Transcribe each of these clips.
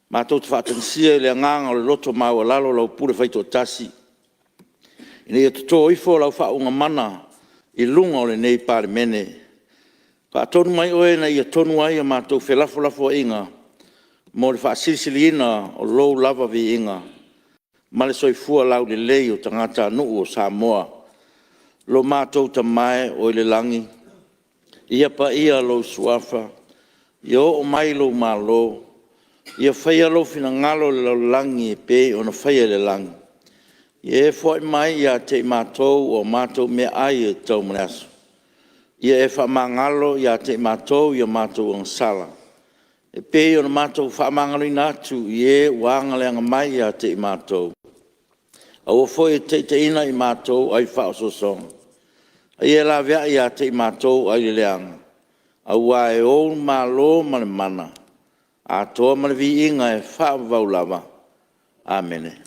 Matou te faatagisia i le agaga o le loto maualalo lau pule faitoatasi ina ia toto ifo lau faauuga mana i luga o lenei Palemene. Faatonu mai Oe ina ia tonu ai a matou felafolafoaiga mo le faasilisiliina o Lou lava viiga ma le soifua laulelei o tagatanuu o Samoa. Lo matou Tama e oi le lagi, ia paia Lou Suafa, ia oo mai Lou Malo, ia faia Lou finagalo i le lalolagi e pei ona faia i le lagi. Ia e foai mai ia te i matou a matou meaai e tatau mo le aso. Ia e faamagalo ia te i matou i a matou agasala, e pei ona matou faamagaloina atu i e ua agaleaga mai ia te i matou. Aua foi e te taitaiina i matou ai le faaosoosoga, a ia e laveai ia te i matou ai le leaga, aua e Ou le Malo ma le mana, atoa ma le viiga e faavavau lava. Amene.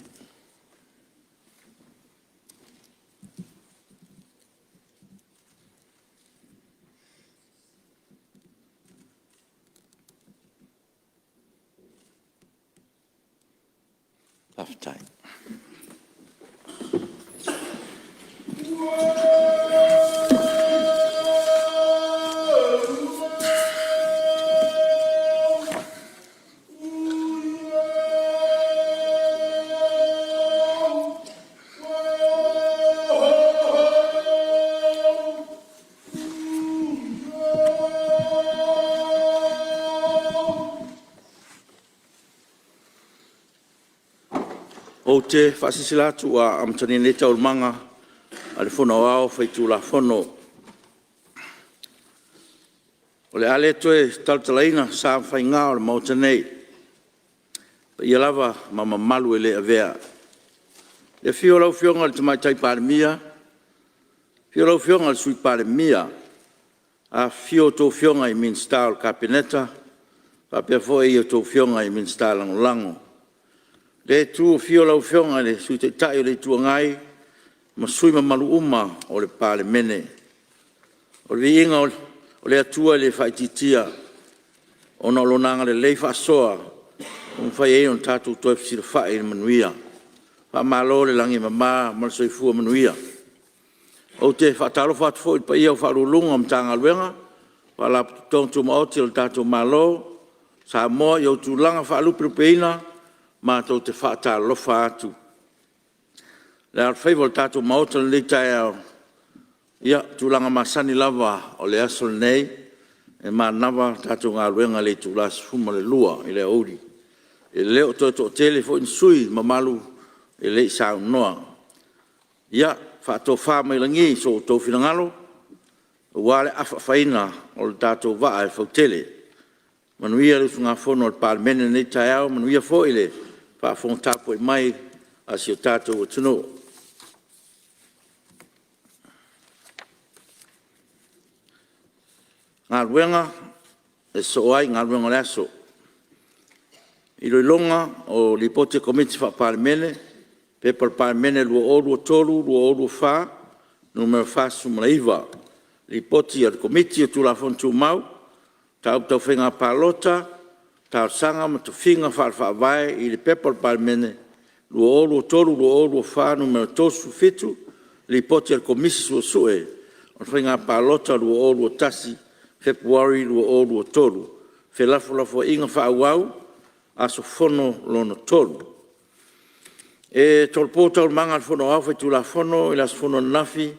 Faafetai. Ou te faasilasila atu ua amatalia nei Taualumaga a le Fono Aoao Faitulafono. O le a le toe talatalaina sa ma faiga o le Maota nei, o paia lava ma mamalu e le avea. I le afio o lau Afioga i le Tamaitai Palemia, afio lau Afioga i le Sui Palemia, afifio a outou Afioga i Minisita o le Kapeneta faapea foi a outou Afioga i Minisita Lagolago. I lea itu, afio lau Afioga i le Sui Taitai o le Itu Agai ma sui usufono mamalu uma o le Palemene. O le viiga o le Atua e le faaitiitia ona o Lona agalelei faasoa ua mafai ai ona tatou toe fesilafai i le manuia. Faamalo le lagi e mama ma le soifua manuia. Ou te faatalofa atu foi i le paia o Ofisa Sili o Pulega o Matagaluega ma Faalapotopotoga Tumaoti a le tatou Malo o Samoa i ona tulaga faalupelupeina, matou te faatalofa atu. Le alofaiva o le tatou Maota i lenei taeao, ia, o tulaga masani lava o le aso lenei, e manava le tatou galuega i le itula e 12:00 i le aoauli. E le o toe toatele foi ni sui usufono mamalu e le i saunoa. Ia, faatofa mai lagi so outou finagalo aua le afaafaina o le tatou vaa e fautele. Manuia le usugafono a le Palemene i lenei taeao, manuia foi le faafofoga tapuai mai a si o tatou atunuu. E sosoo ai galuega o le aso. „Iloiloga o Lipoti a Komiti Faa-Palemene. P.P.2023/2024 Nu.49, Lipoti a le Komiti o Tulafono Tumau, Mataupu Tau Faiga Palota, Talosaga ma Tofiga Faale-Faavae i le P.P.2023/2024 Nu.37, Lipoti a le Komisi Suesue o le Faiga Palota 2021, Fepuari 2023 – Felafolafoaiga Faaauau, aso Fono lona III. E tolopo Taualumaga a le Fono Aoao Faitulafono i le aso fono ananafi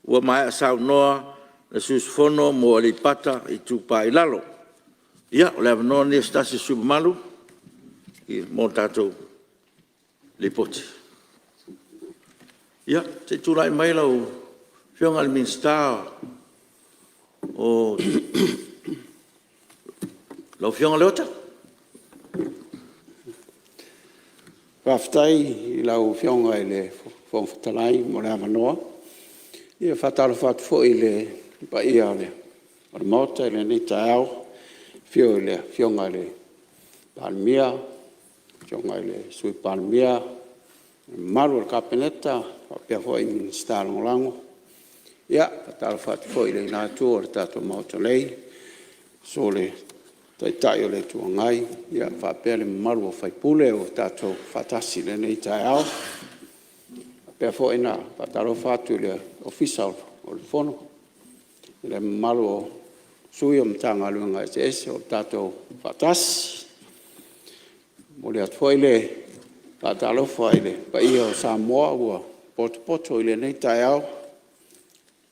ua maea saunoa le sui usufono mo Aleipata Itupa i Lalo. Ia, o le avanoa lenei o se tasi o sui usufono mamalu mo le tatou Lipoti. Ia, se i tulai mai lau Afioga i le Minisita o lau Afioga Leota. Faafetai i lau Afioga i le Fofoga Fetalai mo le avanoa. E faatalofa atu foi i le paia o le Maota i lenei taeao, i le afio o le Afioga i le Palemia, le Afioga i le Sui Palemia, le mamalu o le Kapeneta faapea foi Minisita Lagolago. E faatalofa atu foi i lena itu o le tatou Maota nei, susu o le Taitai o le Itu Agai faapea le mamalu o sui usufono ua tatou faatasi i lenei taeao. E faapea foi ona faatalofa atu i le Ofisa o le Fono i le mamalu o sui o Matagaluega eseese o tatou faatasi. E momoli atu foi le faatalofa i le paia o Samoa ua potopoto i lenei taeao,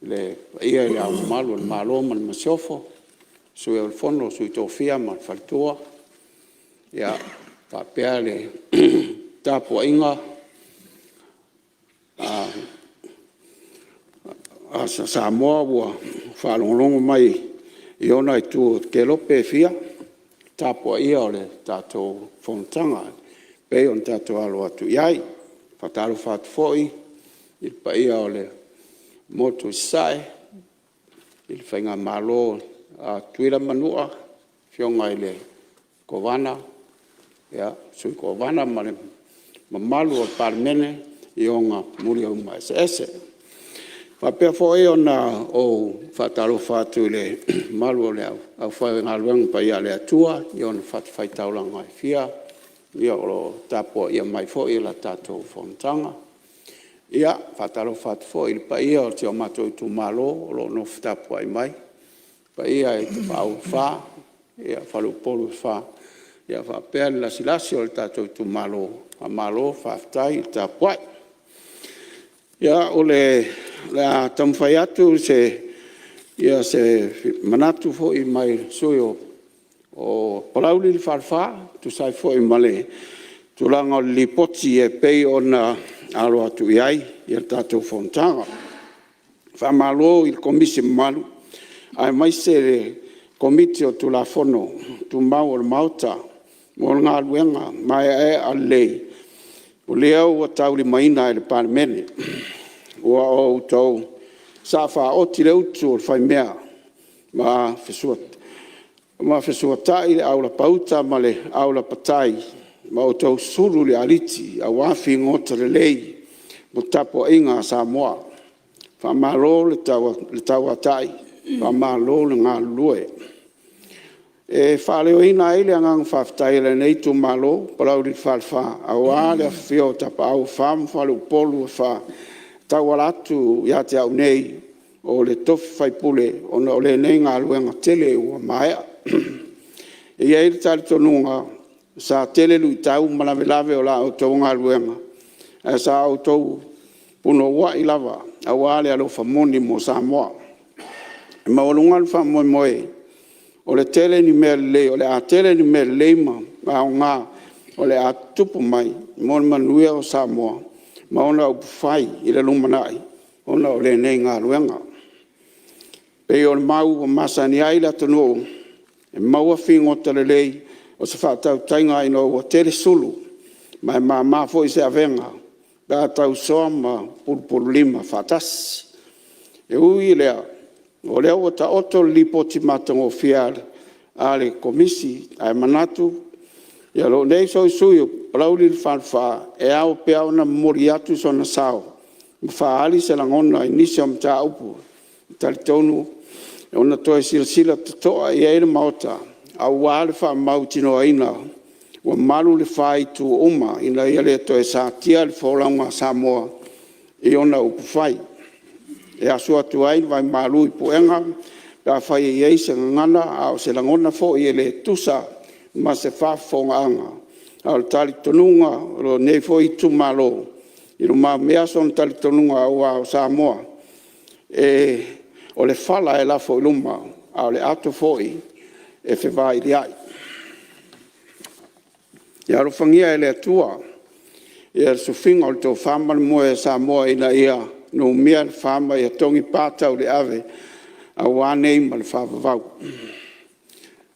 i le paia i Le Ao Mamalu o le Malo ma le Masiofo, Sui o le Fono a Sui Tofia ma le Faletua, faapea le tapuaiga a Samoa ua faalogologo mai i ona itu kelope e fia i le tapuaia o le tatou fonotaga e pei ona tatou alo atu i ai. E faatalofa atu foi i le paia o le Motu i Sasae i le Faigamalo a Tutuila ma Manua, le Afioga i le Kovana, Sui Kovana ma le mamalu o le Palemene i ona muliauma eseese. E faapea foi ona ou faatalofa atu i le mamalu o le aufaigaluega paia a le Atua i ona fatafaitaulaga e fia o lo o tapuaia mai foi le tatou fonotaga. E faatalofa atu foi i le paia o si o matou itumalo o lo o nofo tapuai mai, le paia i Tapaau e Fa, Faleupolu e Fa faapea le lasilasi o le tatou itumalo, faamalo faafetai le tapuai. O le a taumafai atu se manatu foi mai le sui usufono o Palauli 2 e tusa ai foi ma le tulaga o le Lipoti e pei ona alo atu i ai le tatou fonotaga. Faamalo i le Komisi mamalu aemaise le Komiti o Tulafono Tumau a le Maota mo le galuega maeaea lelei o lea ua taulimaina e le Palemene. Ua outou sasaa faaoti le utu a le faimea ma fesuata'i le aulapauta ma le aulapatai ma outou sulu le aliti aua figota lelei mo tapuaiga a Samoa. Faamalo le tauatai, faamalo le galulue. E faaleoina ai le agaga faafetai o lenei itumalo o Palauli 2 aua le afifio o Tapaau e Fa ma Faleupolu e Fa e tauala atu ia te au nei o le tofi faipule ona o lenei galuega tele ua maea. E i ai le talitonuga sa tele luitau ma lavelave o la outou galuega, ae sa outou punouai lava aua le alofa moni mo Samoa. E maualuga le faamoemoe o le tele ni mea lelei o le a tele ni mea lelei ma aoga o le a tutupu mai mo le manuia o Samoa ma ona upufai i le lumanai ona o lenei galuega. E pei o le mau ua masani ai le atunuu, e maua figota lelei o se faatautaiga ina ua tele sulu, ma e mama foi se avega pe a tausoa ma pulupululima faatasi. E ui i lea, o lea ua taoto le Lipoti matagofie a le Komisi, ae manatu lou nei sui usufono o Palauli 2, e ao pea ona momoli atu sona sao ma faaali se lagona i nisi o mataupu e talitonu e ono toe silasila totoa i ai le Maota aua le faamautinoaina ua malu le fa itu uma ina ia le toe satia le folauga a Samoa i ona upufai. E asu atu ai le vaimalu i puega pe afai e i ai se gagana a o se lagona foi e le tusa ma se faafofogaaga. A o le talitonuga o lenei foi itumalo, i lumamea sona talitonuga aua o Samoa, o le fala e lafo i luma a o le ato foi e fevailiai. Ia alofagia e le Atua le sufiga o le tofa ma le moe a Samoa ina ia numia le fa ma ia togi pā tauleave aua nei ma le faavavau.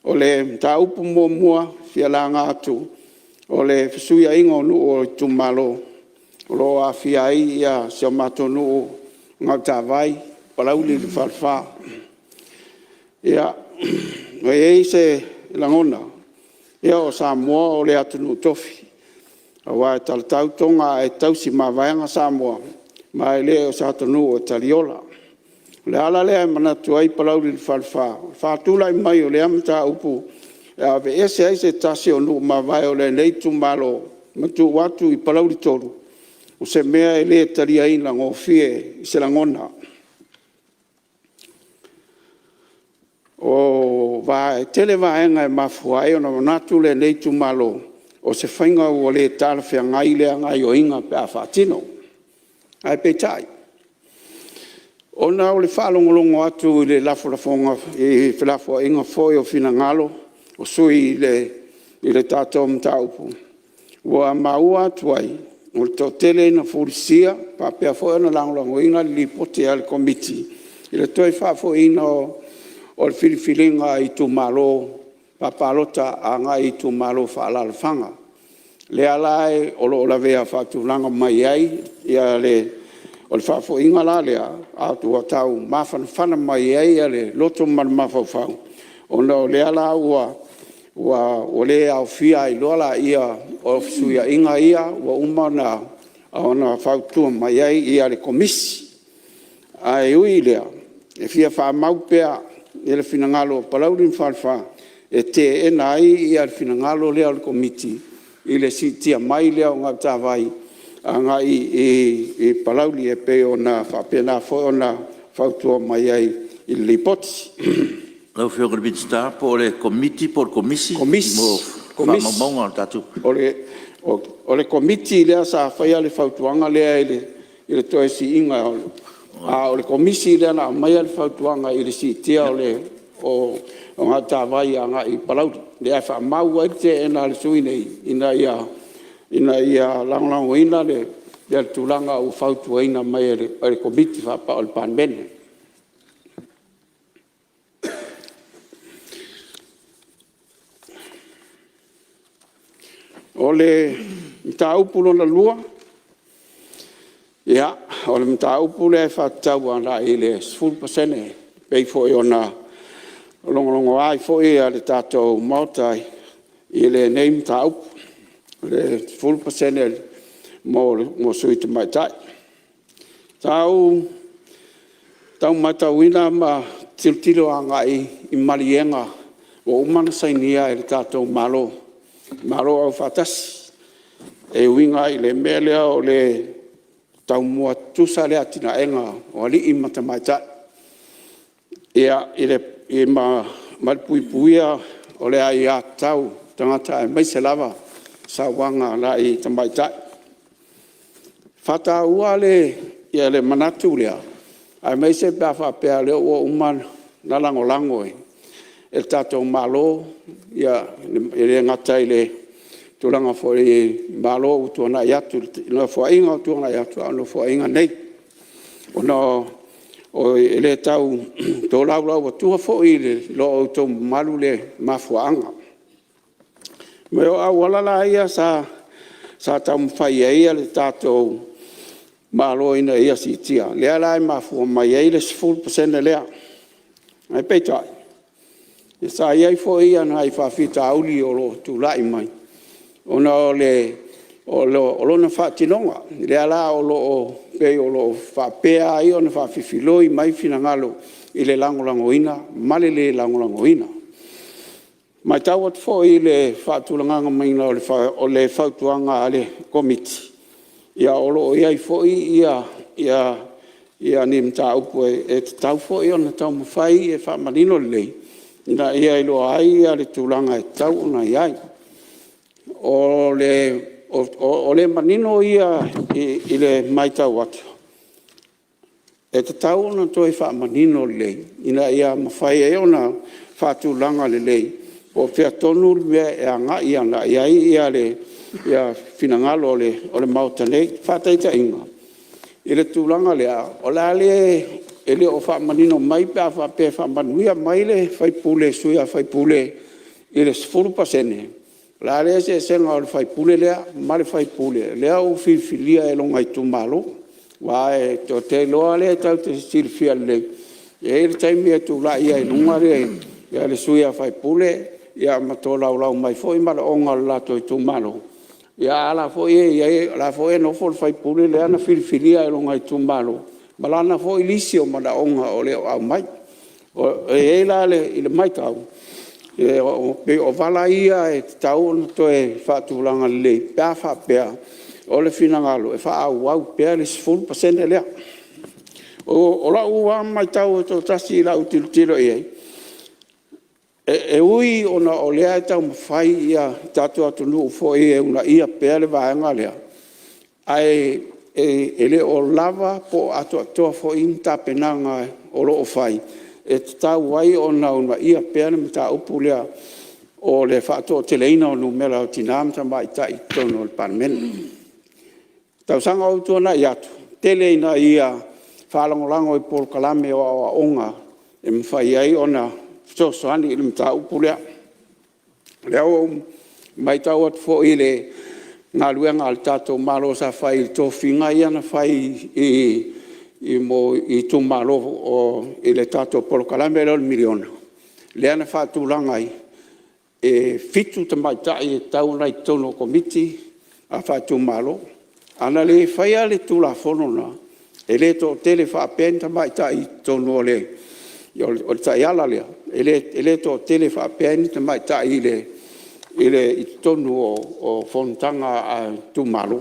O le mataupu muamua e fia laga atu, o le fesuiaiga o nuu o itumalo o lo o aafia ai si o matou nuu o Gautavai, Palauli le Falefa. Ia, e i ai se lagona, ia o Samoa o le atunuu tofi, aua e talatau Toga ae tausi mavaega Samoa, ma e le o se atunuu e taliola. O le ala lea e manatu ai Palauli le Falefa, o le faatulai mai o lea mataupu e aveese ai se tasi o nuu mavae o lenei Itumalo ma tuu atu i Palauli 3, o se mea e le taliaina gofie i se lagona. E tele vaega e mafua ai ona manatu lenei Itumalo o se faiga ua le talafeagai lea gaoioiga pe a faatino. Ae peitai, ona o le faalogologo atu i felafoaiga foi o finagalo o sui usufono i le tatou mataupu, ua maua atu ai, ua toatele ina fulisia faapea foi ona lagolagoina le Lipoti a le Komiti i le toe faafoiina o le filifiliga i Itumalo Faapalota agai i itumalo Faaalaalafaga. Lea la o lo o lavea faatulaga mai ai le… O le faafoiina la lea ua tau mafanafana mai ai le loto ma le mafaufau ona o lea la ua le aofia ai loa laia o fesuiaiga ia ua uma ona fautua mai ai le Komisi. Ae ui i lea, e fia faamau pea le finagalo o Palauli le Falefa e teena ai le finagalo lea o le Komiti i le siitia mai lea o Gautavai agai i Palauli e pei ona faapena foi ona fautua mai ai i le Lipoti. Lau Afioga i le Minisita po o le Komiti po o le Komisi? Komisi. Mo faamaumauga a le tatou… O le Komiti lea sa faia le fautuaga lea i le toe siiga, a o le Komisi lea na aumaia le fautuaga i le siitia o Gautavai agai i Palauli, lea e faamau ai le teena a le sui usufono lenei ina ia lagolagoina le tulaga ua fautuaina mai e le Komiti Faa-Palemene. O le mataupu lona lua, o le mataupu lea e faatatau agai i le 10% e pei foi ona logologoa ai foi le tatou Maota i lenei mataupu, o le 10% mo sui tamaitai. Sa ou tau matauina ma tilotilo agai i maliega ua uma ona sainia e le tatou Malo, Malo Aufaatasi e uiga i le mea lea o le taumua tutusa le atinaeina o alii ma tamaitai ma le puipuia o le aiatatau a tagata aemaise lava sauaga agai i tamaitai. E faataua le manatu lea aemaise pe a faapea o lea ua uma ona lagolago e le tatou Malo, e le gata i le tulaga foi i Malo ua tuanai atu, i Nofoaiga ua tuanai atu a o le Nofoaiga nei. Ona e le tau tolaulau atua foi i lo outou mamalu le mafuaaga. O auala la ia sa taumafai ai le tatou Malo ina ia siitia, lea la e mafua mai ai le 10% lea. Ae peitai, sa i ai foi nai faafitauli o lo o tulai mai ona o lona faatinoga, lea la o lo o pei o lo o faapea ai ona faafefiloi mai finagalo i le lagolagoina ma le le lagolagoina. E matau atu foi i le faatulagaga mai o le fautuaga a le Komiti, o lo o i ai foi ni mataupu e tatau foi ona taumafai e faamanino lelei ina ia iloa ai le tulaga e tatau ona i ai. O le manino ia i le matau atu, e tatau ona toe faamanino lelei ina ia mafai ai ona faatulaga lelei po o fea tonu le mea e agai i ai le finagalo o le Maota nei. Faataitaiga i le tulaga lea, e le o faamanino mai pe a faapea e faamanuia mai le sui usufono i le 10%, o le a le eseesega o le sui usufono lea ma le sui usufono lea ua filifilia e lona itumalo? Aua ou te iloa o lea tatou te silafia lelei, e i ai le taimi e tulai ai i luga le sui usufono ma tolaulau mai foi manaoga o le latou itumalo, a o la e foi e nofo le sui usufono lea na filifilia e lona itumalo ma lana foi lisi o manaoga o lo o aumai. E i ai la i le matau, E pei o vala ia e tatau ona toe faatulaga lelei pe a faapea o le finagalo e faaauau pea le 10% lea. O lau lava matau toatasi i lau tilotilo i ai, e ui ona o lea e taumafai le tatou atunuu foi e uunaia pea le vaega lea, ae le o lava po o atoatoa foi ni tapenaga o lo o fai e tatau ai ona uunaia pea le mataupu lea o le faatoateleina o numera o tina ma tamaitai i totonu o le Palemene. I tausaga ua tuanai atu, tele ina ia faalagolago i polokalame o aoaoga e mafai ai ona fesoasoani i le mataupu lea. O lea ua ou matau atu foi i le galuega a le tatou Malo sa fai i tofiga ia na fai i itumalo i le tatou polokalame lea o le miliona, lea na faatulaga ai, e 7 tamaitai e tatau ona i totonu o Komiti faaitumalo. A na le faia le Tulafono lena, e le toatele faapea ni tamaitai i totonu o le taiala lea, e le toatele faapea ni tamaitai i totonu o fonotaga a itumalo.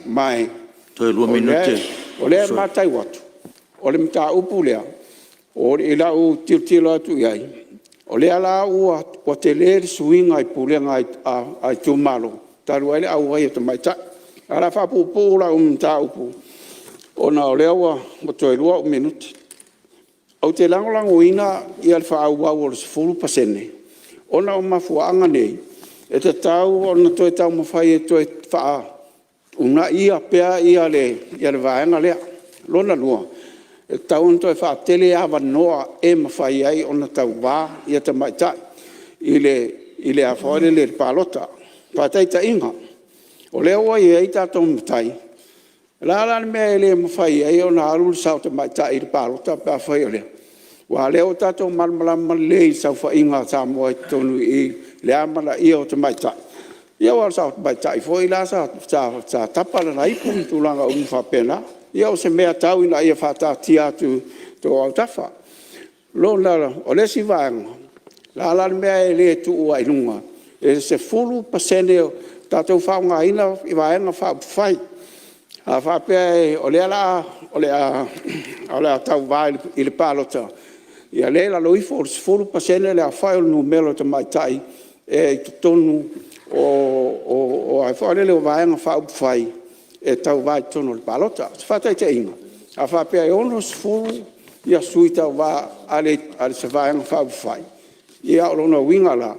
Ma Toe lua minute o le o lea e matau atu, o le mataupu lea i lau tilotilo atu i ai, o lea la ua tele le suiga i pulega a itumalo talu ai le auai o tamaitai. Ae o le a faapuupuu lau mataupu ona o lea ua toe 2 ou minute. Ou te lagolagoina le faaauau o le 10% ona o mafuaaga nei; e tatau ona toe taumafai e toe uunaia pea le vaega lea. Lona lua, e tatau ona toe faatele avanoa e mafai ai ona tauva tamaitai i le palota. Faataitaiga, o lea ua i ai tatou matai, o le a la le mea e le mafai ai ona alu le sao tamaitai i le palota pe afai o lea? Aua o lea ua tatou malamalama lelei i le saofaiga a Samoa i totonu i i i le amanaia o tamaitai. Ia aua o le tamaitai foi la sa tapa lana ipu ma tulaga uma faapena. Ia o se mea tau ina faataatia atu i outou autafa. O le isi vaega, o le a la le mea e le tuu ai i luga e 10% tatou faaaogaina Vaega Faaupufai. A faapea o lea o le a tauva i le palota, ia le i lalo ifo o le 10% le aofai o le numera o tamaitai e i totonu o Vaega Faaupufai e tauva i totonu o le palota. O se faataitaiga; a faapea e 60 sui tauva a se Vaega Faaupufai, ia o lona uiga la,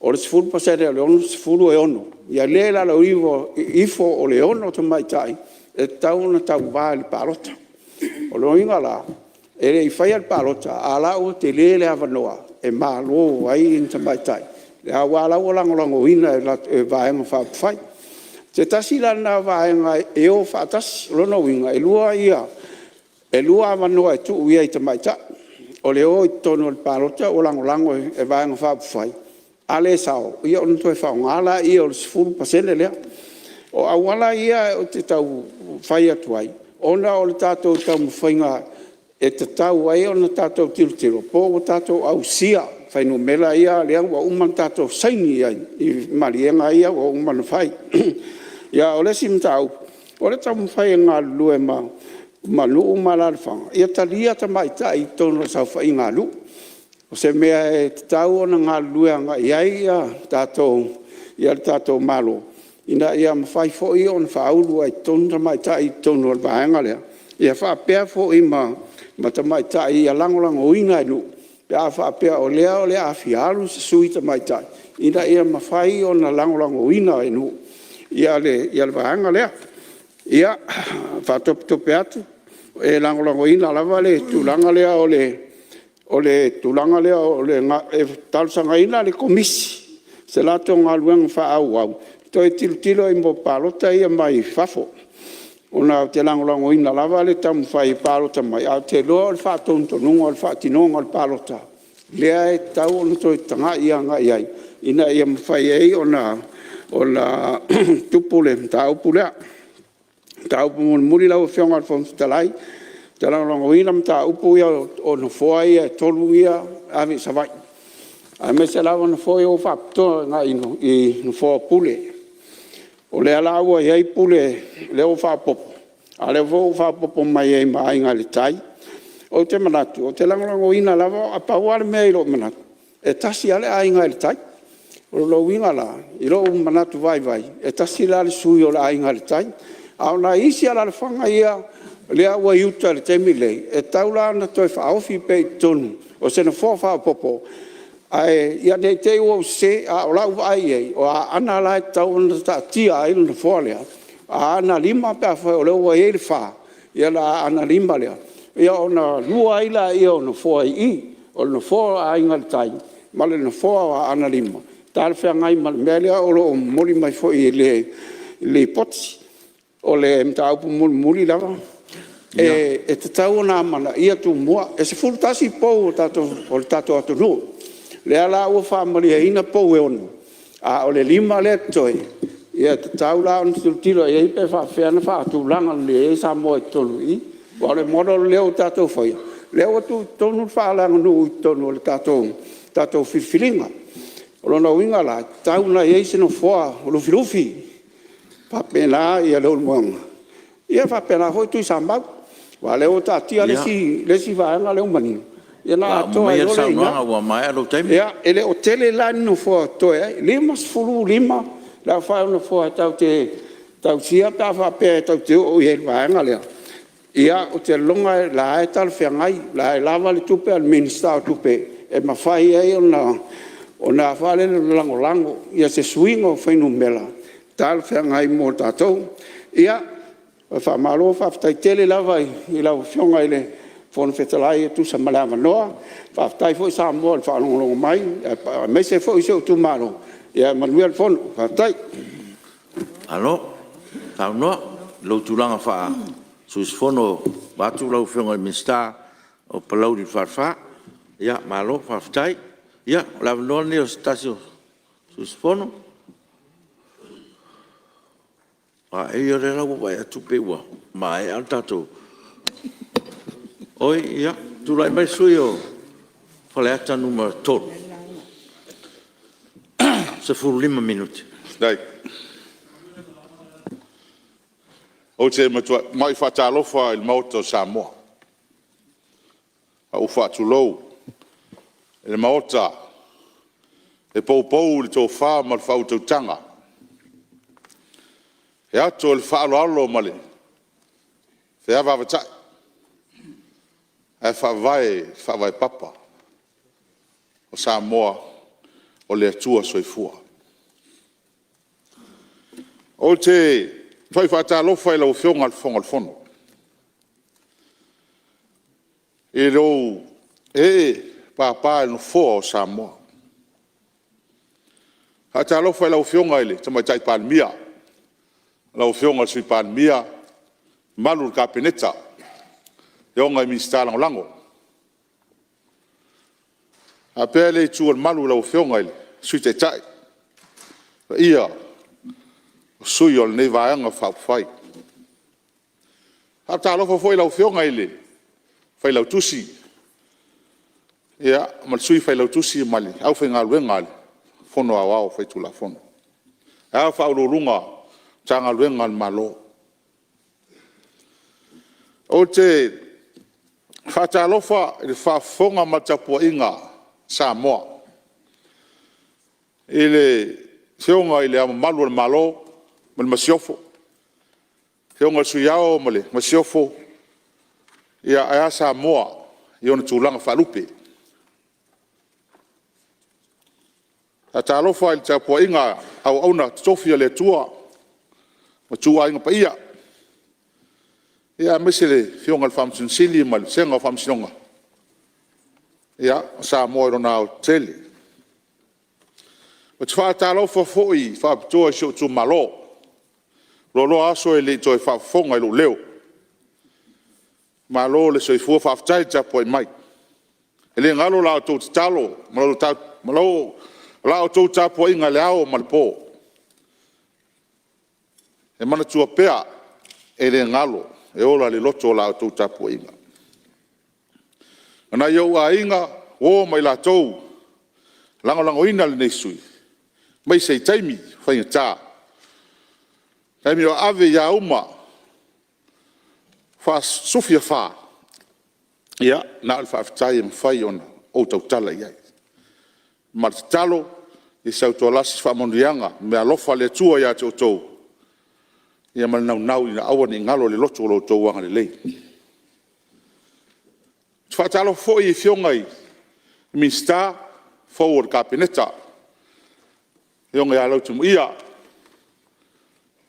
o le 10% o le 60 e 6. Ia le i lalo ifo o le 6 tamaitai e tatau ona tauva i le palota. O lona uiga la, e le i faia le palota, a o la e ua tele le avanoa e malo ai tamaitai, aua o la e ua lagolagoina e Vaega Faaupufai. O se tasi la lena o vaega e o faatasi. O lona uiga, e lua avanoa e tuu i ai i tamaitai, o le o i totonu o le palota ua lagolago e Vaega Faaupufai, a le sao, ia ona toe faaaoga lea o le 10% lea. O auala ia ou te tau fai atu ai, ona o le tatou taumafaiga e tatau ai ona tatou tilotilo po ua tatou ausia fuainumera ia lea ua uma ona tatou saini ai i maliega ia ua uma ona fai. A o le isi mataupu, o lea e taumafai e galulue ma nuu ma alaalafaga ia talia tamaitai i totonu o saofaiga a nuu. O se mea e tatau ona galulue agai i ai le tatou Malo ina ia mafai foi ona faaulu ai i totonu tamaitai i totonu o le vaega lea, ia faapea foi ma tamaitai ia lagolagoina e nuu pe a faapea o lea o le a fia alu se sui tamaitai, ina ia mafai ona lagolagoina e nuu le vaega lea. Ia, e faatopetope atu, e lagolagoina lava le tulaga lea e talosagaina le Komisi i se latou galuega faaauau e toe tilotilo i mea o palota ia mai fafo, ona ou te lagolagoina lava le taumafai e palota mai, ae ou te iloa o le faatonutonuga o le faatinoga o le palota lea e tatau ona toe tagai agai i ai ina ia mafai ai ona tupu le mataupu lea. O le mataupu mulimuli lau Afioga i le Fofoga Fetalai, ou te lagolagoina mataupu ia o nofoa ia e 3 ia e ave i Savaii. Aemaise lava nofoa ia ua faapitoa agai i nofoa o Pule. O lea la ua i ai Pule lea ua faaopoopo, a o lea foi ua faaopoopo mai ai ma Aiga i le Tai. Ou te manatu, ou te lagolagoina lava. Ae pau lava le mea i lou manatu, e tasi lava le Aiga i le Tai. O lona uiga la i lou manatu vaivai, e tasi la le sui o le Aiga i le Tai. A o nai isi alaalafaga ia lea ua i uta i le taimi nei, e tatau la ona toe faaofi pea i totonu o se nofoa faaopoopo ae ne i te i ua ou sese. A o lau vaai i ai, o Aana la e tatau ona taatia ai le nofoa lea, Aana 5 pe afai o lea ua i ai le 4, ona Aana 5 lea, ona lua ai lea o nofoa i i, o le nofoa o Aiga i le Tai ma le nofoa o Aana 5, e talafeagai ma le mea lea o lo o momoli mai foi e le Lipoti. O le mataupu mulimuli lava, e tatau ona amanaia Tumua. E 11 pou o le tatou atunuu, o lea la ua faamalieina pou e 6, a o le 5 lea e totoe, e tatau la ona tilotilo i ai pe faapefea ona faatulaga lelei ai Samoa i totonu i i. Aua o le model lea ua tatou faia, o lea ua tuu i totonu le faaleaganuu i totonu o le tatou filifiliga. O lona uiga la, e tatau ona i ai se nofoa o Lufilufi, faapena Leulumoega, faapena foi Tuisamau. Aua o lea ua taatia le isi vaega lea ua manino, ia ona atoa ai loa lea i ina. E le o tele la ni nofoa o totoe ai. E 55 le aofai o nofoa tatou te tausia pe a faapea tatou te oo i ai i le vaega lea, ia ou te lagona o la e talafeagai, o la e lava le tupe a le Minisita o Tupe e mafai ai ona lagolago se suiga o fuainumera talafeagai mo tatou. Ia, faamalo faafetai tele lava i lau Afioga i le Fofoga Fetalai e tusa ma le avanoa. Faafetai foi Samoa i le faalogologo mai aemaise foi si ou itumalo. Ia manuia le fono. Faafetai. Malo saunoa i lou tulaga faa-sui usufono vaeatu lau Afioga i le Minisita o Palauli le Falefa. Malo faafetai. Ia o le avanoa lenei o se tasi o sui usufono. Ia o lea la ua ou vaai atu pei ua maea le tatou… Oi ia, tulai mai le sui usufono mo Faleata 3, 15 minute. Faafetai. Ou te muai faatalofa i le Maota o Samoa. Ma ou faatulou i le Maota e poupou i le tofa ma le faautautaga, e ato i le faaaloalo ma le feavaavatai ae faavae i le faavae papa o Samoa, o le Atua Soifua. Ou te muai faatalofa i lau Afioga i le Fofoga o le Fono, i lou ee papa i le Nofoa o Samoa. E faatalofa i lau Afioga i le Tamaitai Palemia, lau Afioga i le Sui Palemia, le mamalu i le Kapeneta, Afioga i Minisita Lagolago. E faapea lea itu o le malu i lau Afioga i le Sui Taitai, le paia o sui o lenei Vaega Faaupufai. E faatalofa foi i lau Afioga i le Failautusi ma le Sui Failautusi ma le aufaigaluega a le Fono Aoao Faitulafono, ae a Ofisa Sili o Pulega o Matagaluega a le Malo. Ou te faatalofa i le faafofoga ma le tapuaiga a Samoa, i le Afioga i Le Ao Mamalu o le Malo ma le Masiofo, le Afioga i le Sui Ao ma le Masiofo, ae a Samoa i ona tulaga faalupe. E faatalofa i le tapuaiga a auauna totofi a le Atua ma ituaiga paia, aemaise le Afioga i le Faamasino Sili ma le vasega o Faamasinoga o Samoa i lona aoaotetele. Ou te faatalofa foi faapitoa i si ou itumalo, ua loaloa aso e le i toe faafofoga i lou leo. Malo le soifua, faafetai le tapuai mai. E le galo la outou tatalo ma la outou tapuaiga i le ao ma le po. E manatua pea, e le galo, e ola i le loto la outou tapuaiga. O nai ou aiga, uo ma i latou lagolagoina e lenei sui usufono, aemaise i taimi faigata, taimi o aave i auma faasufiafa, ia, na o le faafetai e mafai ona ou tautala i ai. Ma le tatalo, ia sautualasi faamanuiaga ma meaalofa a le Atua ia te outou, ia ma le naunau ina ia aua ne i galo i le loto lo outou agalelei. Ou te faatalofa foi i Afioga i Minisita fou o le Kapeneta, le Afioga ia Lautimuia, le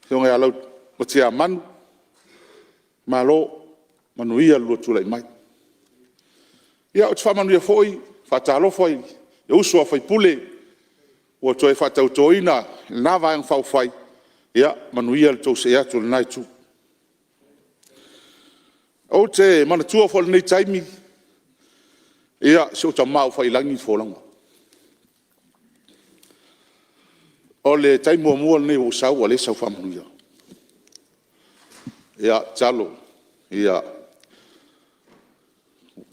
Afioga ia Laumatiamanu, malo, manuia lo oulua tulai mai. Ia ou te faamanuia foi ma faatalofa i uso a sui usufono ua toe faatautoina i lena Vaega Faaupufai, ia manuia le tou see atu i lena Itu. Ou te manatua foi i lenei taimi si ou tama ua faiilagi le folauga. O le taimi muamua lenei ua ou sau a o lea e sau faamanuia. Ia tatalo ia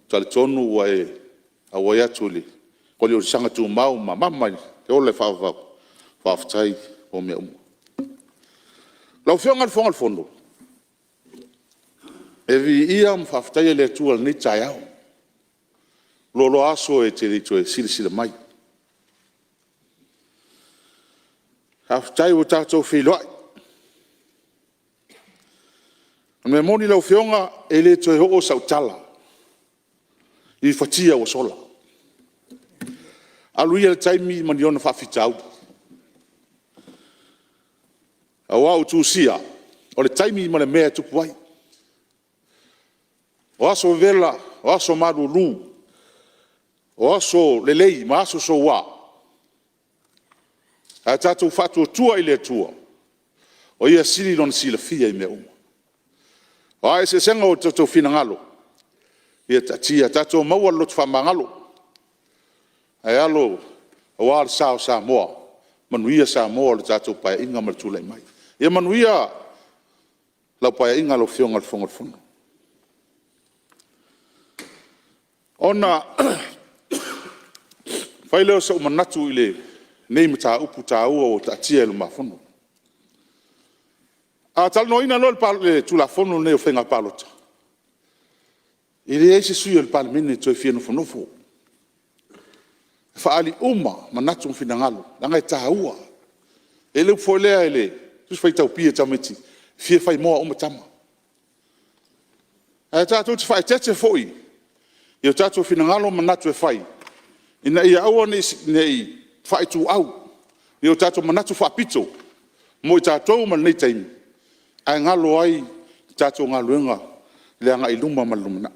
talitonu ua e auai atu i le oliolisaga tumau ma mama i le ola e faavavau, faafetai mo mea uma. Lau Afioga i le Fofoga o le Fono, e viia ma faafetaia le Atua i lenei taeao, ua loaloa aso e te le i toe silasila mai. Faafetai ua tatou feiloai. O le mea moni lau Afioga, e le toe oo sau tala i fatia ua sola. Alu ia le taimi ma ni ona faafitauli, aua ua tusia, o le taimi ma le mea e tupu ai. O aso vevela, o aso malulu, o aso lelei ma aso soua, ae tatou faatuatua i le Atua, o Ia e sili Lona silafia i mea uma. O a eseesega o tatou finagalo, ia taatia, tatou maua le loto faamagalo, ae alo aua le sa o Samoa, manuia Samoa o le tatou Paeaiga ma le tulai mai. Ia manuia lau Paeaiga lau Afioga i le Fofoga o le Fono. Ona fai lea o sou manatu i lenei mataupu taua ua taatia i lumafono. A talanoaina loa le Tulafono lenei o Faiga Palota, e leai se sui usufono o le Palemene e toe fia nofonofo, e faaali uma manatu ma finagalo leaga e taua. E i ai le upu foi lea i le Tusi Faitau Pi a tamaiti, e fia fai moa uma tama. Ae tatou te faaeteete foi i o tatou finagalo ma manatu e fai, ina ia aua ne i faaituau i o tatou manatu faapito mo i tatou ma lenei taimi, ae galo ai le tatou galuega i le agai i luma ma le lumanai.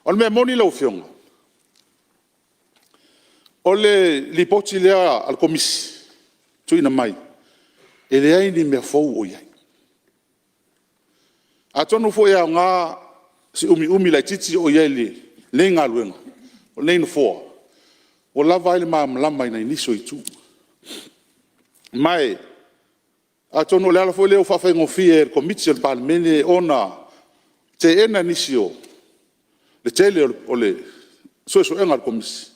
O le mea moni lau Afioga, o le Lipoti lea a le Komisi na tuuina mai, e leai ni mea fou o i ai. Atonu foi e aoga si umiumi laitiiti o i ai i lenei galuega, o lenei Nofoa, ua lava ai le malamalama i nai nisi o itu. Ma e atonu o le ala foi lea ua faafaigofie ai e le Komiti a le Palemene ona teena nisi o le tele o suesuega a le Komisi,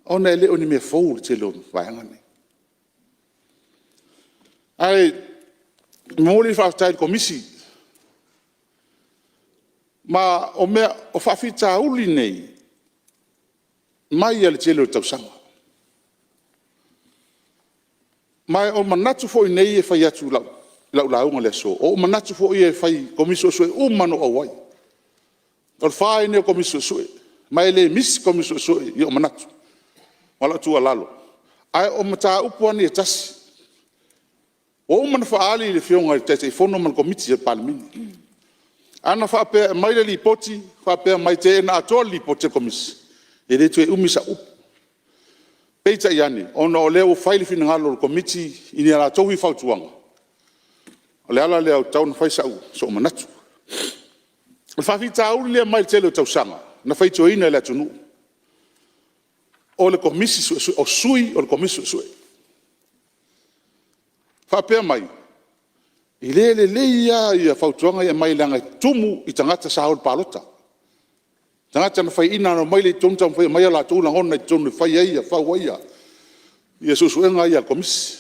ona e le o ni mea fou le tele o vaega nei. Ae momoli le faafetai i le Komisi, ma o faafitauli nei, mai lava i le tele o tausaga. Ma o manatu foi nei e fai atu i lau lauga i le aso, o ou manatu foi ia e fai i Komisi Suesue uma lava na ou auai. O le fa ai lenei o Komisi Suesue, ma e le misi se Komisi Suesue i ou manatu ma lau tuualalo, ae o mataupu lava nei e tasi. Ua uma ona faaali e le Afioga i le Taitaifono ma le Komiti a le Palemene. Ana faapea e aumai le Lipoti faapea mai e teena atoa le Lipoti a le Komisi, e le toe umi sau upu. Peitai ane, ona o lea ua fai le finagalo o le Komiti i a latou ia fautuaga, o le ala lea ua tatau ona fai sou manatu. O le faafitauli lea mai le tele o tausaga na faitioina e le atunuu, o le Komisi Suesue, o Sui o le Komisi Suesue. Faapea mai, e le lelei lava fautuaga ia e aumai leaga e tumu i tagata sa o i le palota. Tagata na faiaina na omai lea i totonu taumafai e aumai o latou lagona i totonu e fai ai fau ai ia suesuega ia a le Komisi.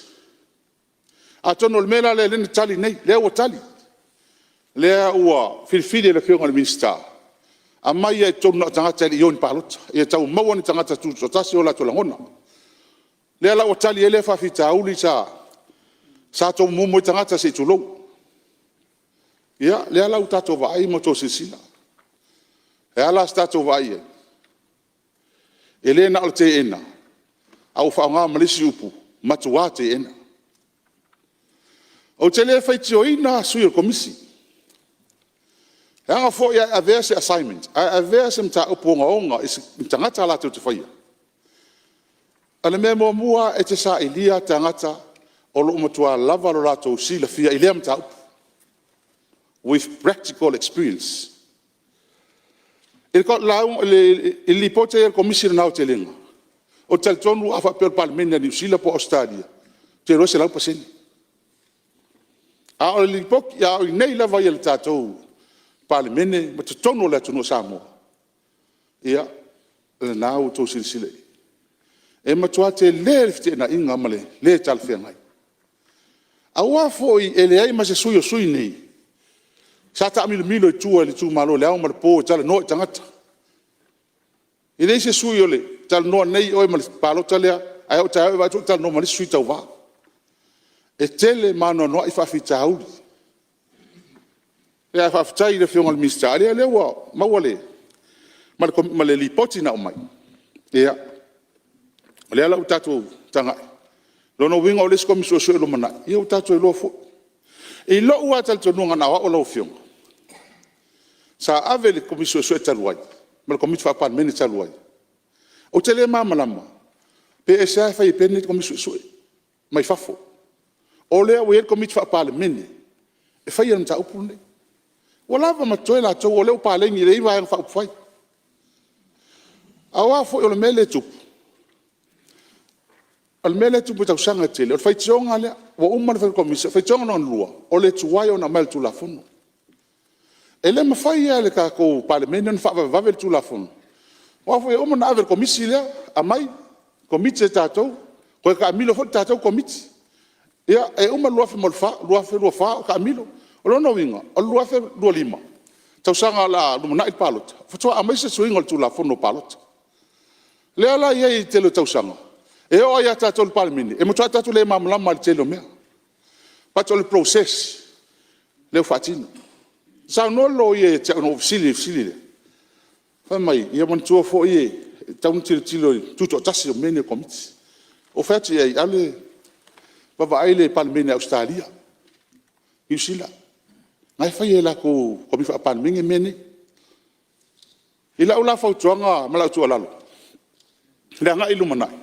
Atonu o le mea la lea na tali nei, lea ua tali, lea ua filifili e le Afioga i le Minisita, aumai lava i totonu na o tagata e le i o i ni palota, ia tau maua ni tagata tutoatasi o latou lagona. Lea la ua tali ai lea faafitauli sa tomumumu ai tagata se i tulou. Ia lea la ua tatou vaai ma outou silasila. E a la se tatou vaai i ai? E le na o le teena, ae ua faaaoga ma le isi upu, matua teena. Ou te le faitioina lava sui o le Komisi, leaga foi a e avea se assignment, a e avea se mataupu ogaoga i tagata latou te faia, o le mea muamua lava e te sailia tagata o lo o matua lava lo latou silafia i lea mataupu, with practical experience. I le Lipoti a le Komisi i lona aotelega, ou te talitonu a faapea o le Palemene a Niu Sila po o Ausetalia, ou te iloa e 100%. A o i inei lava ia i le tatou Palemene ma totonu o le atunuu o Samoa, ia o lena ua outou silasila i ai. E matua tele le feteenaiga ma le le talafeagai. Aua foi e leai ma se sui o sui nei sa taamilomilo i tua i le itumalo i le ao ma le po e talanoa i tagata. E leai se sui e talanoa nei oe ma le palota lea, ae o'o taeao e vaai atu ua talanoa ma le isi sui tauva. E tele ma anoanoai faafitauli. Ae faafetai i le Afioga i le Minisita o lea ua maua ma le Lipoti na aumai, ia o lea la ua tatou tagai, o lona uiga o le isi Komisi Suesue o lumanai, ia ua tatou iloa foi. I lou lava talitonuga na o au lau Afioga, sa ave i le Komisi Suesue talu ai ma le Komiti Faa-Palemene talu ai, ou te le malamalama pe aisea e fai ai pea nei Komisi Suesue mai fafo. O lea ua i ai le Komiti Faa-Palemene e faia le mataupu lenei. Ua lava ma totoe latou o lea ua paleni lelei Vaega Faaupufai. Aua foi o le mea lea e tupu, o le mea lea e tupu i tausaga e tele, o le faitioga lea ua uma ona fai e le Komisi. O le faitioga lona lua, o le tuai ona aumai o le Tulafono. E le mafai lava e le tatou Palemene ona faavavevave le Tulafono aua foi e uma ona ave i le Komisi lea, aumai, Komiti e tatou, toe taamilo foi le tatou Komiti. Ia, e uma le 2024 o taamilo. O lona uiga o le 2025, tausaga o le a lumanai le palota, faatoa aumai se suiga o le Tulafono o Palota. O lea la e i ai i le tele o tausaga, e oo lava ia tatou i le Palemene, e matua tatou le malamalama lava i le tele o mea, but o le process lea ua faatino. Na saunoa le loia ia te au ina ua ou fesili i le fesili lea, fai mai, ia manatua foi e tatau ona tilotilo i le tutoatasi o mea nei o Komiti. Ou fai atu i ai, alu e vaavaai le Palemene a Ausetalia, Niu Sila, la e fai e latou Komiti Faa-Palemene mea nei. I lau la fautuaga ma lau tuualalo i le agai i le lumanai,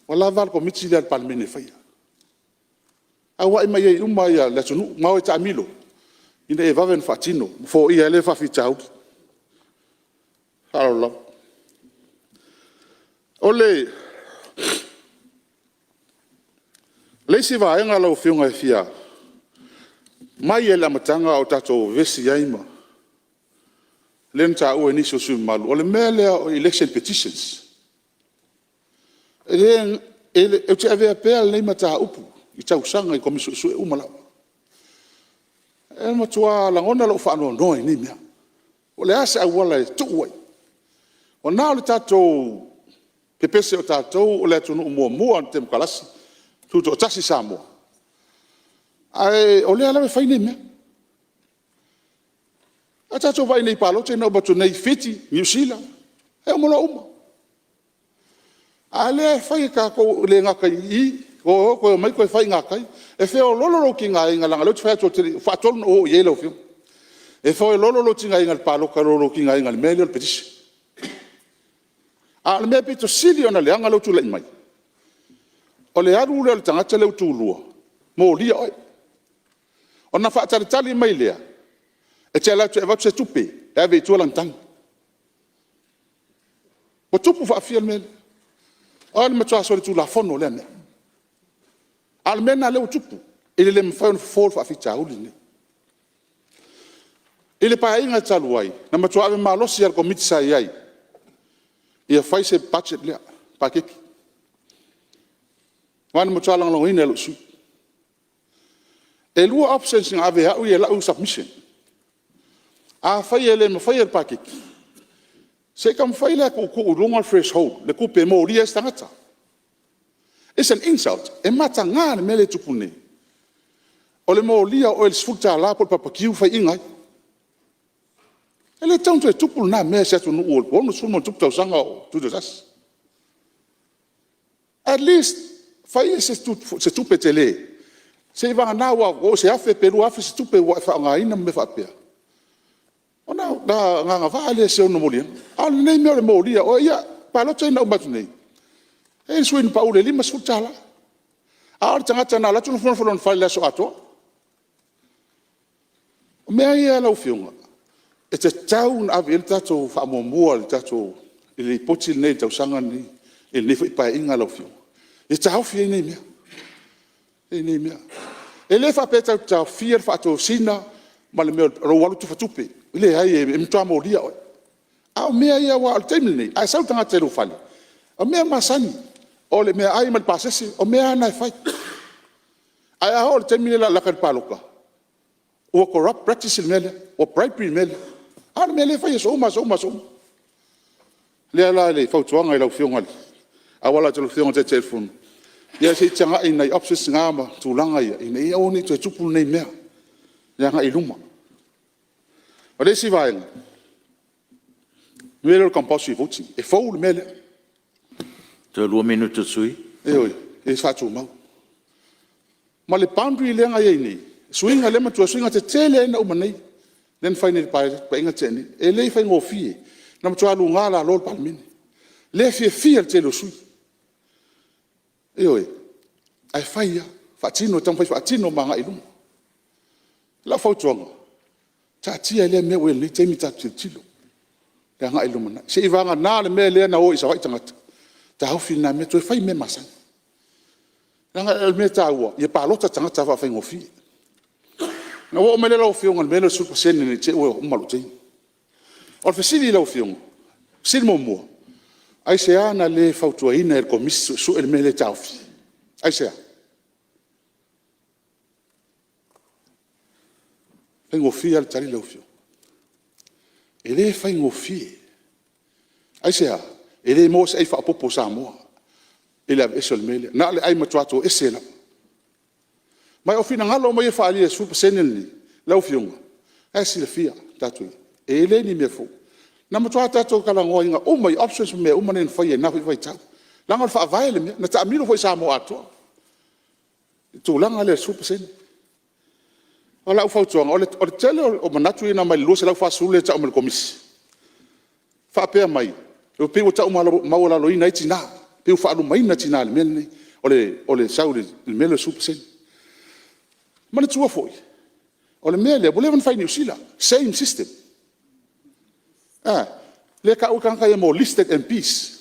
ua lava a le Komiti lea a le Palemene e faia. Auai mai ai uma le atunuu ma o e taamilo ina ia vave ona faatino ma foia ai lea faafitauli. Ma le faaaloalo lava. O le isi vaega lau Afioga e fia… Mai lava i le amataga o tatou vevesi ai ma… lea na taua e nisi o sui usufono mamalu, o le mea lea o election petitions. Ou te avea pea lenei mataupu i tausaga i Komisi Suesue uma lava. E matua lagona lou faanoanoa i nei mea. Po o le a se auala e tuu ai. Ua na o le tatou pepese o tatou o le atunuu muamua temokalasi tutoatasi Samoa, ae o lea lava e fai nei mea. A tatou vaai nei i palota ia na uma atu nei i Fiti, Niu Sila, e uma loa uma. A o lea e fai e tatou e le gata i i, o toe omai toe fai i gatai. E feoloolo lou tigaina leaga o lea ou te fai atu ua faatolu ona ou oo i ai lau Afioga. E feoloolo lou tigaina i le palota nai lo lou tigaina i le mea lea o le petition. A o le mea aupito sili ona leaga lea ua tulai mai, o le alu lea o le tagata lea ua tulua molia oe, ona faatalitali mai lea e te alu atu e avatu se tupe e ave ai i tua lana tagi. Ua tupu faafia le mea lea. O le matua solitulafono o lea mea. A o le mea lena lea ua tupu i le le mafai ona fofo o le faafitauli lenei. I le Paeaiga talu ai, na matua ave malosi lava e le Komiti sa i ai ia fai se budget lea, paketi. Ma na matua lagolagoina e lou sui usufono. E 2 options na ave e au ia i lau submission. Afai e le mafaia le paketi, se i taumafai la e tuutuu i luga le threshold, le tupe e molia ai se tagata. It's an insult, e mataga le mea lea e tupu nei, o le molia o oe i le $10 po o le papa queue faiaina ai. E le tatau ona toe tupu lena mea i se atunuu ua 60+ tausaga o tutoatasi. At least fai se tupe tele seiavagana ua oo i se $1000 pe $2000 se tupe ua e faaaogaina ma mea faapea, ona agavaa lea i se ono moliaga. A o lenei mea o le molia o oe, ia o palota lea na uma atu nei, e i ai le sui na pau i le $50, a o le tagata na alu atu nofonofo i lona fale i le aso atoa. O mea ia lau Afioga e tatau ona ave i ai le tatou faamuamua i le tatou Lipoti lenei i le tausaga lenei i lenei foi Paeaiga lau Afioga, ia taofi ai nei mea. E le faapea tatou te taofia le faatosina ma le mea o lou alu tufa tupe, e leai e matua molia oe. A o mea ia aua o le taimi lenei, a sau le tagata i lou fale, o mea masani o le meaai ma le pasese, o mea lava na e fai. Ae a oo i le taimi lea o le a lata i le palota, ua corrupt practice le mea lea, ua bribery le mea lea. A o le mea lea e fai i aso uma, aso uma, aso uma. O lea la le fautuaga i lau Afioga e auala atu i lau Afioga i le Taitaifono, ia se i tagai i nai options na ma tulaga ia ina ia aua ne i toe tupu nei mea i le agai i luma. O le isi vaega, o le mea lea o le compulsory voting, e fou le mea lea. Toe 2 minute o le sui usufono. Ioe, e faatumau. Ma le boundary lea na i ai nei, suiga lea, manatua suiga tetele lava ia na uma nei lea na fai nei i le Paeaiga na tea nei. E le i faigofie, na matua luga lalo le Palemene, le fiafia le tele o sui usufono. Ioe, ae fai lava, faatino, taumafai e faatino ma agai i luma. O lau fautuaga, taatia lea mea ua i ai i lenei taimi tatou tilotilo i le agai i le lumanai. Seiavagana le mea lea na o ai i Savaii tagata, taofi lena mea toe fai mea masani. Leaga o le mea taua ia palota tagata faafaigofie. Ona ou oo mai lea lau Afioga i le mea lea o le 10% ne i te i ua uma lou taimi. O le fesili i lau Afioga, o le fesili muamua; aisea na le fautuaina ai e le Komisi Suesue le mea lea e taofi? Aisea? E faigofie lava le tali lau Afioga. E le faigofie. Aisea? E le maua se ai faaopoopo o Samoa i le aveese o le mea lea, na o le ai matua toese lava. Ma o finagalo uma ia e faaalia i le 10% lenei, lau Afioga, o la e silafia e le o ni mea fou. Na matua tatou talanoaina uma i options ma mea uma nei na faia i lena foi vaitau, leaga o le Faavae le mea. Na taamilo foi i Samoa atoa i le tulaga lea o le 10%. O lau fautuaga, o le tele o manatu ia na aumai i le 240 lea e ta'u mai e le Komisi, faapea mai e pei ua tau maualaloina ai tina, pei ua faalumaina tina i le mea lenei o le sau i le mea lea o le 10%. Manatua foi o le mea lea ua leva ona fai i Niu Sila, same system. Lea e ta'u e tagata ia o listed MPs.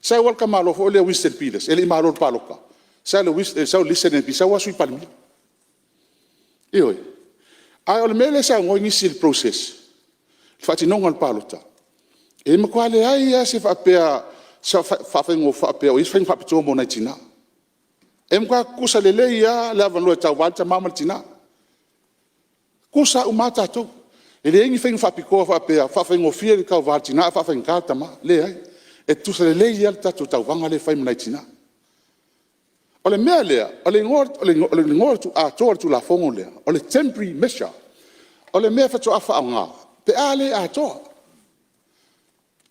Sau lava le tamaloa foi lea o Winston Peters e le i malo i le palota, sau i le listed MP sau lava Sui Palemia. Ioe. A o le mea lea e saunoa ai nisi i le process le faatinoga o le palota, e matua leai lava se faapea o i ai se faiga faapitoa mo nai tina. E matua tutusa lelei lava le avanoa e tauva ai le tama ma le tina, tutusa uma lava tatou. E leai ni faiga faapitoa faapea e faafaigofie le tauva a le tina ae faafaigata le tama, leai. E tutusa lelei lava le tatou tauvaga lea e fai ma nai tina. O le mea lea, o le igoa atoa o le Tulafono lea o le Temporary Measure, o le mea faatoa faaaoga pe a le atoa.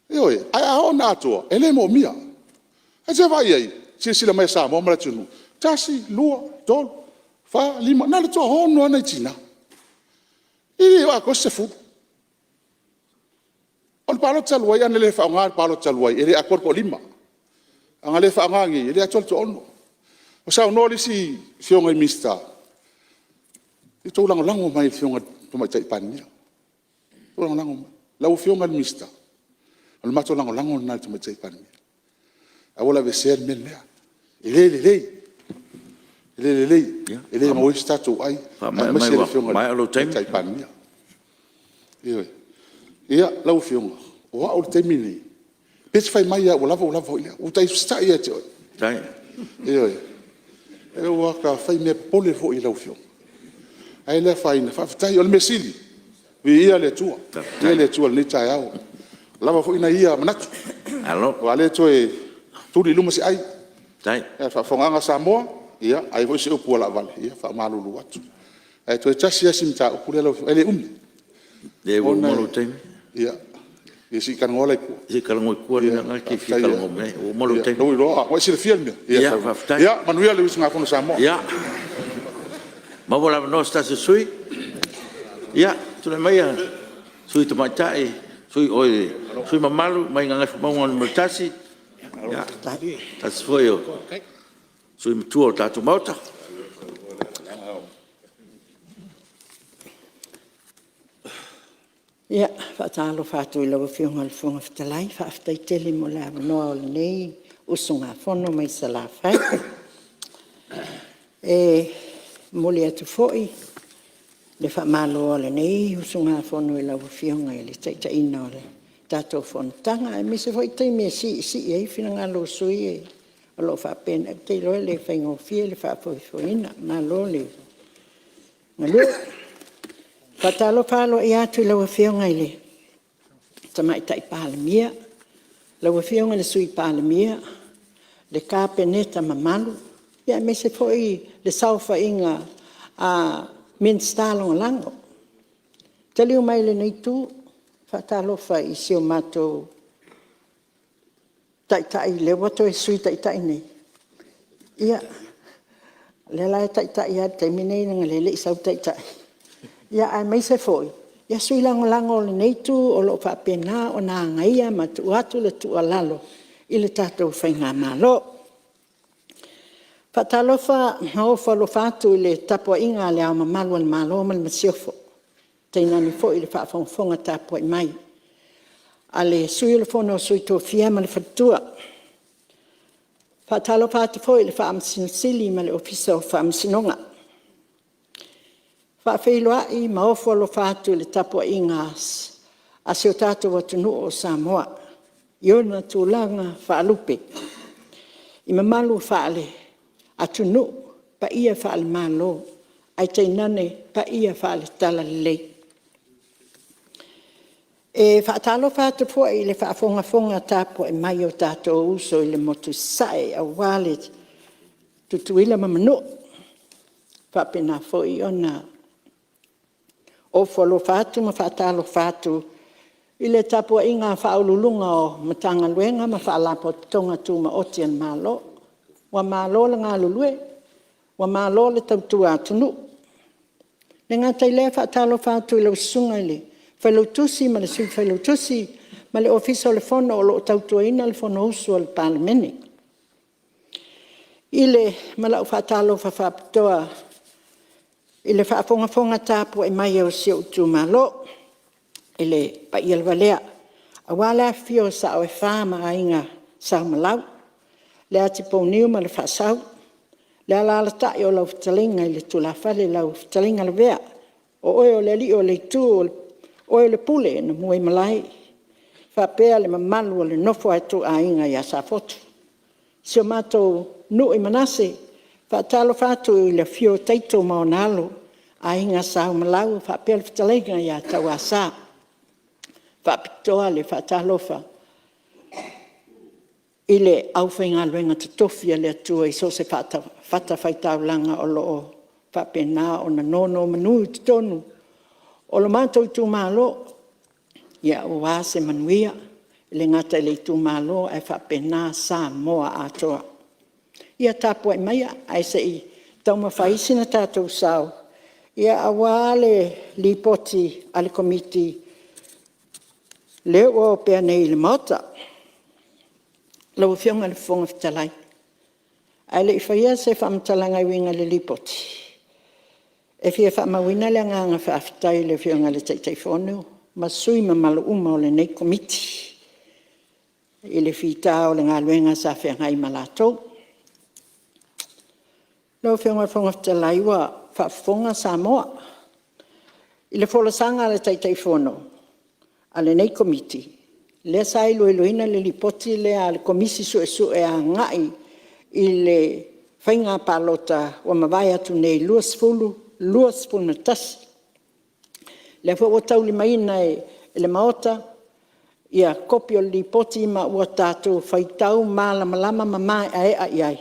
Ioe. Ae a oo ina atoa e le moomia. Ae se i vaai i ai i le silasila mai a Samoa ma le atunuu, 1, 2, 3, 4, 5, na o le toaono lava nai tina. E le o atoa se 10. O le palota talu ai ana le faaaogaina i le palota talu ai e le atoa le toalima. Ana le faaaoga nei e le atoa le toaono. Na saunoa le isi afioga i le Minisita, ia outou lagolago mai i le Afioga i le Tamaitai Palemia, outou lagolago mai. Lau Afioga i le Minisita, o le matou lagolago lena i le Tamaitai Palemia, aua le aveesea le mea lea, e le lelei, e le lelei, e le maua ai se tatou ai aemaise le Afioga i le Tamaitai Palemia. Ioe. Ia, lau Afioga, o au i le taimi lenei, pe e te fai mai lava ua lava ua lava foi lea. Ua ou usitai lava ia te oe. Ioe. Ua ta faimea popole foi i lau Afioga, ae le afaina faafetai. O le mea sili, viia le Atua, viia le Atua i lenei taeao, ua lava foi nai ia manatu, aua o lea e toe tuli i luma se ai. Ae a le faafofogaaga a Samoa, a i ai foi se upu ua laavale, ia e faamalulu atu. Ae toe tasi lava si mataupu lea lau Afioga, e le umi. Leai ua uma lou taimi. Ia se i talanoa la i tua. Se i talanoa i tua le mea lena e te fia talanoa mai ai, ua uma lou taimi. Ua e silafia le mea? Ia faafetai. Ia manuia le usugafono a Samoa. Ia, maua le avanoa o se tasi o sui usufono. Ia, tulai maia le sui usufono mamalu mai Gagaifomauga 1, se tasi foi o sui usufono matua o le tatou Maota. Ia, e faatalofa atu i lau Afioga i le Fofoga Fetalai, faafetai tele mo le avanoa o lenei usugafono mai Salafai. E momoli atu foi le faamalo a lenei usugafono i lau Afioga i le taitaiina o le tatou fonotaga, aemaise foi taimi e siisii ai finagalo o sui usufono o lo o faapena. Ou te iloa e le faigofie le faafoefoeina. Malo le galue. E faatalofa aloaia atu i lau Afioga i le Tamaitai Palemia, lau Afioga i le Sui Palemia, le Kapeneta mamalu, aemaise foi le saofaiga a Minisita Lagolago. Taliu mai i lenei itu, e faatalofa i si o matou Taitai lea ua toe Sui Taitai nei, ia, lea la e taitai lava i le taimi lenei leaga o lea e le i sau le Taitai, aemaise foi sui lagolago o lenei itu o lo o faapena ona agaia ma tuu atu le tuualalo i le tatou faigamalo. E faatalofa ma ofo alofa atu i le tapuaiga a Le Ao Mamalu o le Malo ma le Masiofo, tainane foi le faafogafoga tapuai mai a le Sui o le Fono a Sui Tofia ma le Faletua. E faatalofa atu foi i le Faamasino Sili ma le Ofisa o Faamasinoga. E faafeiloai ma ofo alofa atu i le tapuaiga a si o tatou atunuu o Samoa i ona tulaga faalupe, i mamalu faale-atunuu, paia faale-Malo, ae tainane paia faale-Talalelei. E faatalofa atu foi i le faafogafoga tapuai mai a o tatou uso i le motu i Sasae aua Tutuila ma Manua. E faapena foi ona ofo alofa atu ma faatalofa atu i le tapuaiga a Ofisa Sili o Pulega o Matagaluega ma Faalapotopotoga Tumaoti a le Malo. Ua malo le galulue, ua malo le tautua atunuu. E le gata i lea e faatalofa atu i lau Susuga i le Failautusi ma le Sui Failautusi ma le Ofisa o le Fono o lo o tautuaina le Fonousu a le Palemene. Ma lau faatalofa faapitoa i le faafogafoga tapuai mai a si ou itumalo i le paia lava lea aua le afifio o Sao e Fa ma Aiga Sa Umalau, le Atipouniu ma le Faasau, le alaalatai o lau Fetalaiga i le Tulafale, lau Fetalaiga Lavea, o oe o le alii o le itu, o oe o le Pule na muaimalae faapea le mamalu o le nofo a ituaiga ia Safotu. Si o matou nuu i Manase, e faatalofa atu i le afio o Taito ma ona Alo, Aiga Sa Umalau faapea le Fetalaiga ia Tauasa. E faapitoa le faatalofa i le aufaigaluega totofi a le Atua i so o se fatafaitaulaga o lo o faapena ona nonomanu i totonu o le matou itumalo aua se manuia, e le gata i le itumalo ae faapena Samoa atoa. Ia tapuai maia ae se i taumafai sina tatou sao aua le Lipoti a le Komiti lea ua opea nei i le Maota. Lau Afioga i le Fofoga Fetalai, ae le i faia se faamatalaga e uiga i le Lipoti, e fia faamauina le agaga faafetai i le Afioga i le Taitaifono ma sui usufono mamalu uma o lenei Komiti i le fita o le galuega sa feagai ma latou. Lau Afioga i le Fofoga Fetalai, ua faafofoga Samoa I le folasaga a le Taitaifono a lenei Komiti, lea sa iloiloina le Lipoti lea a le Komisi Suesue agai i le Faiga Palota ua mavae atu nei 2021. Lea foi ua taulimaina e le Maota kopi o le Lipoti ma ua tatou faitau malamalama ma maeaea i ai,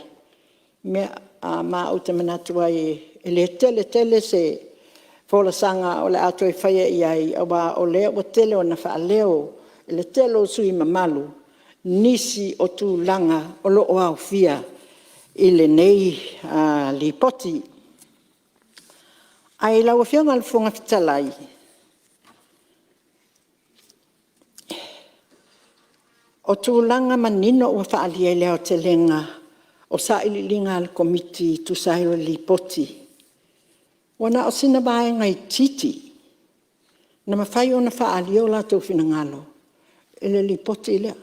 ma ou te manatu ai e le tele tele se folasaga o le a toe faia i ai aua o lea ua tele ina faaleo e le tele o sui usufono mamalu nisi o tulaga o lo o aofia i lenei Lipoti. Ae lau Afioga i le Fofoga Fetalai, o tulaga manino ua faaalia i le aotelega o sailiiliga a le Komiti e tusa ai o le Lipoti, ua na o sina vaega itiiti na mafai ona faaalia o latou finagalo i le Lipoti lea.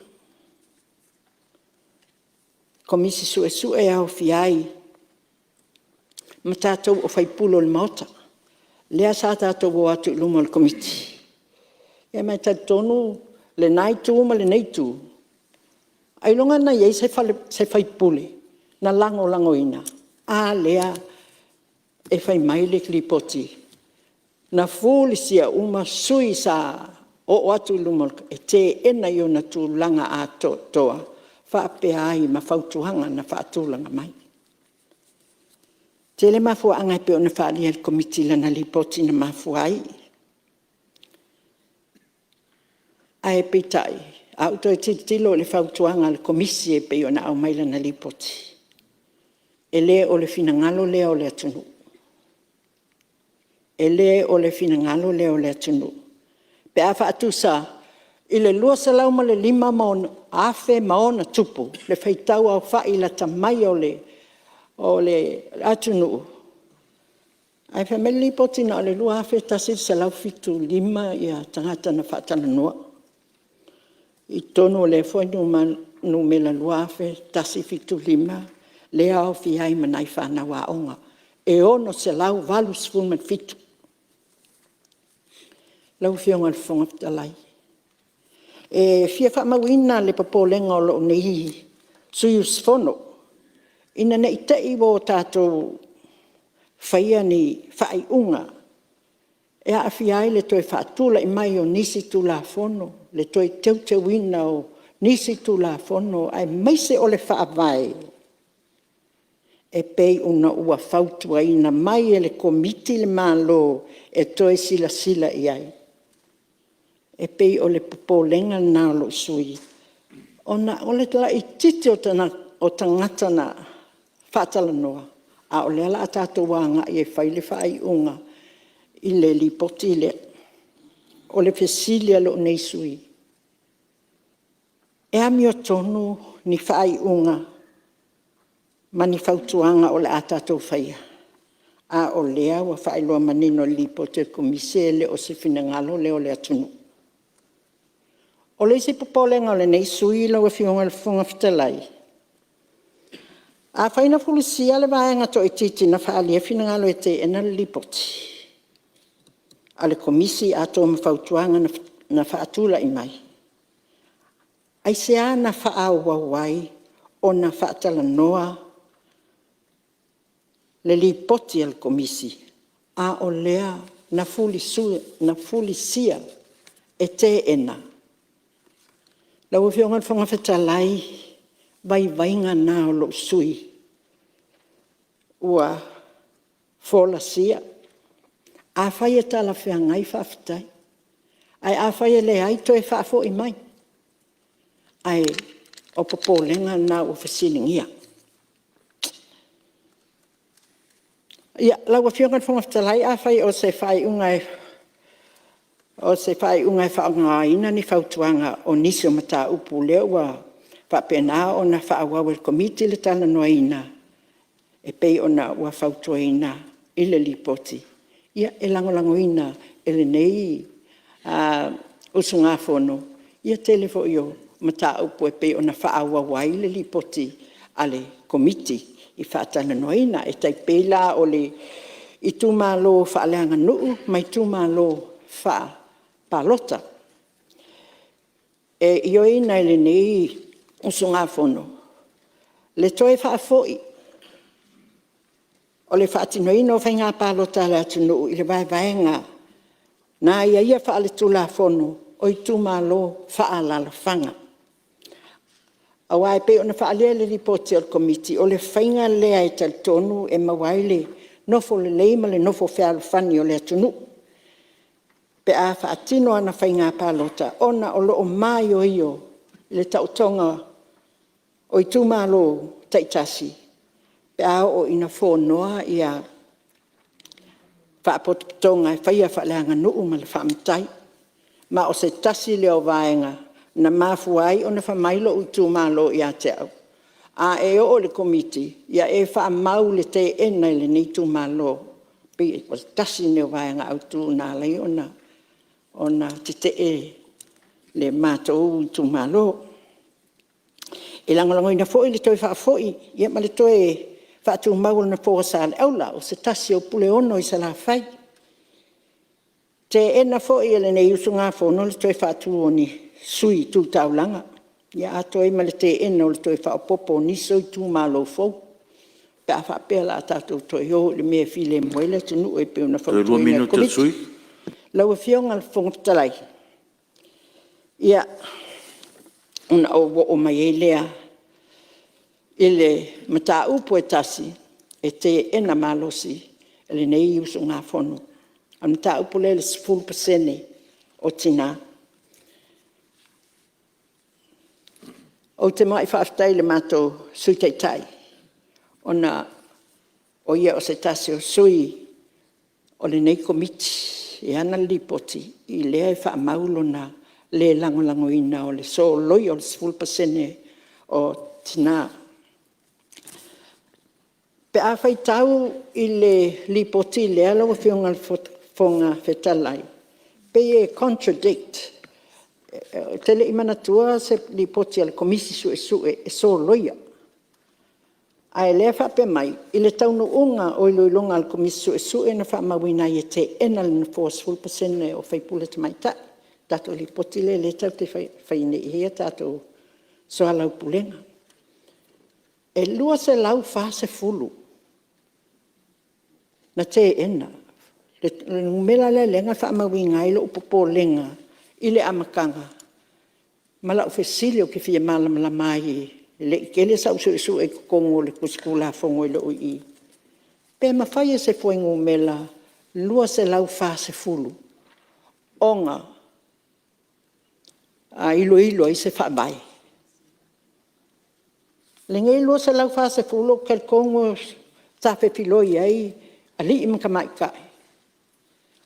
Komisi Suesue e aofia ai ma tatou o sui usufono o le Maota, lea sa tatou o atu i luma o le Komiti. Ma e talitonu lena itu ma lenei itu, ailoga na i ai se sui usufono na lagolagoina? A lea e fai mai le Lipoti, na fulisia uma sui usufono sa oo atu i luma e teena i ona tulaga atoatoa faapea ai ma fautuaga na faatulaga mai. E tele mafuaaga e pei ona faaalia e le Komiti i lana Lipoti na mafua ai. Ae peitai, a ou toe tilotilo i le fautuaga a le Komisi e pei ona aumai i lana Lipoti, e le o le finagalo lea o le atunuu. E le o le finagalo lea o le atunuu pe a faatusa i le 205,000+ le faitau aofai lata mai o le atunuu, ae fai mai le Lipoti na o le 2,175 tagata na faatalanoa i totonu o lea foi numera 2,175 lea e aofia ai ma nai fanau aoga e 687. Lau Afioga i le Fofoga Fetalai, e fia faamauina le popolega o lou nei sui usufono ina ne i te i ua tatou faia ni faaiuga e aafia ai le toe faatulai mai o nisi Tulafono, le toe teuteuina o nisi Tulafono aemaise o le Faavae e pei ona ua fautuaina mai e le Komiti le Malo e toe silasila i ai. E pei o le popolega lena o lou sui usufono ona o le laitiiti o tagata na faatalanoa, a o lea o le a tatou agai e fai le faaiuga i le Lipoti lea. O le fesili a lou nei sui usufono, e amiotonu ni faaiuga ma ni fautuaga o le a tatou faia, a o lea ua faailoa manino e le Lipoti a le Komisi e le o se finagalo lea o le atunuu? O le isi popolega o lenei sui usufono lau Afioga i le Fofoga Fetalai, afai na fulisia le vaega toaitiiti na faaalia finagalo e teena le Lipoti a le Komisi atoa ma fautuaga na faatulai mai, aisea na faaauau ai ona faatalanoa le Lipoti a le Komisi a o lea na fulisia e teena? Lau Afioga i le Fofoga Fetalai, o vaivaiga na o lou sui usufono ua folasia. Afai e talafeagai faafetai, ae afai e leai, toe faafoi mai. Ae o popolega na ua fesiligia. Ia, lau Afioga i le Fofoga Fetalai, afai o se faaiuga e faaaogaina ni fautuaga o nisi o mataupu lea ua faapena ona faaauau e le Komiti le talanoaina e pei ona ua fautuaina i le Lipoti, ia e lagolagoina e lenei usugafono le tele foi o mataupu e pei ona faaauau ai le Lipoti a le Komiti e faatalanoaina. E tai pei la o le itumalo faaleaganuu ma itumalo faapalota. E ioeina e lenei usugafono le toe faafoi o le faatinoina o faiga palota a le atunuu i le vaevaega na aiaia faale-Tulafono o itumalo faaalaalafaga. Aua e pei ona faaalia i le Lipoti a le Komiti, o le faiga lea e talitonu e maua ai le nofo lelei ma le nofo fealofani o le atunuu pe a faatino ana faiga palota ona o lo o maioio le taotoga o itumalo taitasi pe a oo ina fonoa faapotopotoga e faia faaleaganuu ma le faamatai. Ma o se tasi lea o vaega na mafua ai ona fai mai lou itumalo ia te au, a e oo i le Komiti, ia e faamau le teena e lenei itumalo. E pei o le tasi lenei o vaega autu na ala ai ona tetee le matou itumalo. E lagolagoina foi le toe faafoi ma le toe faatumau o le nofoa o Saleaula, o se tasi o Puleono i Salafai. E teena foi e lenei usugafono le toe faatu o ni sui tu taulaga, atoa ai ma le teena o le toe faaopoopo o nisi o itumalo fou pe a faapea o le a tatou toe o i le mea e filemu ai le atunuu e pei ona fautuaina e le Komiti. Lau Afioga i le Fofoga Fetalai, ia, ona ou oo mai ai lea i le mataupu e tasi e teena malosi e lenei usugafono, o le mataupu lea i le 10% o Tina. Ou te muai faafetai i le matou Sui Taitai ona o ia o se tasi o sui o lenei Komiti e ana le Lipoti lea e faamau lona le lagolagoina o le soloia o le 10% o Tina. Pe a faitau i le Lipoti lea lau Afioga i le Fofoga Fetalai, e pei e contradict. Ou te le i manatua se Lipoti a le Komisi Suesue e soloia, a o lea e faapea mai, i le taunuuga o iloiloga a le Komisi Suesue na faamauina ai e teena le nofoa 10% o sui usufono tamaitai. Le tatou Lipoti lea lea tatou te fai nei i ai a tatou soalaupulega. E 240 na teena. O le numera lea na faamauina ai lou popolega i le amataga ma lau fesili ou te fia malamalama ai, e le i tele sau suesue i totonu o le tusi Tulafono e le o i i, pe mafai e se fuainumera 240 ona iloilo ai se faavae? O lenei 240 ou te talitonu sa fefiloi ai alii ma tamaitai,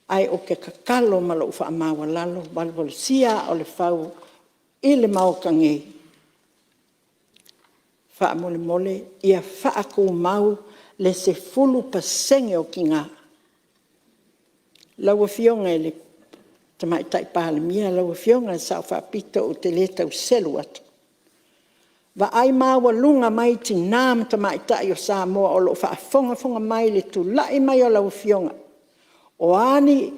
ae ou te tatalo ma lou faamaualalo, valuvalusia aa o le fau i le Maota nei, faamolemole ia faatumau le 10% o tina. Lau Afioga i le Tamaitai Palemia, lau Afioga i le Sao Faapito, ou te le tau selu atu, vaai maualuga mai tina ma tamaitai o Samoa o lo o faafogafoga mai i le tulai mai o lau Afioga. O a ni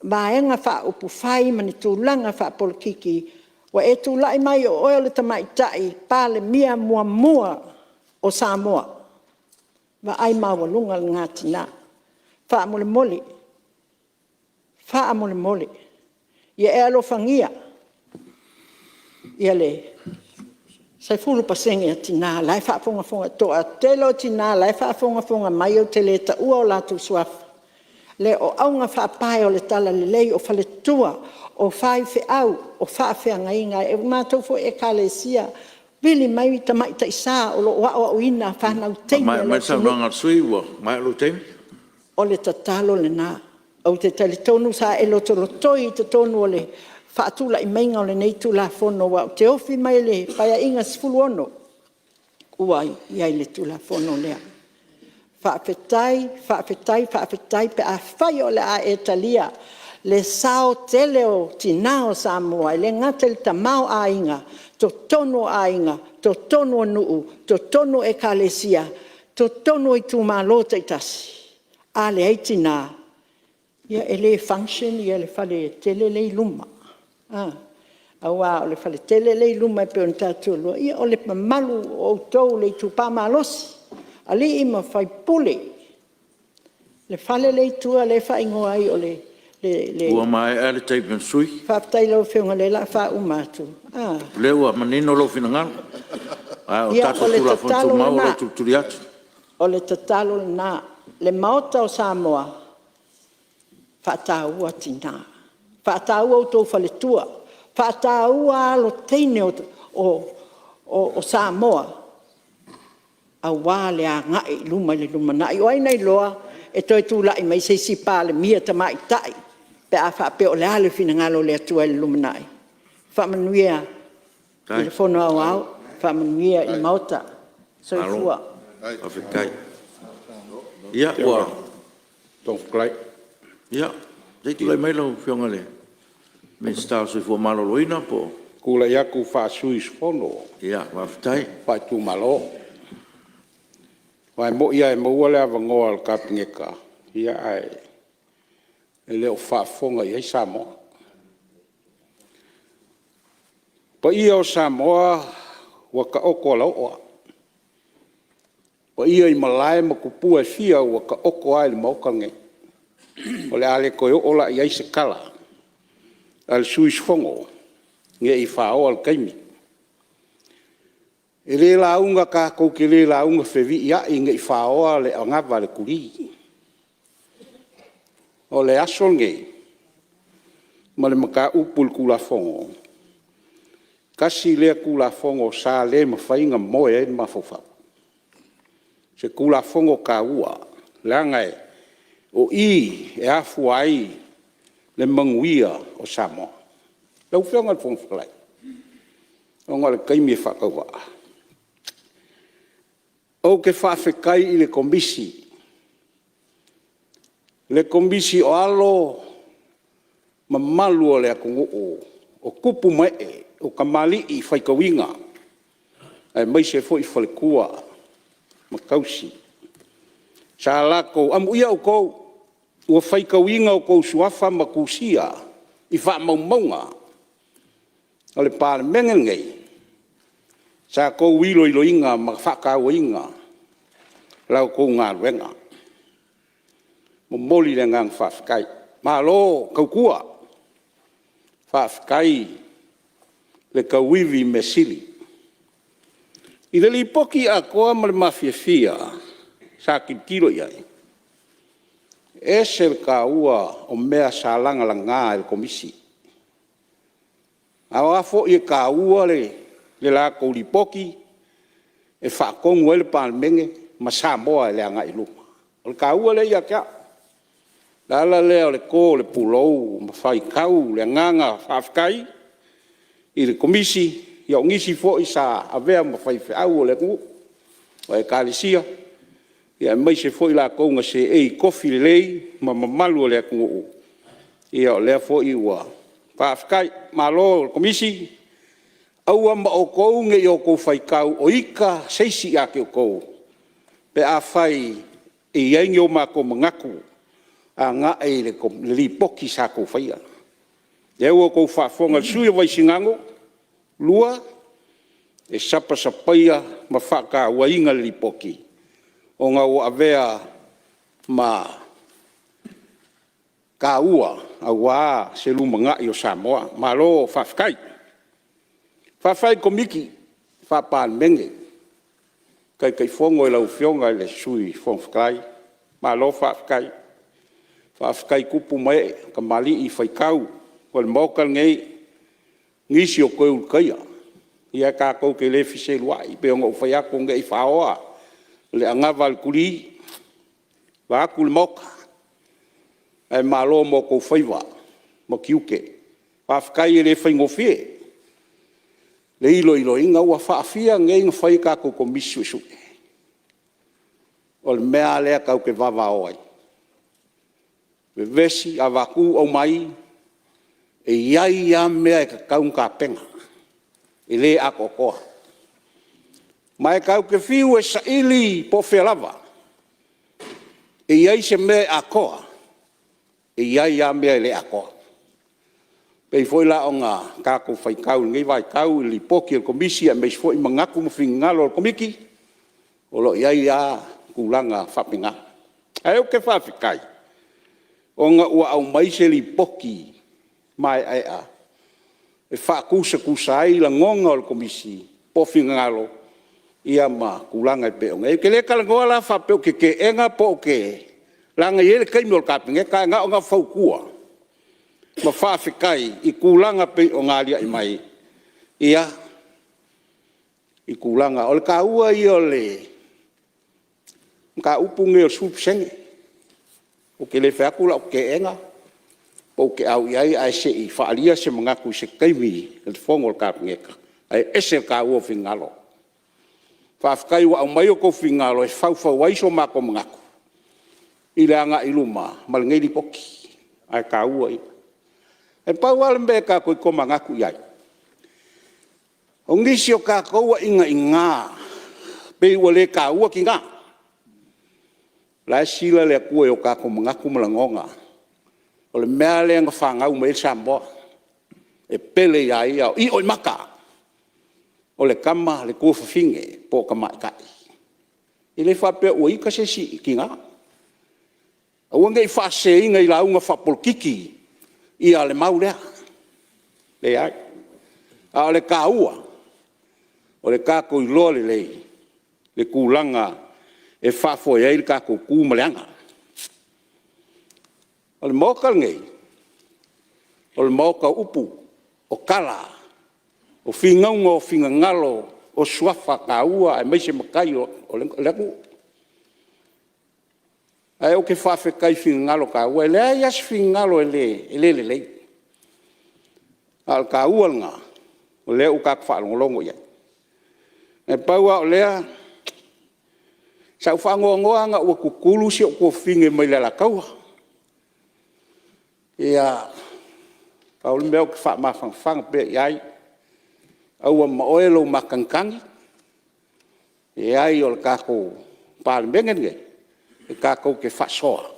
Vaega Faaupufai ma ni tulaga faapolokiki, ua e tulai mai o oe o le Tamaitai Palemia muamua o Samoa. Vaai maualuga lena tina. Faamolemole, faamolemole, ia e alofagia le 10% a tina la e faafogafoga, le toatele o tina la e faafogafoga mai ou te le taua o latou suafa, o augafaapae o le talalelei, o faletua, o faifeau, o faafeagaiga, o matou foi Ekalesia, vili mai tamaitai sa o lo o aoaoina fanau teine a le atunuu. Faamaea mai le saunoaga a le sui usufono ua maea lou taimi. O le tatalo lena. Ou te talitonu sa e lotolotoi i totonu o le faatulai maiga o lenei Tulafono aua ou te ofi mai i le Paeaiga XVI ua i ai le Tulafono lea. Faafetai, faafetai, faafetai pe afai o le a e talia le sao tele o tina o Samoa, e le gata i le tamaoaiga, totonu o aiga, totonu o nuu, totonu o Ekalesia, totonu o itumalo taitasi. A leai tina, e le function le faletele lea e i luma, aua o le faletele lea e i luma e pei ona tatou iloa, ia o le mamalu o outou le itupa malosi, alii ma faipule, le fale lea e i tua lea e faaigoa ai o le… Ua maea le taimi o le sui usufono. Faafetai i lau Afioga o lea o le a faauma atu. O lea ua manino lou finagalo, ae o tatou Tulafono Tumau o lo o tulituli atu. O le tatalo lena, le Maota o Samoa, faataua tina, faataua outou faletua, faataua alo teine o Samoa aua le agai i luma i le lumanai. O ai na iloa e toe tulai mai se isi Palemia Tamaitai pe a faapea o le a le finagalo o le Atua i le lumanai. Faamanuia i le Fono Aoao, faamanuia i le Maota. Soifua. Malo faafetai. Ia, se i tulai mai lau Afioga i le Minisita o le Soifua Maloloina po o… Tulai atu faa-sui usufono faaitumalo. Aua e moni lava e maua le avanoa o le Kapeneta, ae le o faafofoga i ai Samoa. O paia o Samoa ua taoto alaoo lava, o paia i malae ma tupua e fia ua taoto lava i le Maota lenei. O le a le toe oo la i ai se tala a le sui usufono ne i faoa le taimi. E le lauga tatou te le lauga feviiai ne i faoa le anava a le tulī. O le aso lenei ma le mataupu i le Tulafono, tasi lea Tulafono sa le mafai ona moe ai le mafaufau. O se Tulafono taua leaga o i e afua ai le manuia o Samoa. Lau Afioga i le Fofoga Fetalai, ona o le taimi e faatauvaa, ou te faafetai i le Komisi, le Komisi o alo ma mamalu o le atunuu, o tupu ma ee, o tamalii faitauina, aemaise foi faletua ma tausi sa latou… Amuia outou ua faitauina outou suafa ma tusia i faamaumauga a le Palemene lenei sa outou iloiloina ma faatauaina la outou galuega. E momoli le agaga faafetai. Malo tautua, faafetai le tauivi i mea sili. I le Lipoti atoa ma le mafiafia sa tilotilo i ai, e ese le taua o mea sa lagalaga e le Komisi. Aua foi e taua le latou Lipoti e faatonu ai le Palemene ma Samoa i le agai i luma. O le taua lea ia te au. O le ala lea o le to o le pulou ma faitau le agaga faafetai i le Komisi. Ia o nisi foi sa avea ma faifeau o le atunuu, o Ekalesia, aemaise foi i latou na seei i tofi lelei ma mamalu o le atunuu, ia o lea foi ua… Faafetai. Malo i le Komisi. Aua ma outou ne i outou faitau o ita se isi ia te outou pe afai e i ai ni o matou manatu agai i le Lipoti sa outou faia. O lea ua outou faafofoga i le sui usufono o Vaisigano 2, e sapasapaia ma faatauaina le Lipoti ona ua avea ma taua aua se lumanai o Samoa. Malo faafetai. Faafetai i le Komiti Faa-Palemene, Taitaifono i lau Afioga i le Sui Fofoga Fetalai, malo faafetai. Faafetai i tupu ma ee, o tamalii faitau o le Maota lenei, nisi o Toe Ulutaia. Ia tatou te le feseluai pei ona ou fai atu ne i faoa le anava a le tulī vaeatu le Maota, ae malo mo outou faiva ma tiute. Faafetai e le faigofie le iloiloina. Ua faafia nei ona fai a tatou Komisi Suesue? O le mea lava lea tatou te vavao ai, vevesi, avatu aumai, e i ai lava mea e tatau ona tapena, e le atoatoa. Ma e tatou te fiu e saili po o fea lava, E i ai se mea e atoa, e i ai lava mea e le atoa. E pei foi la ona tatou faitau i lenei vaitau i le Lipoti a le Komisi aemaise foi manatu ma finagalo o le Komiti, o lo o i ai lava tulaga faapena. Ae ou te faafetai ona ua aumai se Lipoti maeaea e faatusatusa ai lagona o le Komisi po o finagalo ma tulaga e pei ona i ai. Ou te le talanoa la faapea ou te teena pe ou te… leaga e i ai le taimi o le Kapeneta, ae na ona fautua ma faafetai i tulaga e pei ona aliae mai i tulaga. O le taua ia o le mataupu lenei o le 10%. Ou te le fai atu la ou te teena pe ou te au i ai ae se i faaalia se manatu i se taimi i le fono a le Kapeneta, ae ese le taua o finagalo. Faafetai ua aumai outou finagalo e faufau ai so matou manatu i le agai i luma ma lenei Lipoti, ae taua ia. E pau lava le mea tatou te tomanatu i ai, o nisi o tatou ua inaina pei ua le taua tina. O la e silasila le Atua i o tatou manatu ma lagona, o le mea lava lea na fanau mai ai Samoa, e pele ia te ia o i'o i mata, o le tama le tuafafine po o tamaitai. E le faapea ua ita se isi i tina. Aua ne i faaseseina i lauga faapolokiki le mau lea, leai. A o le taua, o le tatou iloa lelei le tulaga e faafoe ai le tatou tu ma le aga. O le Maota lenei, o le Maota o upu, o tala, o finauga o finagalo o suafa taua aemaise matai o le atunuu. Ae ou te faafetai i finagalo taua, e leai lava se finagalo e le lelei. A o le taua lena o lea ua tatou faalogologo i ai. Na pau lava o lea, sa ou faanoanoa lava ina ua tutulu si ou tuafafine mai le Alataua. Ia, pau le mea ou te faamafanafana pea i ai, aua ma oe lou matagitagi, leai o le tatou Palemene lenei, e tatou te faasoa.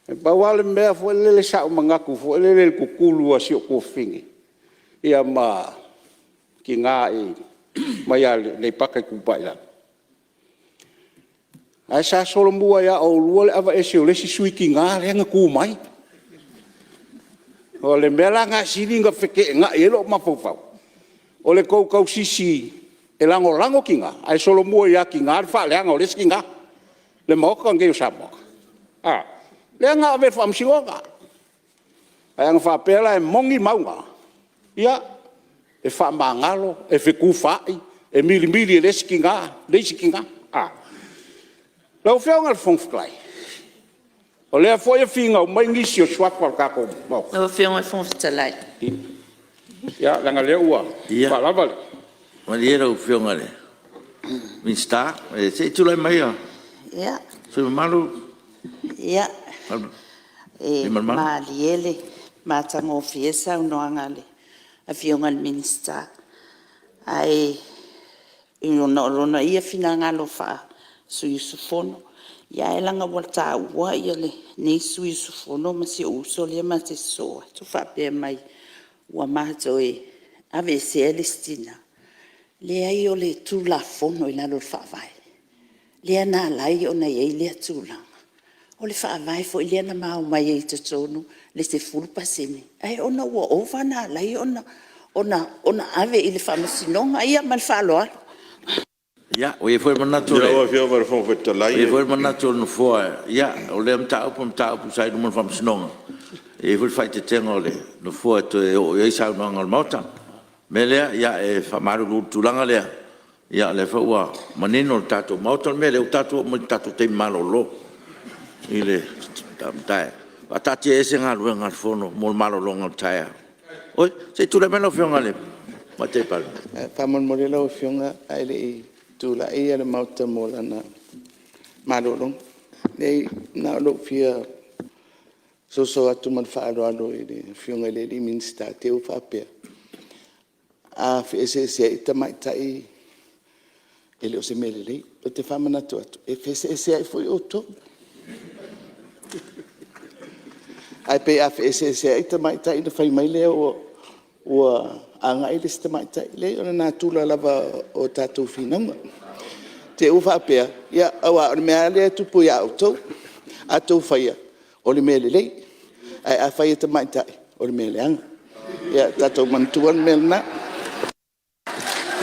E pau lava le mea foi lele sa ou manatu foi lele i le tutulu a si ou tuafafine ma le tina mai Aleipata Itupa i Lalo, ae sa solomua ia oulua le aveese o le isi sui tina lea na tu mai. O le mea la lena e sili ona feteenai ai lou mafaufau, o le tou tausisi e lagolago tina, ae solomua ia tina le faaleaga o le isi tina, le Maota lenei o Samoa. Lea na ave i le Faamasinoga. Ae ana faapea la e moni mau na, ia, e faamagalo, e fetufaai, e milimili e le isi tina le isi tina. Lau Afioga i le Fofoga Fetalai, o lea foi e finau mai nisi o suafa o le tatou Maota… Lau Afioga i le Fofoga Fetalai… Ia, leaga o lea ua faalava le… Malie lau Afioga i le Minisita, se i tulai mai le sui usufono mamalu E Aliimalemanu. malie le matagofie le saunoaga a le Afioga i le Minisita, ae ona o lona ia finagalo faa-sui usufono. Ae leaga ua taua lenei sui usufono ma si ou uso lea ma te sosoo atu faapea mai ua ma toe aveesea le isi tina. Leai o le Tulafono i lalo o le Faavae lea na ala ai ona i ai lea tulaga. O le Faavae foi lea na ma omai ai i totonu i le 10% ae ona ua ova na ala ai ona ave i le Faamasinoga. Ia ma le faaaloalo. Ia, ua i ai foi le manatu Lau Afioga i le Fofoga Fetalai… o le Nofoa, o lea mataupu o le mataupu sa i luma o le Faamasinoga, e i ai foi le faaeteetega o le Nofoa e toe oo i ai saunoaga a le Maota. O le mea lea, e faamalulu i le tulaga lea, o lea foi ua manino le tatou Maota. O le mea lea ua tatou oo mai i le tatou taimi malolo i le taeao. E faataatiaese Galuega a le Fono mo le malologa o le taeao. Oi, se i tulai mai lau Afioga i le Tamaitai Palemia. Faamolemole lau Afioga ae le i tulai le Maota mo lana malologa. Leai na o lou fia soso atu ma le faaaloalo i le Afioga i le Minisita i te'i ua faapea a feeseeseai tamaitai e le o se mea lelei. Ou te faamanatu atu, e feeseeseai foi outou. Ae pei a feeseeseai tamaitai ona fai mai lea ua agai le isi tamaitai. Leai o le natura lava o tatou finauga. I te i ua faapea, ia aua o le mea lava lea e tupu ia outou, a outou faia, o le mea lelei, ae a fai e tamaitai, o le mea leaga. Ia tatou manatua le mea lena.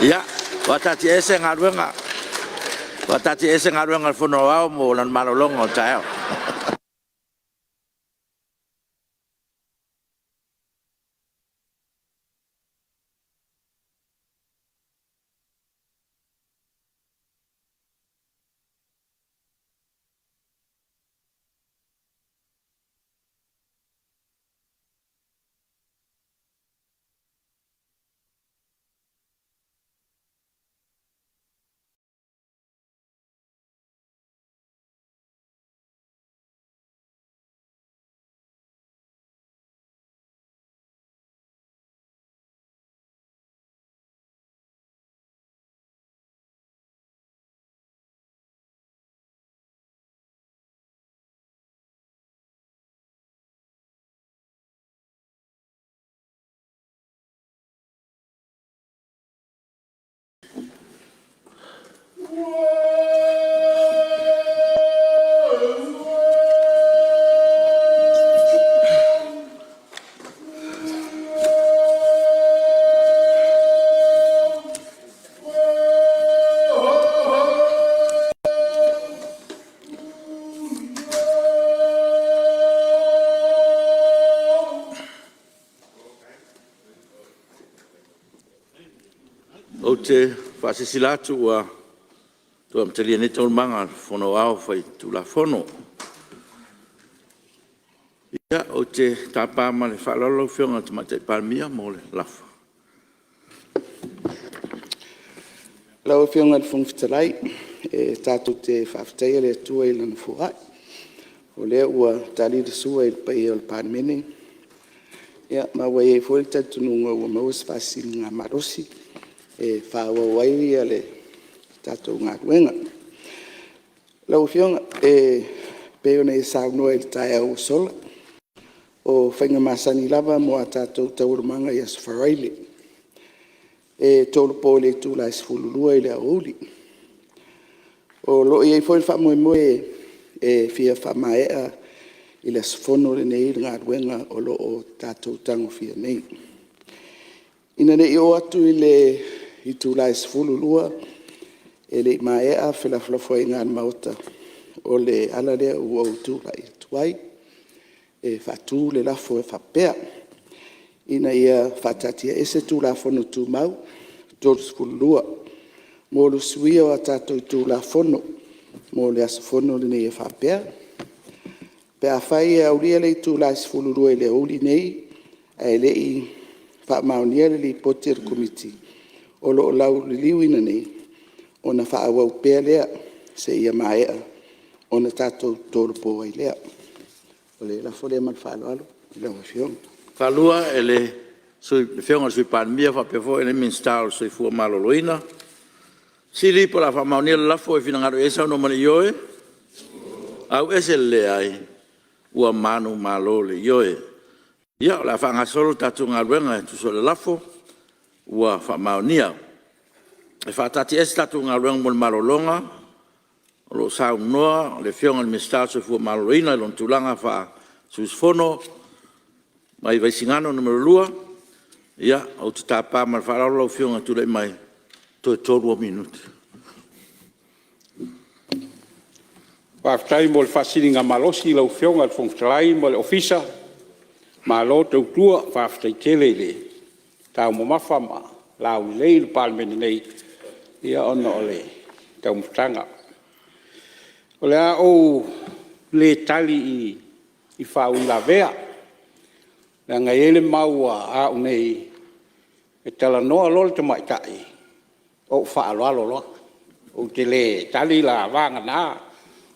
Ia, faataatiaese Galuega a le Fono Aoao mo lana malologa o le taeao. Ou te faasilasila atu ua toe amatalia nei Taualumaga a le Fono Aoao Faitulafono. Ia, ou te tapa ma le faaaloalo lau Afioga i le Tamaitai Palemia mo le lafo. Lau Afioga i le Fofoga Fetalai, e tatou te faafetaia le Atua i Lana foai, o lea ua tali le sua i le paia o le Palemene, ma ua i ai foi le talitonuga ua maua se faasiligamalosi e faaauau ai le tatou galuega. Lau Afioga e pei ona e saunoa i le taeao ua sola, o faiga masani lava mo a tatou taualumaga i aso Faraile, e tolopo i le itula e 12:00 i le aoauli. O lo o i ai foi le faamoemoe e fia faamaea i le aso Fono lenei le galuega o lo o tatou tagofia nei. Ina ne i oo atu i le itula e 12:00 e le i maea felafolafoaiga a le Maota, o le ala lea ua ou tulai atu ai e faatu le lafo e faapea, Ina ia faataatiaese Tulafono Tumau 32 mo le suia o a tatou itula Fono mo le aso Fono lenei e faapea; Pe afai e aulia le itula e 12:00 i le aoauli nei ae le i faamaonia le Lipoti a le Komiti o lo o lauliliuina nei, ona faaauau pea lea seia maea ona tatou tolopo ai lea. O le lafo lea ma le faaaloalo i lau Afioga. E faatu e le Afioga i le Sui Palemia faapea foi le Minisita o le Soifua Maloloina. O le a faamaonia le lafo, e finagalo i ai saunoa ma le ioe. Ua manumalo le Ioe. Ia, o le a faagasolo le tatou galuega e tusa o le lafo ua faamaonia. E faataatiaese tatou galuega mo le malologa o lo o saunoa le Afioga i le Minisita o le Soifua Maloloina i lona tulaga faa-sui usufono mai Vaisigano 2. Ia, ou te tapa ma le faaaloalo lau Afioga e te tulai mai toe 3 ou minute. Faafetai mo le faasiligamalosi i lau Afioga i le Fofoga Fetalai ma le Ofisa, malo tautua, faafetai tele i le taumamafa ma laulelei le Palemene nei ona o le taumafataga. O le a ou le tali i faauilavea, leaga e i ai le mau a au nei, e talanoa loa le tamaitai ou faaaloalo loa. Ou te le tali la, vagana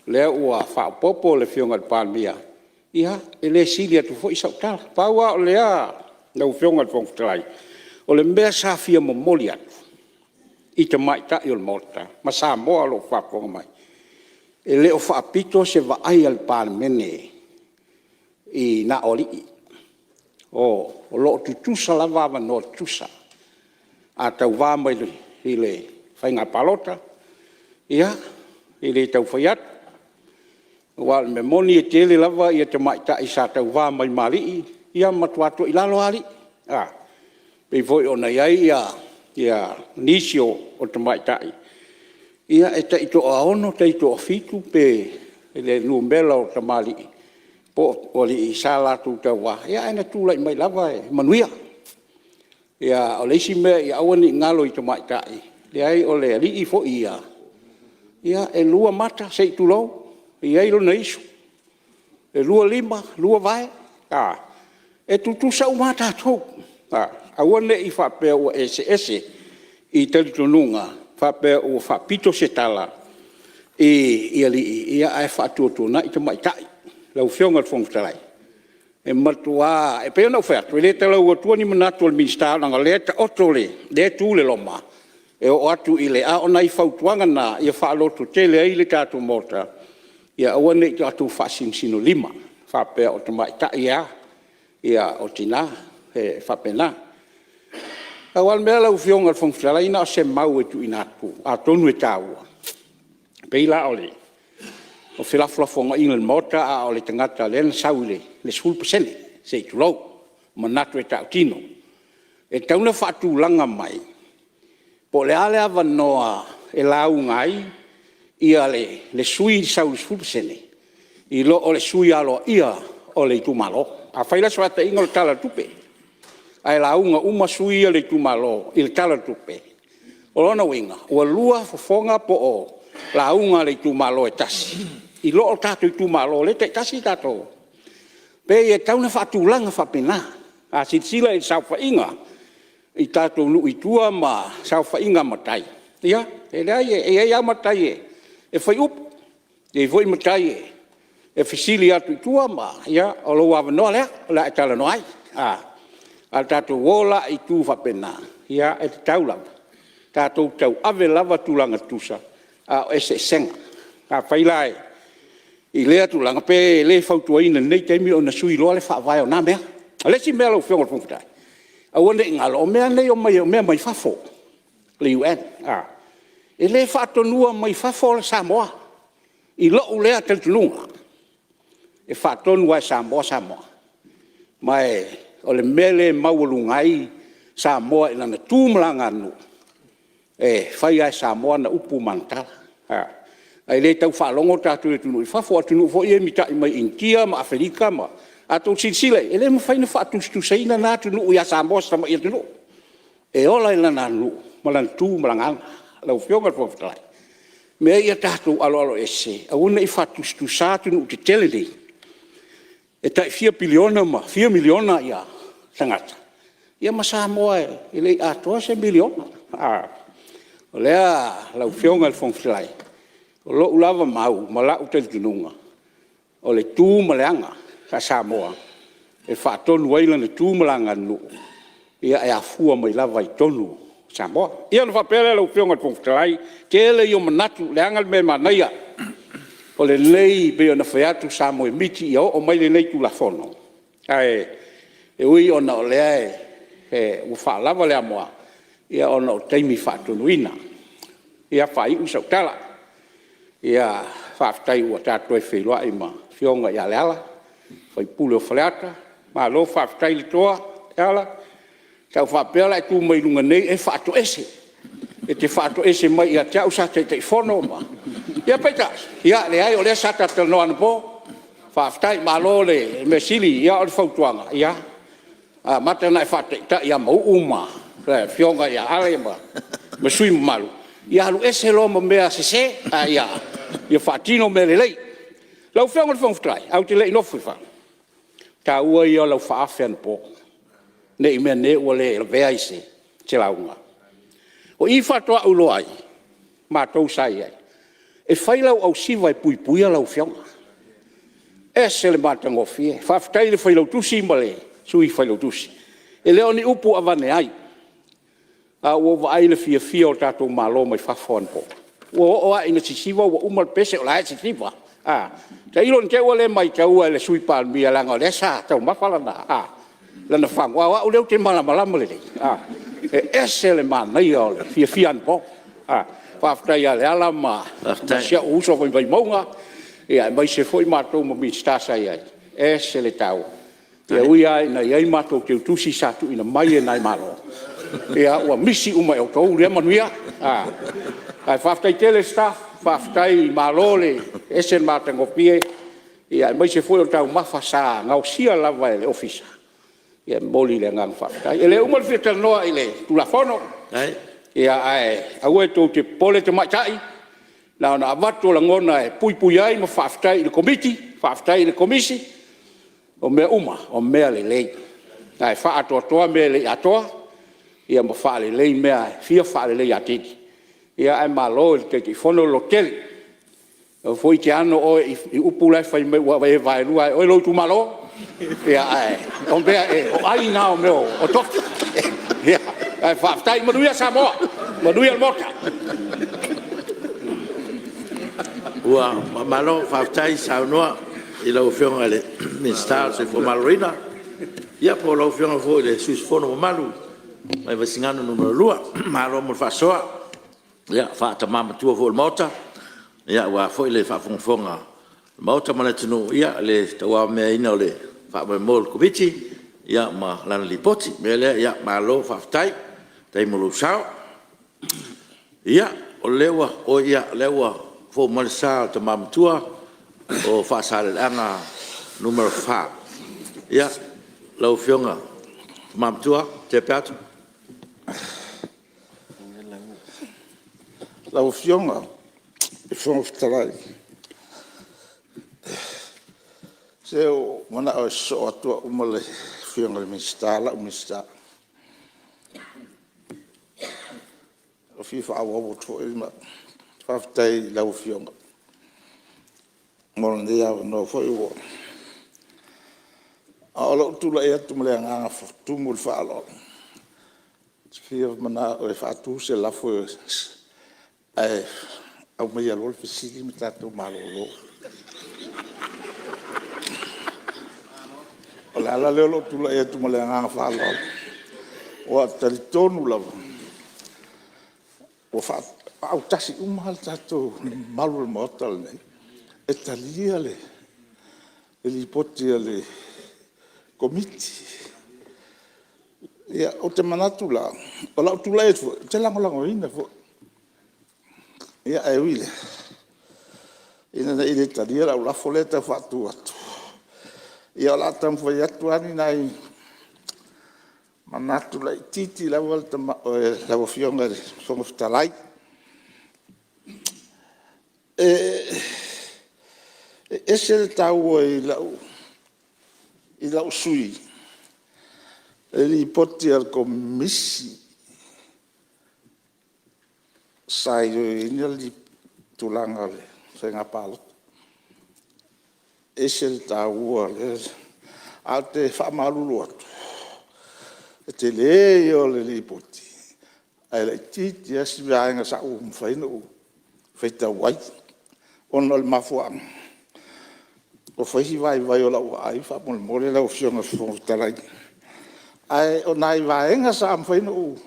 o lea ua faaopoopo le Afioga i le Palemia, ia, e le sili atu foi sau tala. Pau lava o lea lau Afioga i le Fofoga Fetalai, o le mea sa fia momoli atu i tamaitai o le Maota ma Samoa o lo o faafofoga mai, E le o faapito se vaai a le Palemene na o alii. O lo o tutusa lava avanoa tutusa. A tauva mai i le faiga palota, ia, e le tau fai atu, aua o le mea moni e toatele lava tamaitai sa tauva mai ma alii, ia ma matua toilalo lava alii. E pei foi ona i ai nisi o tamaitai e tai toaono taitoafitu le numera o tamalii po o alii sa latou tauva, ae na tulai mai lava e manuia. O le isi mea ia aua ne i galo i tamaitai, leai o le alii foi ia, e lua mata se i tulou, e i ai lona isu, e lua lima, lua vae. E tutusa uma lava tatou, aua ne i faapea ua eseese i talitonuga faapea ua faapito se tala i alii ae faatuatuanai tamaitai. Lau Afioga i le Fofoga Fetalai, e matua… E pei ona ou fai atu, e le talauina atua ni manatu o le Minisita leaga o lea e taoto, o lea e tu le loma e oo atu i le… A o nai fautuaga na ia faalototele ai le tatou Maota, ia aua ne i tatou faasinosinolima faapea o tamaitai e a, o tina, e faapena. Pau lava le mea lau Afioga i le Fofoga Fetalai na o se mau e tuuina atu atonu e taua, e pei la o felafolafoaiga i le Maota a o le tagata lea na sau i le 10% se i tulou, manatu e tautino. E tatau ona faatulaga mai po o le a le avanoa e lauga ai le sui usufono sau i le 10% i lo le sui aloaia o le itumalo. Afai la o se faataitaiga o le Tala o le Tupe, ae lauga uma sui usufono ia o le itumalo i le Tala o le Tupe, o lona uiga, ua lua fofoga po o lauga a le itumalo e tasi i lo le tatou itumalo lea e taitasi tatou. E pei e tatau ona faatulaga faapena. A silasila i le saofaiga i tatou nuu i tua ma saofaiga a matai, ia, e leai, e i ai lava matai e fai upu, e i ai foi matai e fesili atu i tua ma… ia o lou avanoa lea o le a e talanoa ai. A tatou o la i itu faapena, ia e tatau lava ona tatou tauave lava tulaga tutusa, a o eseesega. Afai la i lea tulaga, pe le fautuaina i lenei taimi ona sui loa le faavae o na mea. O le isi mea lau Afioga i le Fofoga Fetalai, aua ne i galo, o mea nei o mea mai fafo, le UN, e le faatonua mai fafo Samoa i lou lea talitonuga, e faatonu lava e Samoa Samoa. Ma o le mea lea e maualuga ai Samoa i lana tu ma lana aganuu, e fai lava e Samoa ana upu ma ana tala. Ae le tau faalogo tatou i atunuu i fafo, o atunuu foi ia e mitai mai i Initia ma Aferika ma… A outou silasila i ai, e le mafai ona faatusatusaina na atunuu ia Samoa o si tamai atunuu, e ola i lana aganuu ma lana tu ma lana aga. Lau Afioga i le Fofoga Fetalai, o mea ia tatou aloaloese, aua ne i faatusatusa atunuu tetele nei e tai fia piliona ma fia miliona tagata, ia ma Samoa e le i atoa se miliona. O lea lau Afioga i le Fofoga Fetalai, o lau lava mau ma lou talitonuga, o le tu ma le aga faa-Samoa e faatonu ai lana tu ma lana aganuu, e afua mai lava i totonu o Samoa. Ia ona faapea lea lau Afioga i le Fofoga Fetalai, tele ia o manatu, leaga le mea e manaia, o lelei pei ona fai atu sa moemiti ia oo mai lenei Tulafono, ae ui ona o lea ua faalava le amoa ona o taimi faatonuina. Ia, faaiu sau tala, faafetai ua tatou toe feiloai ma le Afioga ia Leala le sui usufono o Faleata, malo faafetai le toa Leala. Sa ou faapea o le a e tu mai luga nei e faatoese, e te faatoese mai ia te au sa Taitaifono ma… Ia peitai, ia leai o lea sa ta talanoa anapo, faafetai. Malo. O le mea sili o le fautuaga, ia amata ona e faataitai ia Mauu ma le Afioga ia Ale ma sui usufono mamalu, ia alu ese loa ma mea sese ae ia faatino mea lelei. Lau Afioga i le Fofoga Fetalai ae ou te le i nofo ifo i lalo, o le taua ia o lau faaafe anapo, ne i meaane ua le lavea i se lauga. O i faatoa ou iloa ai matou sa i ai, e fai lau ausiva e puipuia lau Afioga. E ese le matagofie. Faafetai i le Failautusi ma le Sui Failautusi, e le o ni upu avane ai, ae ua ou vaai i le fiafia o tatou malo mai fafo anapo. Ua oo lava ina sisiva ua uma le pese o la e sisiva lava. Tailo ne i te i ua le maitaua e le Sui Palemia leaga o lea sa taumafa lana fagu, a o au lea ou te malamalama lelei, e ese le manaia o le fiafia anapo. Faafetai ia Leala ma si ou uso foi mai Vaimauga, aemaise foi matou ma Minisita sa i ai, e ese le taua. E ui lava ina i ai matou teutusi sa tuuina mai e nai Malo, ia ua misi uma e outou lea manuia, ae faafetai tele staff, faafetai malo, e ese le matagofie, aemaise foi o taumafa sa gaosia lava e le Ofisa. Ia e momoli le agaga faafetai. E le uma le fia talanoa i le Tulafono, ae aua tou te popole tamaitai, na ona avatu o lagona e puipui ai ma faafetai i le Komiti, faafetai i le Komisi, o mea uma o mea lelei, ae faaatoatoa mea e le i atoa ma faalelei mea e fia faaleleia atili. Ae malo i le Taitaifono le lototele. Aua foi e te ano oe i upu la e fai mai ua e vaelua ai e oe lou itumalo, ae o ai na o mea o tofi. Ae faafetai. Manuia Samoa, manuia le Maota. Ua faamalo faafetai saunoa i lau Afioga i le Minisita o le Soifua Maloloina, ia po o lau Afioga foi i le sui usufono mamalu mai Vaisigano 2. Malo mo le faasoa faa-tama matua foi o le Maota aua foi le faafogafoga a le Maota ma le atunuu i le tauavagameaina o le faamoemoe o le Komiti ma lana Lipoti. O le mea lea, malo faafetai, faafetai mo lou sao. Ia, o lea ua fou mai le sa o le tama matua o Faasaleleaga 4. Ia, lau Afioga i le Tama Matua Tea Peato. Lau Afioga i le Fofoga Fetalai, se ua ou manao e sosoo atu au ma le Afioga i le Minisita, lau Minisita. E fia faaauau atu foi. Faafetai i lau Afioga mo lenei avanoa foi ua… A o lou tulai atu ma le agaga e tumu i le faaaloalo, ou te fia manao e faatu se lafo, Ae aumaia loa le fesili ma tatou malolo. O le ala lea o lou tulai atu ma le agaga faaaloalo, aua ou te talitonu lava ua autasi uma lava le mamalu o le Maota lenei e talia le Lipoti a le Komiti. Ia, ou te manatu la, o lou tulai atu foi, ou te lagolagoina foi. Ae ui i lea, ina ne i le talia lau lafo lea e tau faatu atu, ia o le a taumafai atu lava ni nai manatu laitiiti lava lau Afioga i le Fofoga Fetalai. E ese le taua i lou sui usufono o le Lipoti a le Komisi sa iloiloina le tulaga o le Faiga Palota. E ese le taua o lea… Ae ou te faamalulu atu, o le tele ia o le Lipoti, ae laitiiti lava si vaega sa mafai ona ou faitau ai, ona o le mafuaaga, ua fai si vaivai o lau vaai faamolemole lau Afioga i le Fofoga Fetalai. Ae o nai vaega sa mafai ona ou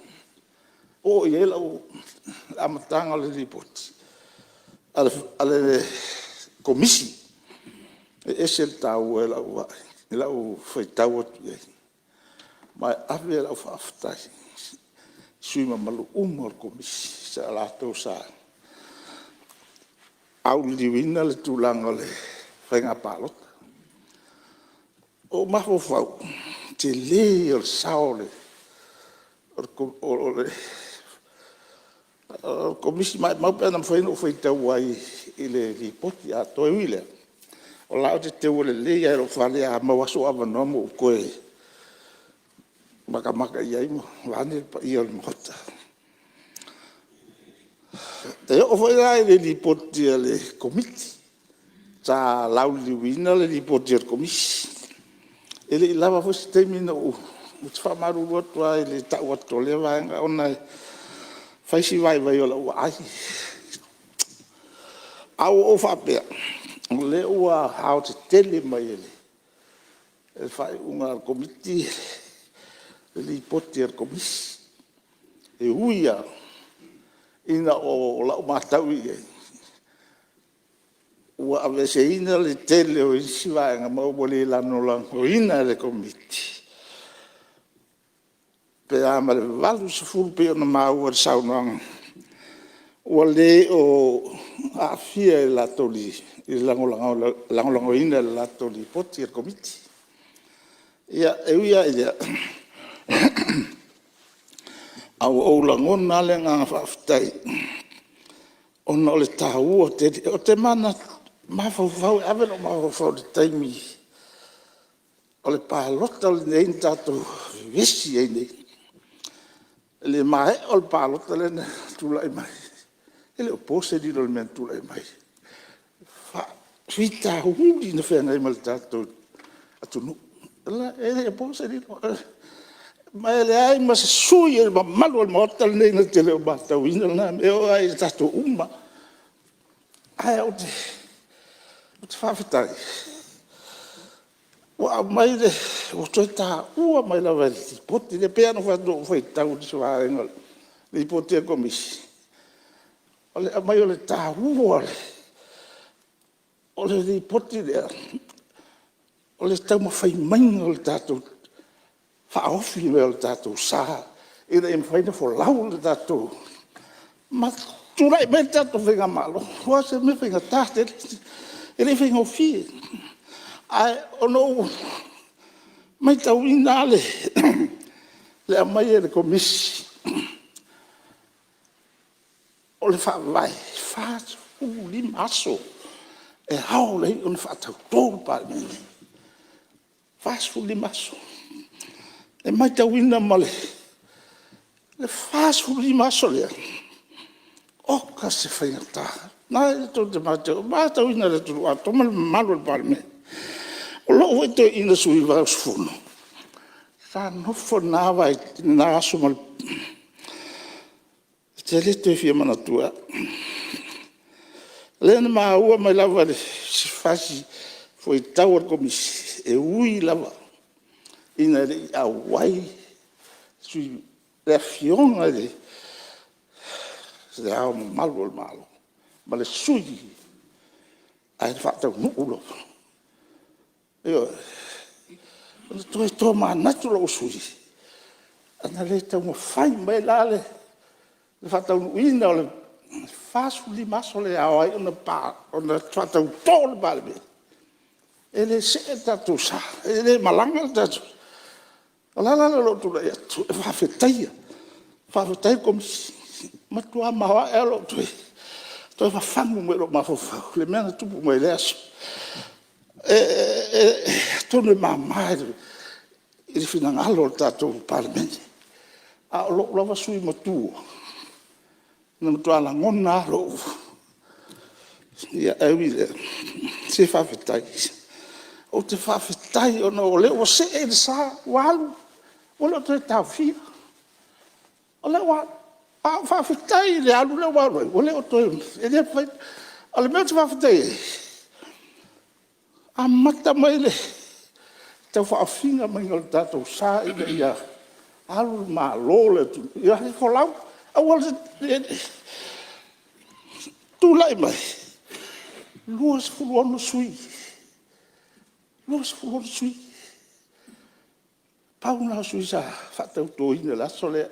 oo i ai lau… le amataga o le Lipoti a le Komisi. E ese le taua i lau vaai, i lau faitau atu i ai, ma e ave lau faafetai i sui usufono mamalu uma o le Komisi sa latou lauliliuina le tulaga o le faiga palota. Ua ou mafaufau, o le tele ia o le sao o le Komisi, maumau pe ana mafai ona ou faitau ai i le Lipoti atoa. E ui i lea, o la e ou te teua lelei lava i lou fale, a maua lava sou avanoa ma ou toe matamata i ai vaeane le paia o le Maota. E oo foi la i le Lipoti a le Komiti sa lauliliuina le Lipoti a le Komisi, e le i lava foi se taimi na ou… Ou te faamalulu atu lava i le tau atu o lea vaega ona e fai si vaivai o lau vaai. Ae ua ou faapea, o lea ua aoaotetele mai e le faaiuga a le Komiti le Lipoti a le Komisi. E ui lava ina o lau matau i ai, ua aveeseina le tele o isi vaega ma ua le lagolagoina e le Komiti, pe a ma le 80 pei ona maua i le saunoaga, ua le o aafia i le lagolagoina e le latou Lipoti a le Komiti. Ia, e ui lava i lea, ae ua ou lagona lava le agaga faafetai ona o le taua tele. Ou te mafaufau, e ave lou mafaufau i le taimi o le palota lenei na tatou vevesi ai nei. I le maea o le palota lea na tulai mai, e le o po se lilo i le mea na tulai mai, faafitauli na feagai ma le tatou atunuu. E le o po se lilo, ma e leai ma se sui usufono mamalu o le Maota lenei na te le o matauina lena mea, e oo lava ia i tatou uma lava. Ae ou te faafetai ua aumai le… ua toe taua mai lava e le Lipoti lea. E pei lava ona ou fai atu na ou faitau i se vaega o le Lipoti a le Komisi, o le aumai o le taua o le Lipoti lea, o le taumafai maiga o le tatou faaofi mai o le tatou sa ina ia mafai ona folau le tatou… ma tulai mai le tatou faigamalo. Aua o se mea faigata tele, e le i faigofie. Ae na ou matauina lava le aumai e le Komisi o le Faavae, e 45 aso e ao ai ona faatauto le Palemene, 45 aso. E matauina ma le 45 aso lea, oka se faigata. O lena tou te matauina e le atunuu atoa ma le mamalu o le Palemene. O lou foi toeaina sui usufono, sa nofo i lena aso ma le… ou te le toe fia manatua e au. O lea na maua mai lava i le fasi fuaitau a le Komisi, e ui lava ina e le i auai le Afioga i Le Ao Mamalu o le Malo ma le Sui, ae na faataunuu lava. Ioe. Ona toe tomanatu lou sui usufono, ana le taumafai mai la le faataunuuina o le 45 aso lea e ao ai ona faatauto le Palemene, e le see le tatou sa, e le malaga le tatou… O le ala lea o lou tulai atu e faafetaia, faafetai le Komisi. E matua maoae lava lou toe fafagu mai lou mafaufau i le mea na tupu mai i lea aso. Atonu e mama i le finagalo o le tatou Palemene, a o lou lava sui usufono matua, na matua lagona lava lou… Ae ui i lea, se faafetai. Ou te faafetai ona o lea ua see le sa ua alu, ua le o toe taofia. O lea ua alu. Ae ou faafetai i le alu lea ua alu ai, ua le o toe… e le mafai… O le mea ou te faafetai ai, amata mai le tau faaofiga mai o le tatou sa ina ia alu le Malo o le atunuu, ia folau. Aua le… Tulai mai, 26 sui usufono, 26 sui usufono. Pau lena o sui usufono sa faatautoina i le aso lea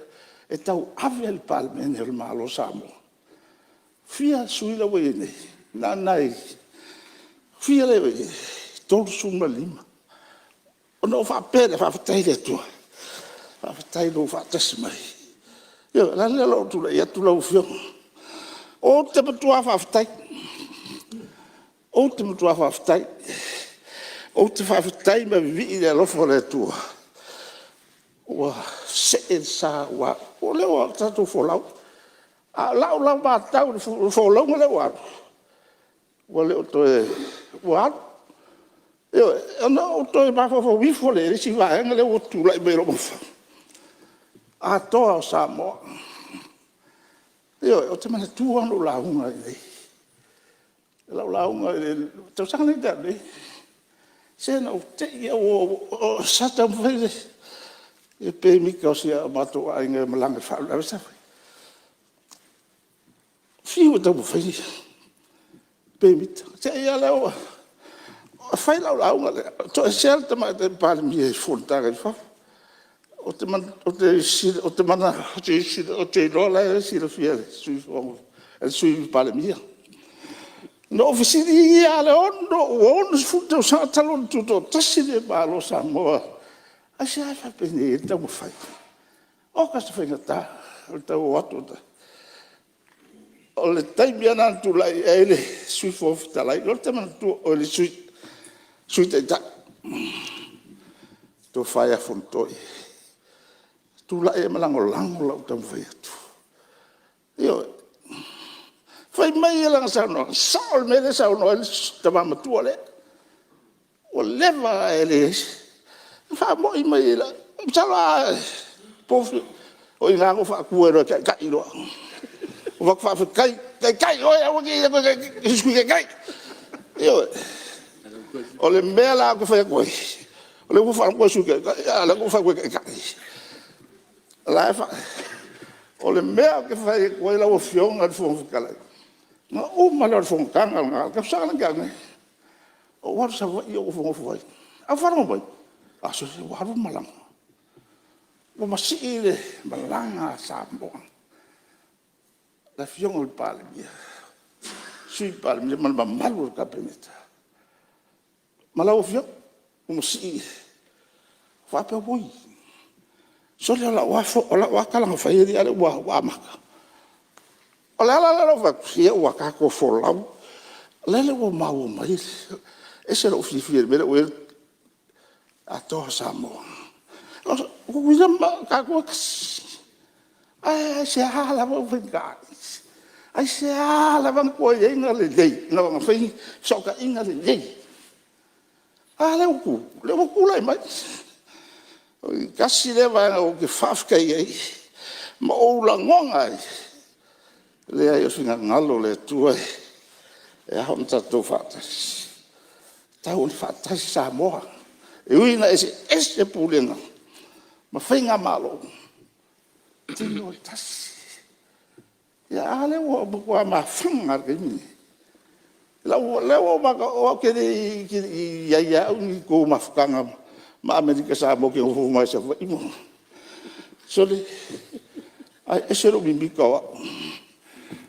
e tauave le Palemene o le Malo o Samoa. E fia sui usufono la ua i ai nei? Na o ni nai… Fia lea ua i ai? 35. Ona ou faapea lea, faafetai i le Atua, faafetai i lou faatasi mai. Ioe. O le ala lea o lou tulai atu lau Afioga. Ou te matua faafetai, ou te matua faafetai. Ou te faafetai ma vivii i le alofa o le Atua ua see le sa, o lea ua tatou folau. A o lau la matau i le folauga lea ua alu, ua le o toe… ua alu. Ioe. Ona ou toe mafaufau ifo lea i le isi vaega lea ua tulai mai i lou mafaufau, Atoa o Samoa. Ioe. Ou te manatua lava na ou lauga ai Lau lauga i le tausaga lea na tea nei, se na ou te i lava, sa taumafai le pemita o si o matou aiga e malaga i le faalavelave sa fai. Fiu e taumafai le pemita, te i lava lea ua fai lau lauga lea, o toesea le Tamaitai Palemia i fonotaga i fafo. Ou te iloa o la e silafia e le Sui Palemia. Na ou fesiligia lava i le 60 tausaga talu ona tutoatasi le Malo o Samoa, aisea e faapenei ai le taumafai? Oka se faigata o le tau o atu. O le taimi lava lena na tulai ae ai le Sui Fofoga Fetalai, o lea ou te manatua oe le Sui Taitai, le Tofa ia Fonotoe, na tulai ae ma lagolago lau taumafai atu. Ioe. Fai mai lana saunoaga, e sao le mea lea e saunoa ai le tama matua lea, ua leva ae leai se… Na faamoi mai, masalo o i na na ou faatu ai loa e taitai loa. Ou fai atu, faafetai, taitai oe aua ne i i e se Sui Taitai. Ioe. O le mea la ou te fai atu ai, o lea ua ou faalogo atu o oe o le Sui Taitai, a o lea na ou fai atu e taitai. O le mea ou te fai atu ai lau Afioga i le Fofoga Fetalai, na uma lea o le fonotaga lena i le tausaga lea na tea nei, ou alu i Savaii ou nofonofo ai. Ae ou faalogo mai, a, sole ua alu le malaga, ua masii le malaga a Samoa, le Afioga i le Palemia, Sui Palemia ma le mamalu o le Kapeneta ma lau Afioga, ua masii. Ou faapea, auoi, sole o lau lava tala na fai alii a o lea ua amata. O le ala lea o lou fai atu, se ua tatou folau. O lele ua maua mai, e ese lou fiafia i le mea lea ua i ai le Atoa o Samoa. O Tutuila ma tatou e tasi. Ae aisea lava ua faigata ai? Aisea lava na tuai ai ona lelei, ona fai ni fesootaiga lelei? A lea ua tu, o lea ua tulai mai. Tasi lea vaega ou te faafetai ai ma ou lagona ai, leai o le finagalo o le Atua e ao ona tatou faatasi. E tatau ona faatasi Samoa. E ui ina eseese Pulega ma faigamalo, tino e tasi. A lea ua matua mafaga lava i le taimi lenei. O lea ua ou matau, aua ou te le i i ai lava au i ni tou mafutaga ma Amerika Samoa ou te nonofo mai lava i Savaii. Sole, ae ese lou mimita o au.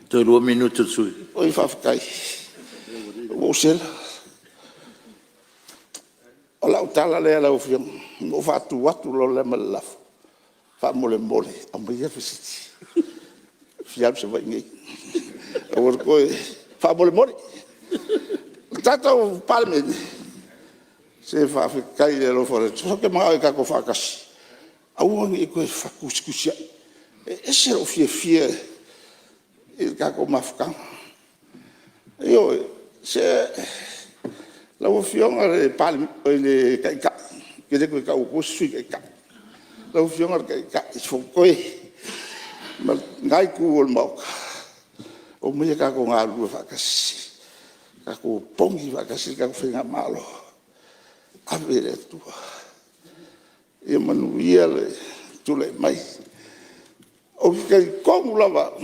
Toe 2 minute o le sui usufono. Oi faafetai. Ua ou sela. O lau tala lea lau Afioga, na ou faatu atu loa lea ma le lafo, faamolemole aumaia le fesili, ou te fia alu i Savaii nei. Aua le toe… Faamolemole. Le tatou Palemene, se faafetai i le alofa o le Atua. Ou te manao tatou te faatasi, aua ne i toe fetusitusiai. E ese lou fiafia i le tatou mafutaga. Ioe. Se lau Afioga i le Taitai, ou te le toe tau atua se Sui Taitai, lau Afioga i le Taitai Fonotoe ma lena itu o le Maota, omaia tatou galulue faatasi, tatou opogi faatasi le tatou faigamalo, ave i le Atua. Ia manuia le tulai mai. Ou te talitonu lava au,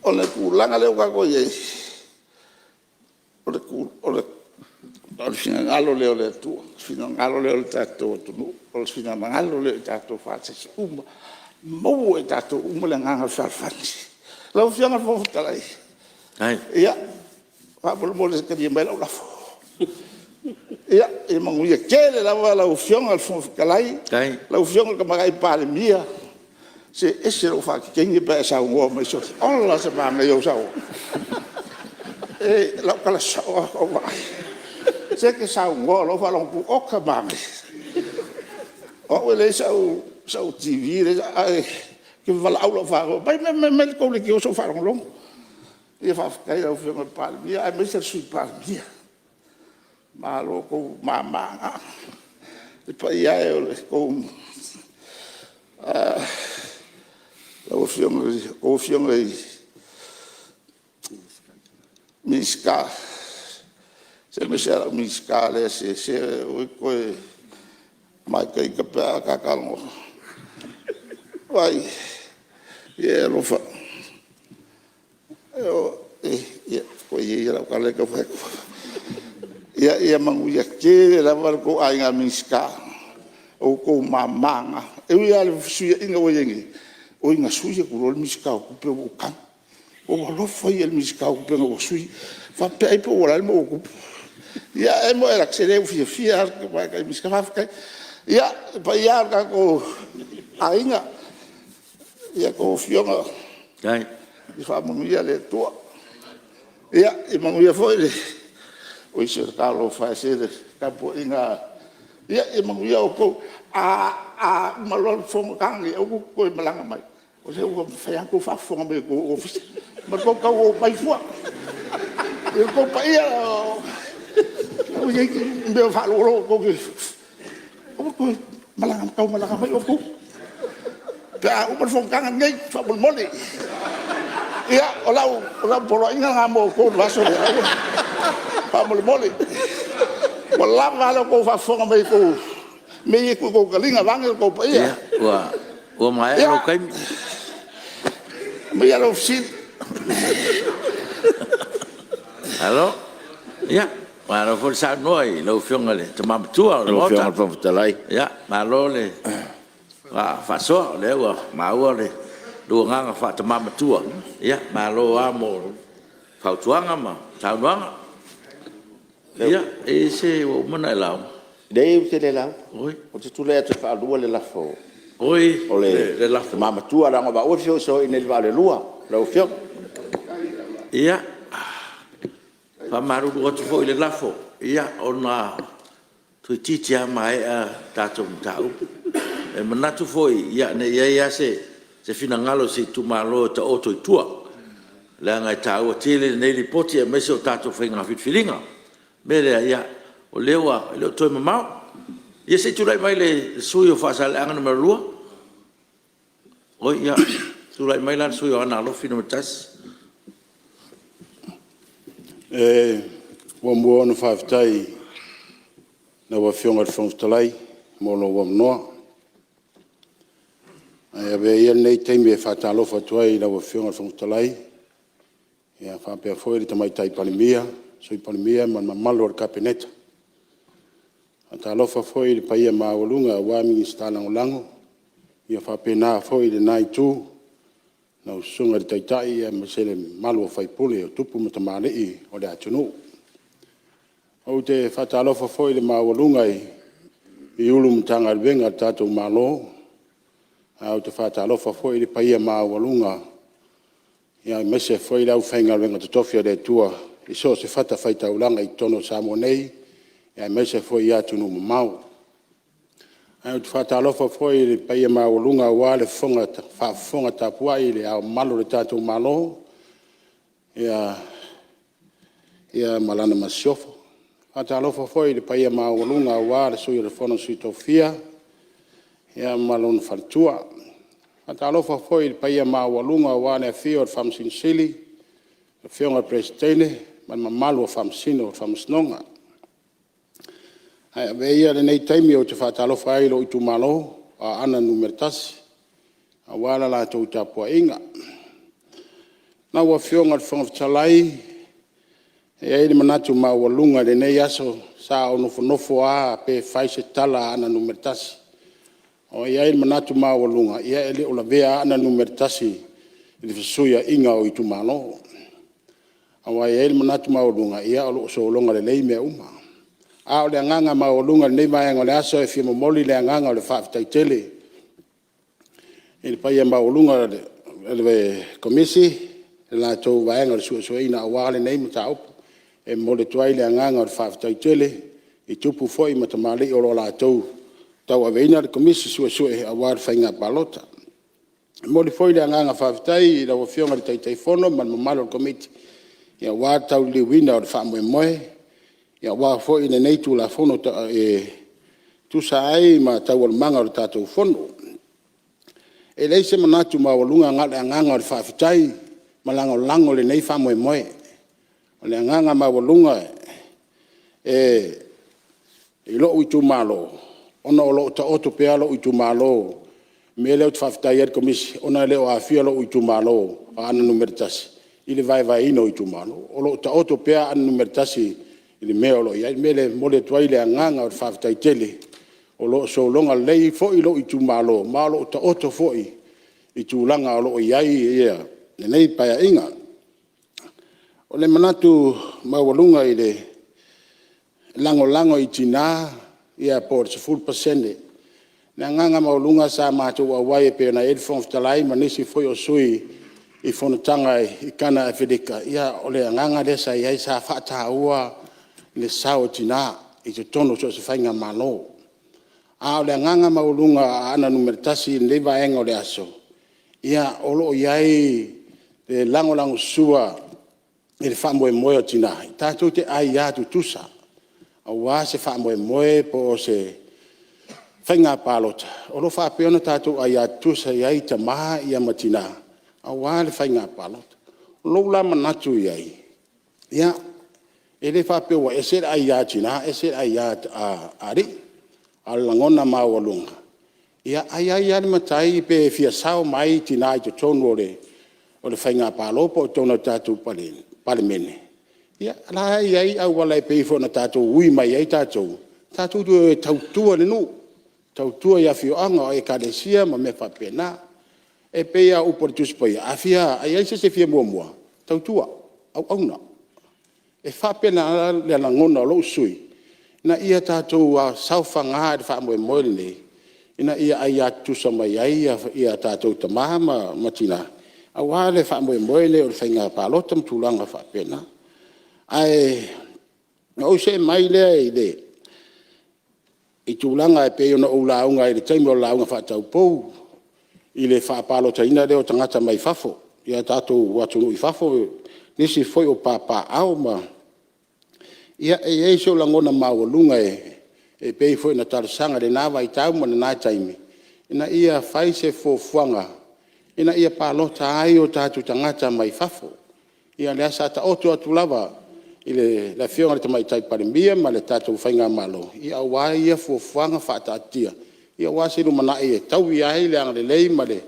o le tulaga lea ua tatou i ai, o le finagalo lea o le Atua, o le finagalo lea o le tatou atunuu, o le finagalo lea ia tatou faatasi uma, maua e tatou uma le agaga fealofani. Lau Afioga i le Fofoga Fetalai, ia, faamolemole talia maia lau lafo. Ia manuia tele lava lau Afioga i le Fofoga Fetalai, lau Afioga i le Tamaitai Palemia, se e ese lou faateteine pe a e saunoa mai sole, ola se manaia o au saunoaga. O lau tala sao lava faatoa ou vaai. Se e te saunoa loa ou faalogo atu, oka, manaia. O au e leai sau TV leai sau… ae ou te valaau i lau fanau, aumai mai la outou leitio se i ou faalogologo. Ia faafetai i lau Afioga i le Palemia aemaise le Sui Palemia. Malo, o outou mama na. Le paia e o a outou Afioga i Minisita, se aemaise lava lau Minisita lea se aua e te toe ma ita ita pe a ta talanoa. Vaai, ia e alofa, oi ia ia lau tala lea e tau fai atu. Ia manuia tele lava lo outou Aiga Minisita, o outou mama na. E ui lava i le fesuiaiga ua i ai nei, oi na sui atu loa le Minisita o Tupe ua ou tagi. Ua ou alofa ia i le Minisita o Tupe ina ua sui, faapea ai po o le a le mea ua tupu. Ia ae se ua fiafia lava le tamaitai Minisita. Faafetai. Ia, le paia e o le tatou aiga i a outou afioga, ia faamanuia le Atua. Ia manuia foi le… Oi se talofa e, se le tapuaiga a… Ia manuia outou. A uma loa le fonotaga lenei, aua tou te toe malaga mai, o lea ua mafai lava ona outou faafofoga mai i outou ofisa ma le tou tau omai fua. Le tou paia, aua ne i mea faalogologo tou te… Aua le toe tau malaga mai outou pe a uma le fonotaga lenei faamolemole. Ia, o lau poloaiga lena mo outou i le vaiaso lea, faamolemole. Ua lava a la outou faafofoga mai i mea ia e tuu i tou taliga vaeane lo outou paia. Ia, ua maea lou taimi. Ia, aumaia lau fesili. Malo. Ia, malo foi le saunoa i lau Afioga i le Tama Matua o le Lau Maota. Afioga i le Fofoga Fetalai… Malo le faasoa, o lea ua maua lou agaga faa-Tama Matua. Malo lava mo fautuaga ma saunoaga. Ia, e i ai se… ua uma ona e lauga? Leai ou te le lauga, ou te tulai atu e faalua le lafo Oi a le le lafo. Tama Matua leaga o maua e feusuai nei i le vaa o le lua lau Afioga. Ia, e faamalulu atu foi i le lafo, ona toeitiiti lava maea tatou mataupu. E manatu foi ne i i ai lava se finagalo o se itumalo e taoto i tua, leaga e taua tele lenei Lipoti aemaise o tatou faiga filifiliga. O le mea lea, o lea ua… e le o toe mamao. Ia se i tulai mai le sui usufono mo Faasaleleaga 2. Oi ia, tulai mai la le sui usufono mo Aana Alofi 1. E muamua ona faafetai i lau Afioga i le Fofoga Fetalai mo lou avanoa. Ae avea ia lenei taimi e faatalofa atu ai i lau Afioga i le Fofoga Fetalai faapea foi le Tamaitai Palemia, Sui Palemia ma le mamalu o le Kapeneta. E faatalofa foi i le paia maualuga aua Minisita Lagolago ia faapena foi lena Itu i lau Susuga i le Taitai aemaise le mamalu o sui usufono o tupu ma tamalii o le atunuu. Ou te faatalofa foi i le maualuga i Ofisa Sili o Pulega o Matagaluega a le tatou Malo, ae ou te faatalofa foi i le paia maualuga aemaise foi le aufaigaluega totofi a le Atua i so o se fatafaitaulaga i totonu o Samoa nei aemaise foi i atunuu mamao. Ae ou te faatalofa foi i le paia maualuga aua le faafofoga tapuai a Le Ao Mamalu o le tatou Malo ma Lana Masiofo. E faatalofa foi i le paia maualuga aua le Sui o le Fono a Sui Tofia ma lona Faletua. E faatalofa foi i le paia maualuga aua le afio o le Faamasino Sili, le Afioga i le Peresetene ma le mamalu o Faamasino o le Faamasinoga. Ae avea ia lenei taimi ou te faatalofa ai i lou Itumalo o Aana Alofi 1 aua le latou tapuaiga. Lau Afioga i le Fofoga Fetalai, e i ai le manatu maualuga i lenei aso, sa ou nofonofo lava pe fai se tala a Aana 1. Ae i ai le manatu maualuga, e le o lavea Aana 1 i le fesuiaiga o itumalo. Aua e i ai le manatu maualuga, o lo o sologa lelei mea uma. A o le agaga maualuga i lenei vaega o le aso, e fia momoli le agaga o le faafetai tele i le paia maualuga o le Komisi i le latou vaega o le suesueina aua lenei mataupu. E momoli atu ai le agaga o le faafetai tele i tupu foi ma tamalii o lo o latou tauaveina le Komisi Suesue aua le Faiga Palota. E momoli foi le agaga faafetai i lau Afioga i le Taitaifono ma le mamalu o le Komiti aua le lauliliuina o le faamoemoe aua foi lenei Tulafono e tusa ai ma taualumaga o le tatou Fono. E leai se manatu maualuga na o le agaga o le faafetai ma lagolago i lenei faamoemoe. O le agaga maualuga i lou Itumalo ona o lo o taoto pea lou Itumalo. O le mea lea ou te faafetai ai i le Komisi ona e le o aafia lou Itumalo o Aana Alofi 1 i le vaevaeina o Itumalo. O lo o taoto pea Aana Alofi 1 i le mea o lo o i ai. O le mea lea e momoli atu ai le agaga o le faafetai tele o lo o sologa lelei foi lou Itumalo ma o lo o taoto foi i tulaga o lo o i ai lenei Paeaiga. O le manatu maualuga i le lagolago i Tina po o le 10%. O le agaga maualuga sa matou auai pei ona i ai le Fofoga Fetalai ma nisi foi o sui usufono i fonotaga i Kana i Aferika, o le agaga lea sa i ai, sa faataua le sao o Tina i totonu o so o se Faigamalo. A o le agaga maualuga o Aana Alofi 1 i lenei vaega o le aso, o lo o i ai le lagolagosua i le faamoemoe o Tina tatou te aia tutusa aua se faamoemoe po o se faiga palota o lo o faapea ona tatou aia tutusa i ai tama ma tina aua le faiga palota. O lou la manatu i ai, e le faapea ua ese le aia a tina ese le aia a alii. A o le lagona maualuga, a i ai lava le matai pe fia sao mai tina i totonu o le Faigamalo po o totonu o le tatou Palemene, ia o la e i ai auala e pei foi ona tatou ui mai ai tatou, tatou te o e tautua i le nuu, tautua i afioaga, o Ekalesia ma mea faapena. E pei lava o upu a le Tusi Paia, a i ai se isi e fia muamua, tautua, auauna. E faapena le lagona o lou sui usufono, ina ia tatou saofaga i le faamoemoe lenei ina ia aia tutusa uma i ai tatou tama ma tina aua le faamoemoe lea o le faiga palota ma tulaga faapena. Ae ona ou se'e mai lea i tulaga e pei ona ou lauga ai i le taimi o le lauga faataupou i le faapalotaina lea o tagata mai fafo i tatou atunuu i fafo, nisi foi o papaaao ma… Ia e i ai sou lagona maualuga e pei foi ona talosaga i lena vaitau ma lena taimi ina ia fai se fuafuaga ina ia palota ai o tatou tagata mai fafo. Ia lea sa taoto atu lava i le Afioga i le Tamaitai Palemia ma le tatou Faigamalo aua ia fuafuaga faataatitia aua se lumanai e taui ai le agalelei ma le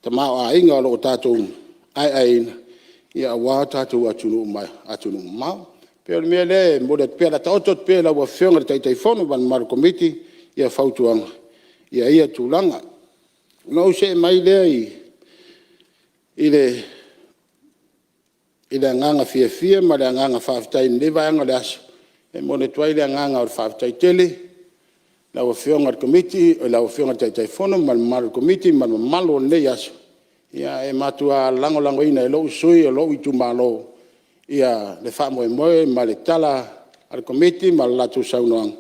tamaoaiga o lo o tatou aeaeina aua tatou atunuu mamao. E pei o le mea lea e momoli atu pea, o le a taoto atu pea i lau Afioga i le Taitaifono ma le mamalu o le Komiti ia fautuaga i ia tulaga. Ona ou see mai lea i le agaga fiafia ma le agaga faafetai i lenei vaega o le aso, e momoli atu ai le agaga o le faafetai tele i lau Afioga i le Taitaifono ma le mamalu o le Komiti ma le mamalu o lenei aso. E matua lagolagoina e lou sui usufono o lou Itumalo le faamoemoe ma le tala a le Komiti ma le latou saunoaga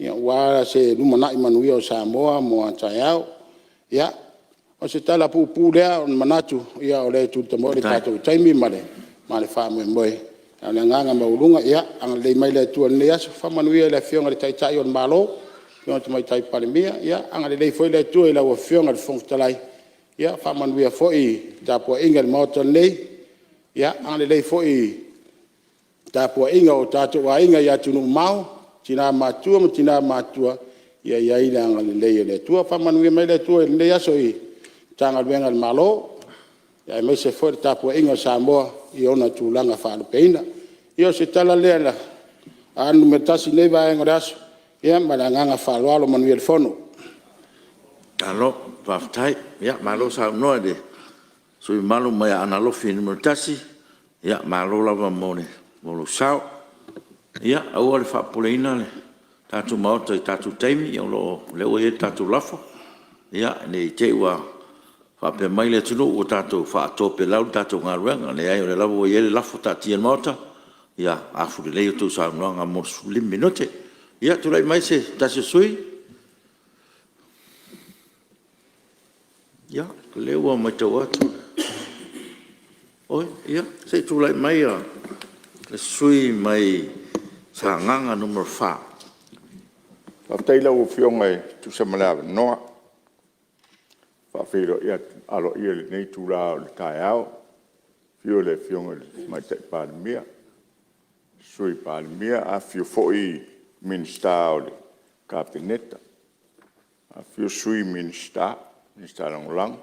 aua se lumanai manuia o Samoa mo a taeao. Ia, o se tala puupuu lea o ni manatu o lea e tulita moi le tatou taimi ma le faamoemoe. A o le agaga maualuga, ia agalelei mai le Atua i lenei aso, faamanuia i le Afioga i le Taitai o le Malo, le Afioga i le Tamaitai Palemia. Ia agalelei foi le Atua i lau Afioga i le Fofoga Fetalai, faamanuia foi i le tapuaiga i le Maota nei. Ia agalelei foi i le tapuaiga a o tatou aiga i atunuu mamao, tina matutua ma tama matutua, ia i ai le agalelei o le Atua. Faamanuia mai le Atua i lenei aso i Matagaluega a le Malo aemaise foi le tapuaiga a Samoa i ona tulaga faalupeina. Ia o se tala lea a Aana 1 i lenei vaega o le aso ma le agaga faaaloalo. Manuia le fono. Malo faafetai, malo saunoa i le sui usufono mamalu mai Aana Alofi 1, malo lava mo lou sao. Ia aua le faapopoleina le tatou Maota i tatou taimi o lea ua i ai le tatou lafo, ne i te i ua faapea mai le atunuu ua tatou faatopelau le tatou galuega. Leai o lea lava ua i ai le lafo taatia i le Maota, ia afu lelei a outou saunoaga mo le 15 minute. Ia tulai mai se tasi o sui usufono. Ia o lea ua maitau atu, oi ia se i tulai mai le sui usufono mai Sagaga 4. Faafetai i lau Afioga e tusa ma le avanoa. E faafeiloai aloaia atu i lenei itula o le taeao i le afio o le Afioga i le Tamaitai Palemia, Sui Palemia, afifio foi Minisita o le Kapeneta, afifio Sui Minisita, Minisita Lagolago,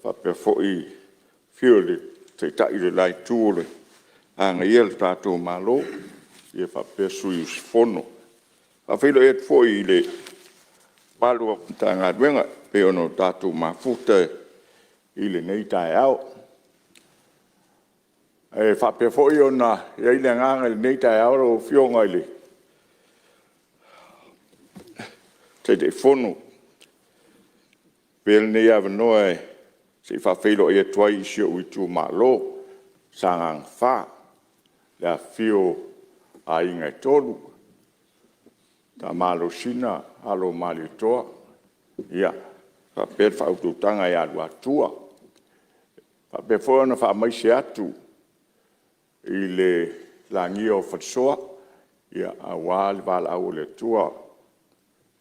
faapea foi le afio o le Taitai o le la Itu o lo o agaia le tatou Malo faapea sui usufono. E faafeiloai atu foi i le mamalu o Matagaluega e pei ona tatou mafuta i lenei taeao. E faapea foi ona i ai le agaga i lenei taeao lau Afioga i le Taitaifono, e avea lenei avanoa se i faafeiloai atu ai i si ou itumalo o Sagaga 4, i le afifio o Aiga e Tolu, Tama Alosina, Alo o Malietoa, ia faapea le faautautaga ia Luatua. E faapea foi ona faamaise atu i le lagia o Falesoa aua le valaau a le Atua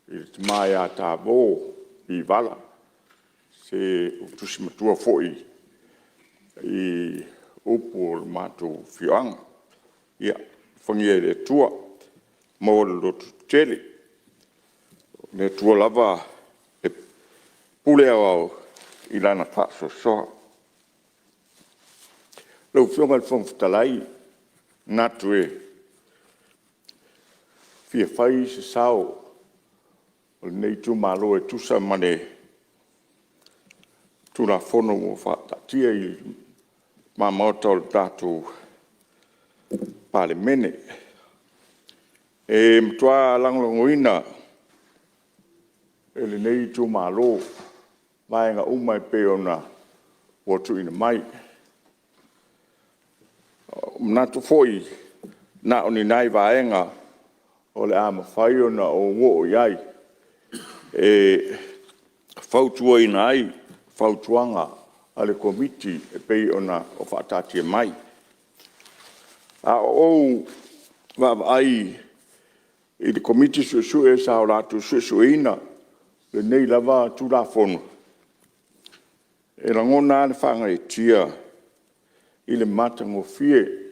i le tama ia Tavō Ivala, o se ua tusi matua foi i upu o le matou afioaga. Ia alofagia e le Atua maua le lototetele. O le Atua lava e pule aoao i Lana faasoasoa. Lau Afioga i le Fofoga Fetalai, e manatu e fia fai se sao o lenei itumalo e tusa ma le Tulafono ua faataatia i luma Maota o le tatou Palemene. E matua lagolagoina e lenei itumalo vaega uma e pei ona ua tuuina mai. E manatu foi na o ni nai vaega o le a mafai ona ou oo i ai e fautuaina ai fautuaga a le Komiti e pei ona faataatia mai. A ou vaavaai i le Komiti Suesue sa o latou suesueina lenei lava Tulafono, e lagona lava le faagaeetia i le matagofie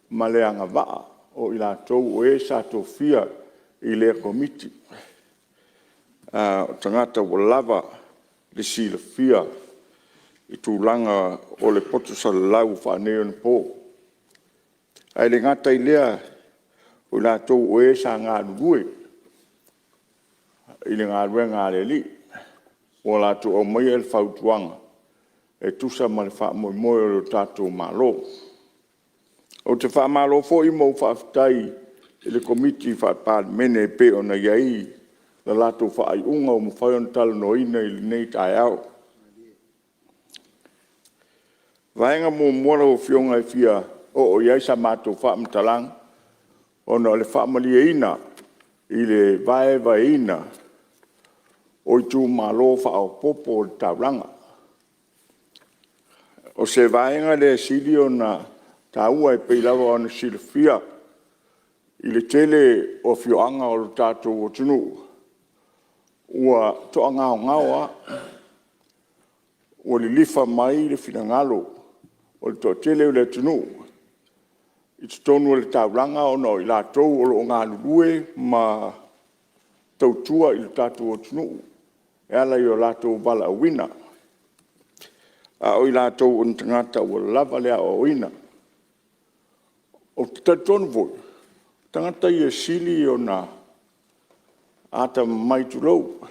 ma le agavaa o i latou o ē sa tofia i lea Komiti. O tagata ua lava le silafia i tulaga o le poto salalau faaneionapo. Ae le gata i lea o i latou o ē sa galulue i le galuega a le Alii ua latou aumaia le fautuaga e tusa ma le faamoemoe o le tatou Malo. Ou te faamalo foi ma ou faafetai i le Komiti Faa-Palemene e pei ona i ai le latou faaiuga ua mafai ona talanoaina i lenei taeao. O le vaega muamua lau Afioga e fia oo i ai sa matou faamatalaga, ona o le faamalieina i le vaevaeina o Itumalo Faaopoopo o le Taulaga. O se vaega lea e sili ona taua e pei lava ona silafia i le tele o afioaga o le tatou atunuu ua toagaogao lava. Ua lilifa mai le finagalo o le toatele o le atunuu i totonu o le taulaga ona o i latou o lo o galulue ma tautua i le tatou atunuu e ala i o latou valaauina, a o i latou o ni tagata ua lava le aoaoina. Ou te talitonu foi, o tagata ia e sili ona atamamai tulou,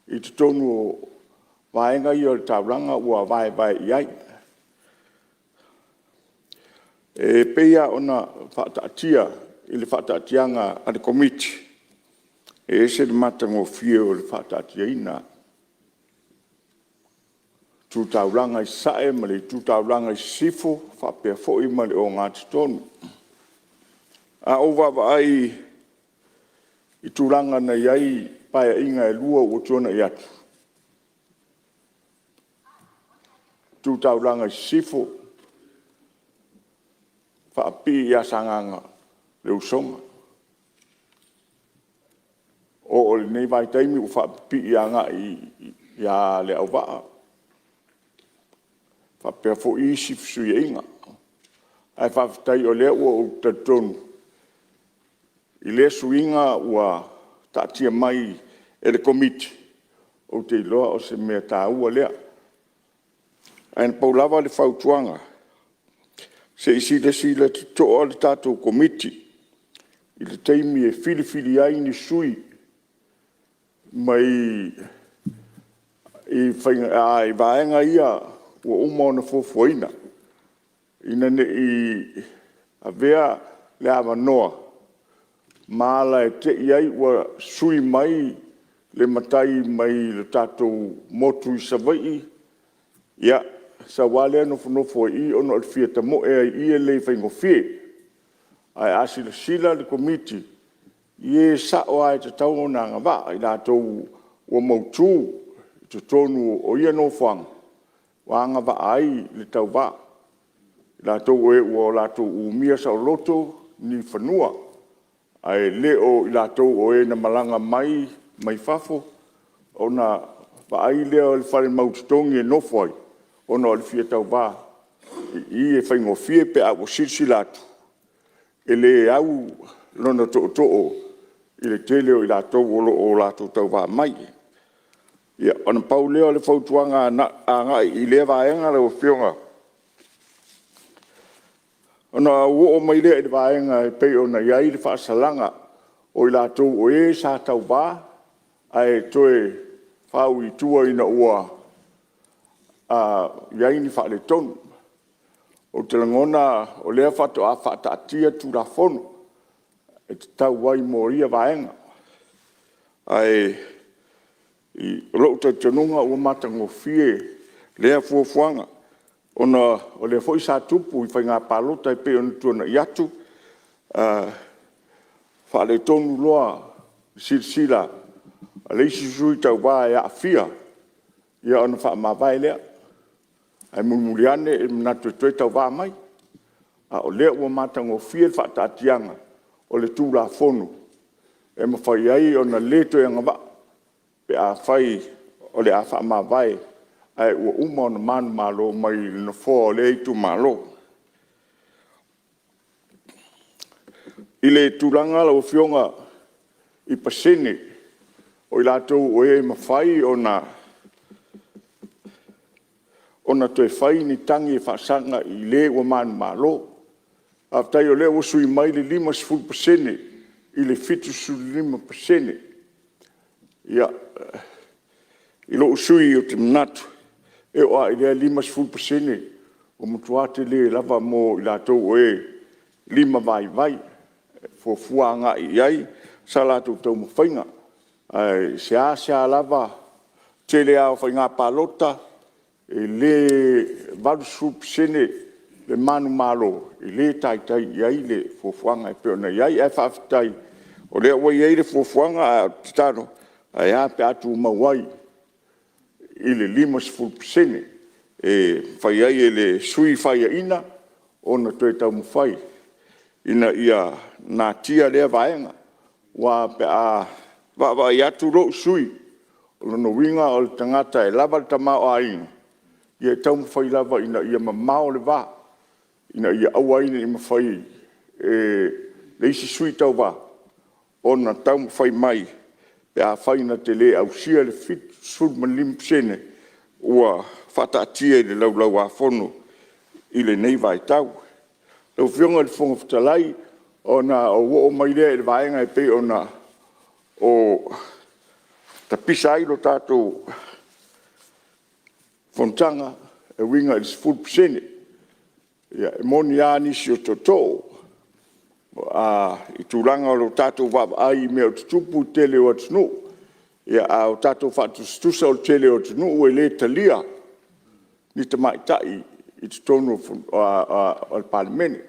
i totonu o vaega ia o le taulaga ua vaevae i ai. E pei lava ona faataatia i le faataatiaga a le Komiti, e ese le matagofie o le faataatiaina. Tu Taulaga i Sasae ma le Tu Taulaga i Sisifo faapea foi ma le Ogatotonu. A ou vaavaai i tulaga na i ai Paeaiga e lua ua tuanai atu, Tu Taulaga i Sisifo, faapipii ia Sagaga le Usoga. Oo i lenei vaitaimi ua faapipii agai ia Leauvaa faapea foi isi fesuiaiga. Ae faafetai o lea ua ou talitonu i lea suiga ua taatia mai e le Komiti, ou te iloa o se mea taua lea. Ae na pau lava le fautuaga, se i silasila totoa le tatou Komiti i le taimi e filifili ai ni sui mai vaega ia ua uma ona fuafuaina, ina ne i avea le avanoa ma ala e te i ai ua sui mai le matai mai le tatou motu i Savaii, ia, sau lava lea nofonofo i i ona o le fia tamoe ai i i e lelei e faigofie. Ae a silasila le Komiti i ē sao lava e tatau ona agavaa, i latou ua mautu i totonu o ia nofoaga ua agavaa ai le tauva, i latou o ē ua latou umia saoloto ni fanua, ae le o i latou o ē na malaga mai fafo ona vaai lea o le fale mautotogi e nofo ai ona o le fia tauva i i e faigofie pe a ua silasila atu e le au lona tootoo i le tele o i latou o lo o latou tauva mai. Ia ona pau lea o le fautuaga agai i lea vaega lau Afioga. Ona ou oo mai lea i le vaega e pei ona i ai le faasalaga o i latou o ē sa tauva ae toe faaui i tua ina ua i ai ni faaletonu. Ou te lagona o lea faatoa faataatia Tulafono e tatau ai mo ia vaega. Ae o lou talitonuga ua matagofie lea fuafuaga ona o lea foi sa tupu i Faiga Palota e pei ona tuanai atu, faaletonu loa le silasila a le isi sui tauva e aafia, ia ona faamavae lea, ae mulimuli ane e manatu e toe tauva mai. A o lea ua matagofie le faataatiaga o le Tulafono e mafai ai ona le toe agavaa pe afai o le a faamavae ae ua uma ona manumalo mai le nofoa o lea itumalo. I le tulaga lau Afioga i pasene o i latou o e mafai ona toe fai ni tagi e faasaga i le ua manumalo. Faafetai o lea ua sui mai le 50% i le 75%. Ia, i lou sui usufono ou te manatu e oo lava i lea 50% ua matua tele lava mo i latou o e limavaivai e fuafua agai i ai sa latou taumafaiga. Ae seasea lava tele lava o faiga palota e le 80% le manumalo, e le taitai i ai le fuafuaga e pei ona i ai. Ae faafetai o lea ua i ai le fuafuaga, a o le tatalo, ae a pe a tumau ai i le 50% e mafai ai e le sui faiaina ona toe taumafai ina ia natia lea vaega. Aua pe a vaavaai atu lou sui usufono, o lona uiga o le tagata e lava le tamaoaiga, ia e taumafai lava ina ia mamao le va ina ia aua ai ne i mafai e le isi sui tauva ona taumafai mai pe afai na te le ausia le 75% ua faataatia i le Laulau-a-Fono i lenei vaitau. Lau Afioga i le Fofoga Fetalai, ona ou oo mai lea i le vaega e pei ona tapisa ai le tatou fonotaga e uiga i le 10%. Ia, e moni lava nisi o tootoo i tulaga o le tatou vaavaai i mea o tutupu i le tele o atunuu. Ia a tatou faatusatusa o le tele o atunuu e le talia ni tamaitai i totonu o le Palemene.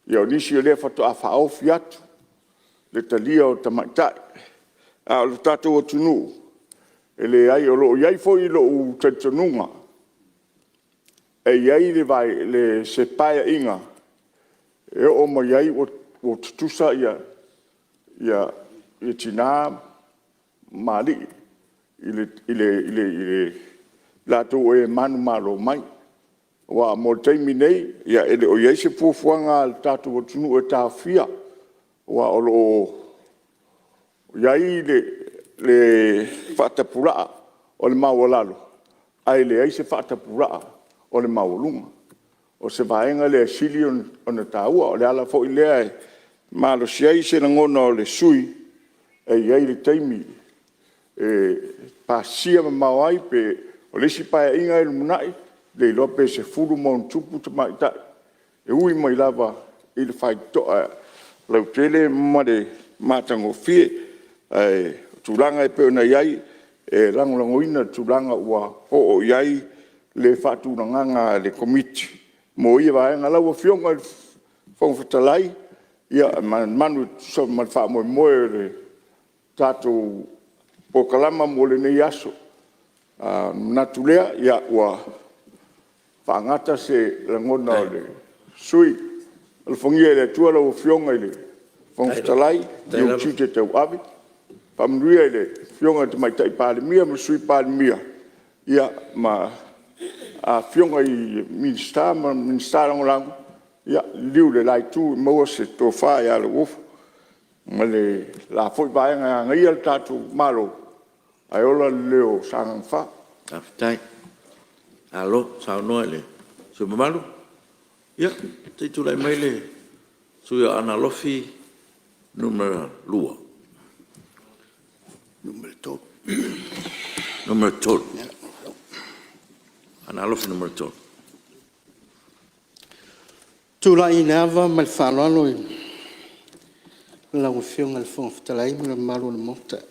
Ia o nisi o lea faatoa faaofi atu le talia o tamaitai, a o le tatou atunuu, e leai. O lo o i ai foi lou talitonuga e i ai se Paeaiga e oo mai ai ua tutusa tina ma alii i latou o e manumalo mai. Aua mo le taimi nei, e le o i ai se fuafuaga a le tatou atunuu e taofia, aua o lo o i ai le faatapulaa o le maualalo ae leai se faatapulaa o le maualuga. O se vaega lea e sili ona taua. O le ala foi lea e malosi ai se lagona o le sui usufono, e i ai le taimi e pasia mamao ai pe o le isi Paeaiga i le lumanai, le iloa pe 10+ tamaitai e ui mai lava i le faitotoa lautele ma le matagofie. Ae o tulaga e pei ona i ai, e lagolagoina le tulaga ua oo i ai le faatulagaga a le Komiti mo ia vaega. Lau Afioga i le Fofoga Fetalai, ia e manumanu e tusa ma le faamoemoe o le tatou polokalama mo lenei aso. Ona manatu lea ua faagata se lagona o le sui usufono. Alofagia e le Atua lau Afioga i le Fofoga Fetalai i ou tiute tauave, faamanuia i le Afioga i le Tamaitai Palemia ma le Sui Palemia ma Afioga i Minisita ma Minisita Lagolago. Ia liliu i le la itu, maua se tofa ia Lauofo ma le la foi Vaega e agaia le tatou Malo, ae ola le leo o Sagaga 4. Faafetai. Malo saunoa i le sui usufono mamalu. Ia, se i tulai mai le sui usufono mo Aana Alofi 2. Aana Alofi 3. Tulai i le ava ma le faaaloalo lau Afioga i le Fofoga Fetalai ma le mamalu o le Maota,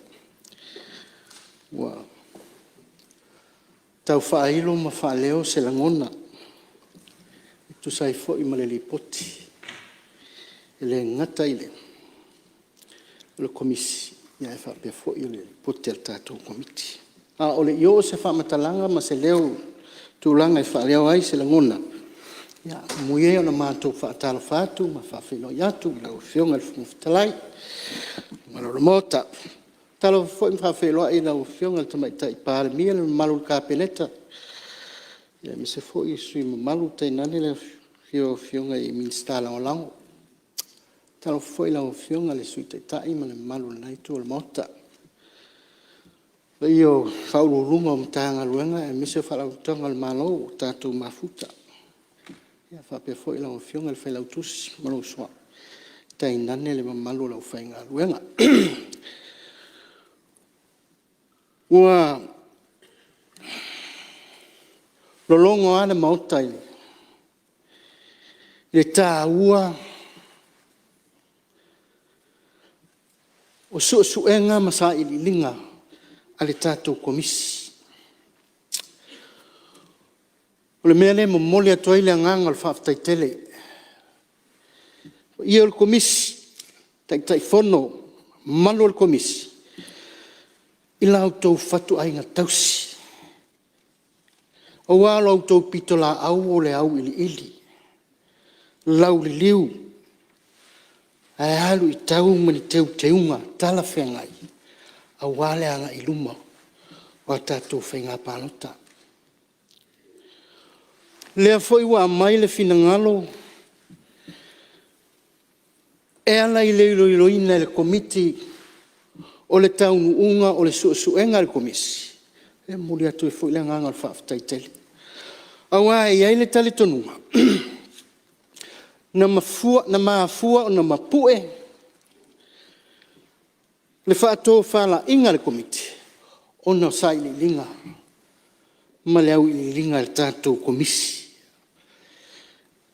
ua tau faailo ma faaleo se lagona e tusa ai foi ma le Lipoti, e le gata i le Komisi ae faapea foi le Lipoti a le tatou Komiti. A o le i oo se faamatalaga ma se leo i tulaga e faaleo ai se lagona, ia muamua ia ona matou faatalofa atu ma faafeiloai atu i lau Afioga i le Fofoga Fetalai ma le mamalu o le Maota. E faatalofa foi ma faafeiloai i lau Afioga i le Tamaitai Palemia ma le mamalu o le Kapeneta, aemaise foi o sui usufono mamalu, tainane le afifio o Afioga i Minisita Lagolago. E faatalofa foi i lau Afioga i le Sui Taitai ma le mamalu o lena Itu o le Maota. Le paia o Ofisa Sili o Pulega o Matagaluega aemaise o Faalapotopotoga a le Malo ua tatou mafuta, e faapea foi lau Afioga i le Failautusi ma lou Soa, tainane le mamalu o le aufaigaluega. Ua lologo lava le Maota i le taua o suesuega ma sailiiliga a le tatou Komisi. O le mea lea e momoli atu ai le agaga o le faafetai tele i le paia o le Komisi, Taitaifono, mamalu o le Komisi i la outou fatuaiga tausi, aua o la outou pitolaau o le auiliili, lauliliu, ae a luitau ma ni teuteuga talafeagai aua le agai i luma o a tatou Faiga Palota. O lea foi ua aumai le finagalo e ala i le iloiloina e le Komiti o le taunuuga o le suesuega a le Komisi, e momoli atu ai foi le agaga o le faafetai tele. Aua e i ai le talitonuga, na mafua ona mapu'e le faatofalaiga a le Komiti, ona o sailiiliga ma le auiliiliga a le tatou Komisi.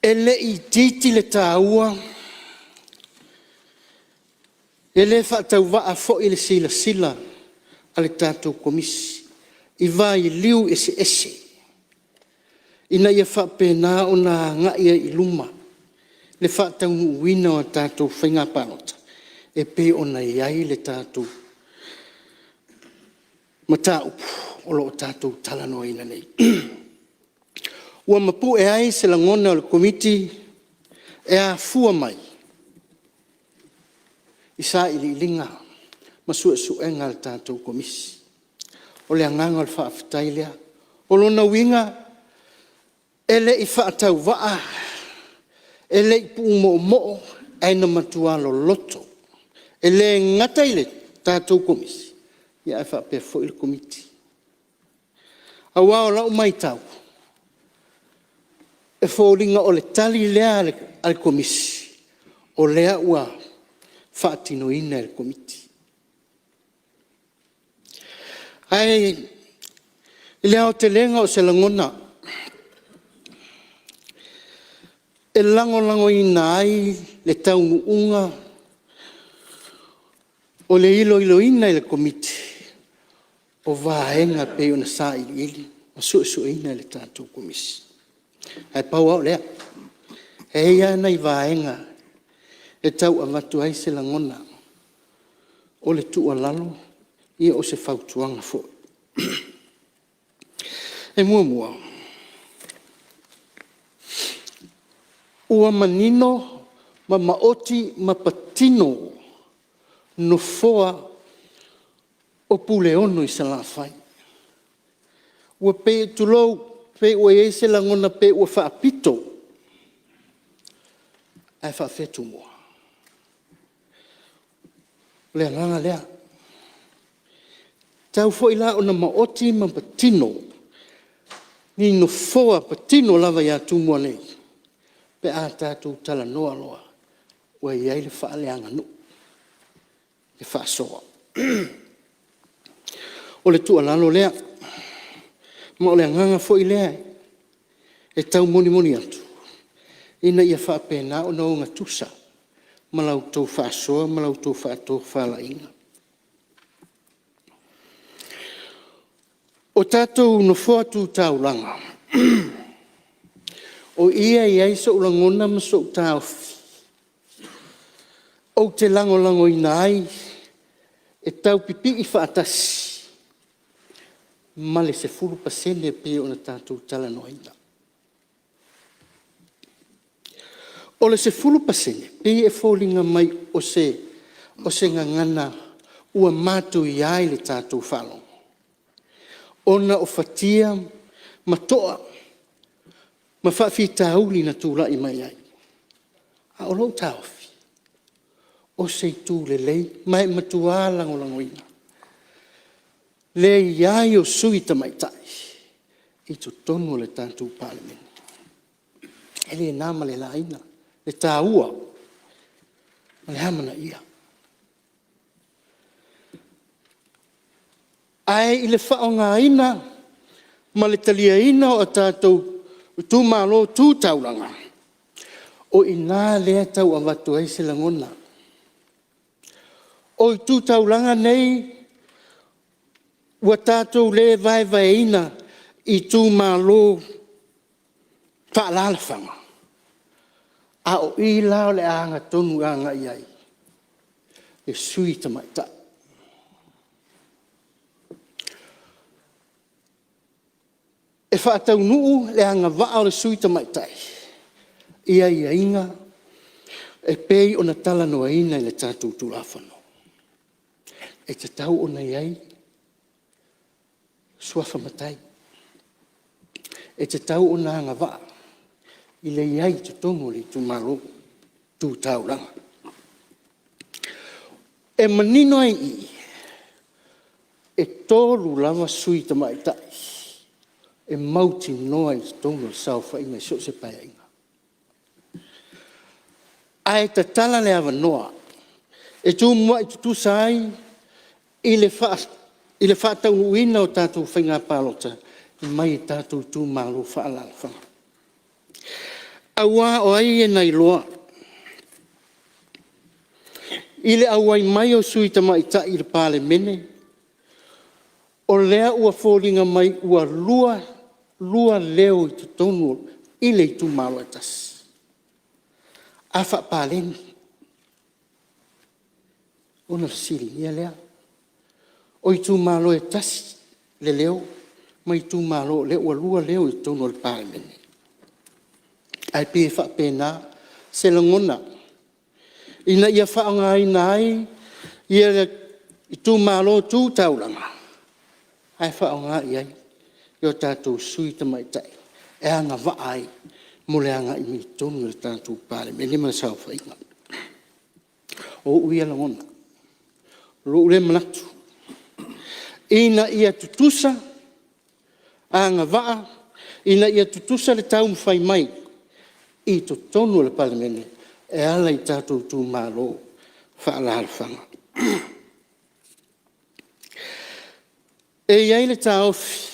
E le i itiiti le taua, e le faatauvaa foi le silasila a le tatou Komisi i vailiu eseese ina ia faapena ona agai ai i luma le faataunuuina o a tatou Faiga Palota e pei ona i ai le tatou mataupu o lo o tatou talanoaina nei. Ua mapu'e ai se lagona o le Komiti e afua mai i sailiiliga ma suesuega a le tatou Komisi. O le agaga o le faafetai lea. O lona uiga, E le i faatauvaa, e le i pumoomoo, ae na matua loloto. E le gata i le tatou Komisi, ae faapea foi le Komiti. Aua o lau matau, e foliga o le tali lea a le Komisi o lea ua faatinoina e le Komiti. Ae i le aotelega o se lagona, e lagolagoina ai le taunuuga o le iloiloina e le Komiti o vaega e pei ona sailiili ma suesueina e le tatou Komisi. Ae pau lava o lea, e i ai lava nai vaega e tau avatu ai se lagona, o le tuualalo, ia o se fautuaga foi. E muamua, ua manino ma maoti ma patino nofoa o Puleono i Salafai. Ua pei, tulou, pei ua i ai se lagona pei ua faapito, ae faapefea Tumua? O le agaga lea. E tatau foi la ona maoti ma patino ni nofoa patino lava ia Tumua nei pe a tatou talanoa loa ua i ai le faaleaganuu e faasoa. O le tuualalo lea, ma o le agaga foi lea e taumolimoli atu, ina ia faapena ona ogatusa ma la outou faasoa ma la outou faatofalaiga. O tatou Nofoa Tu Taulaga, o i e i ai sou lagona ma sou taofi, ou te lagolagoina ai e taupipii faatasi ma le 10% e pei ona tatou talanoaina. O le 10% e pei e foliga mai o se gagana ua matuia i le tatou faalogo ona o fatia ma toa ma faafitauli na tulai mai ai. A o lou taofi, o se itu lelei ma e matua lagolagoina le i ai o sui usufono tamaitai i totonu o le tatou Palemene. E le na ma le laina le taua ma le amanaia. Ae i le faaaogaina ma le taliaina o tatou itumalo tu taulaga, o i ina lea e tau avatu ai se lagona. O itu taulaga nei ua tatou le vaevaeina i itumalo faaalaalafaga, a o i la o le a agatonu agai i ai le sui tamaitai. E faataunuu le agavaa o le sui tamaitai i aiaiga e pei ona talanoaina i le tatou Tulafono. E tatau ona i ai suafa matai, e tatau ona agavaa i le i ai i totonu o le itumalo tu taulaga. E manino ai i i, e 3 lava sui tamaitai e mautinoa i totonu o le saofaiga i so o se Paeaiga. Ae tatala le avanoa e tumuai tutusa ai i le faataunuuina o tatou faiga palota mai tatou itumalo faaalaalafaga. Aua o ai na iloa i le auai mai o sui tamaitai i le Palemene, o lea ua foliga mai ua lua leo i totonu i le itumalo e tasi. A faapaleni, ona fesiligia lea, o itumalo e tasi le leo ma itumalo o lea ua lua leo i totonu o le Palemene. Ae pei e faapena se lagona, ina ia faaaogaina ai itumalo tu taulaga ae faaaoga i ai o tatou sui tamaitai. e agavaa ai mo le agai mai i totonu o le tatou Palemene ma le saofaiga. O ou ia lagona, o lou lea manatu, ina ia tutusa agavaa, ina ia tutusa le taumafai mai i totonu o le Palemene e ala i tatou Itumalo Faaalaalafaga. E i ai le taofi,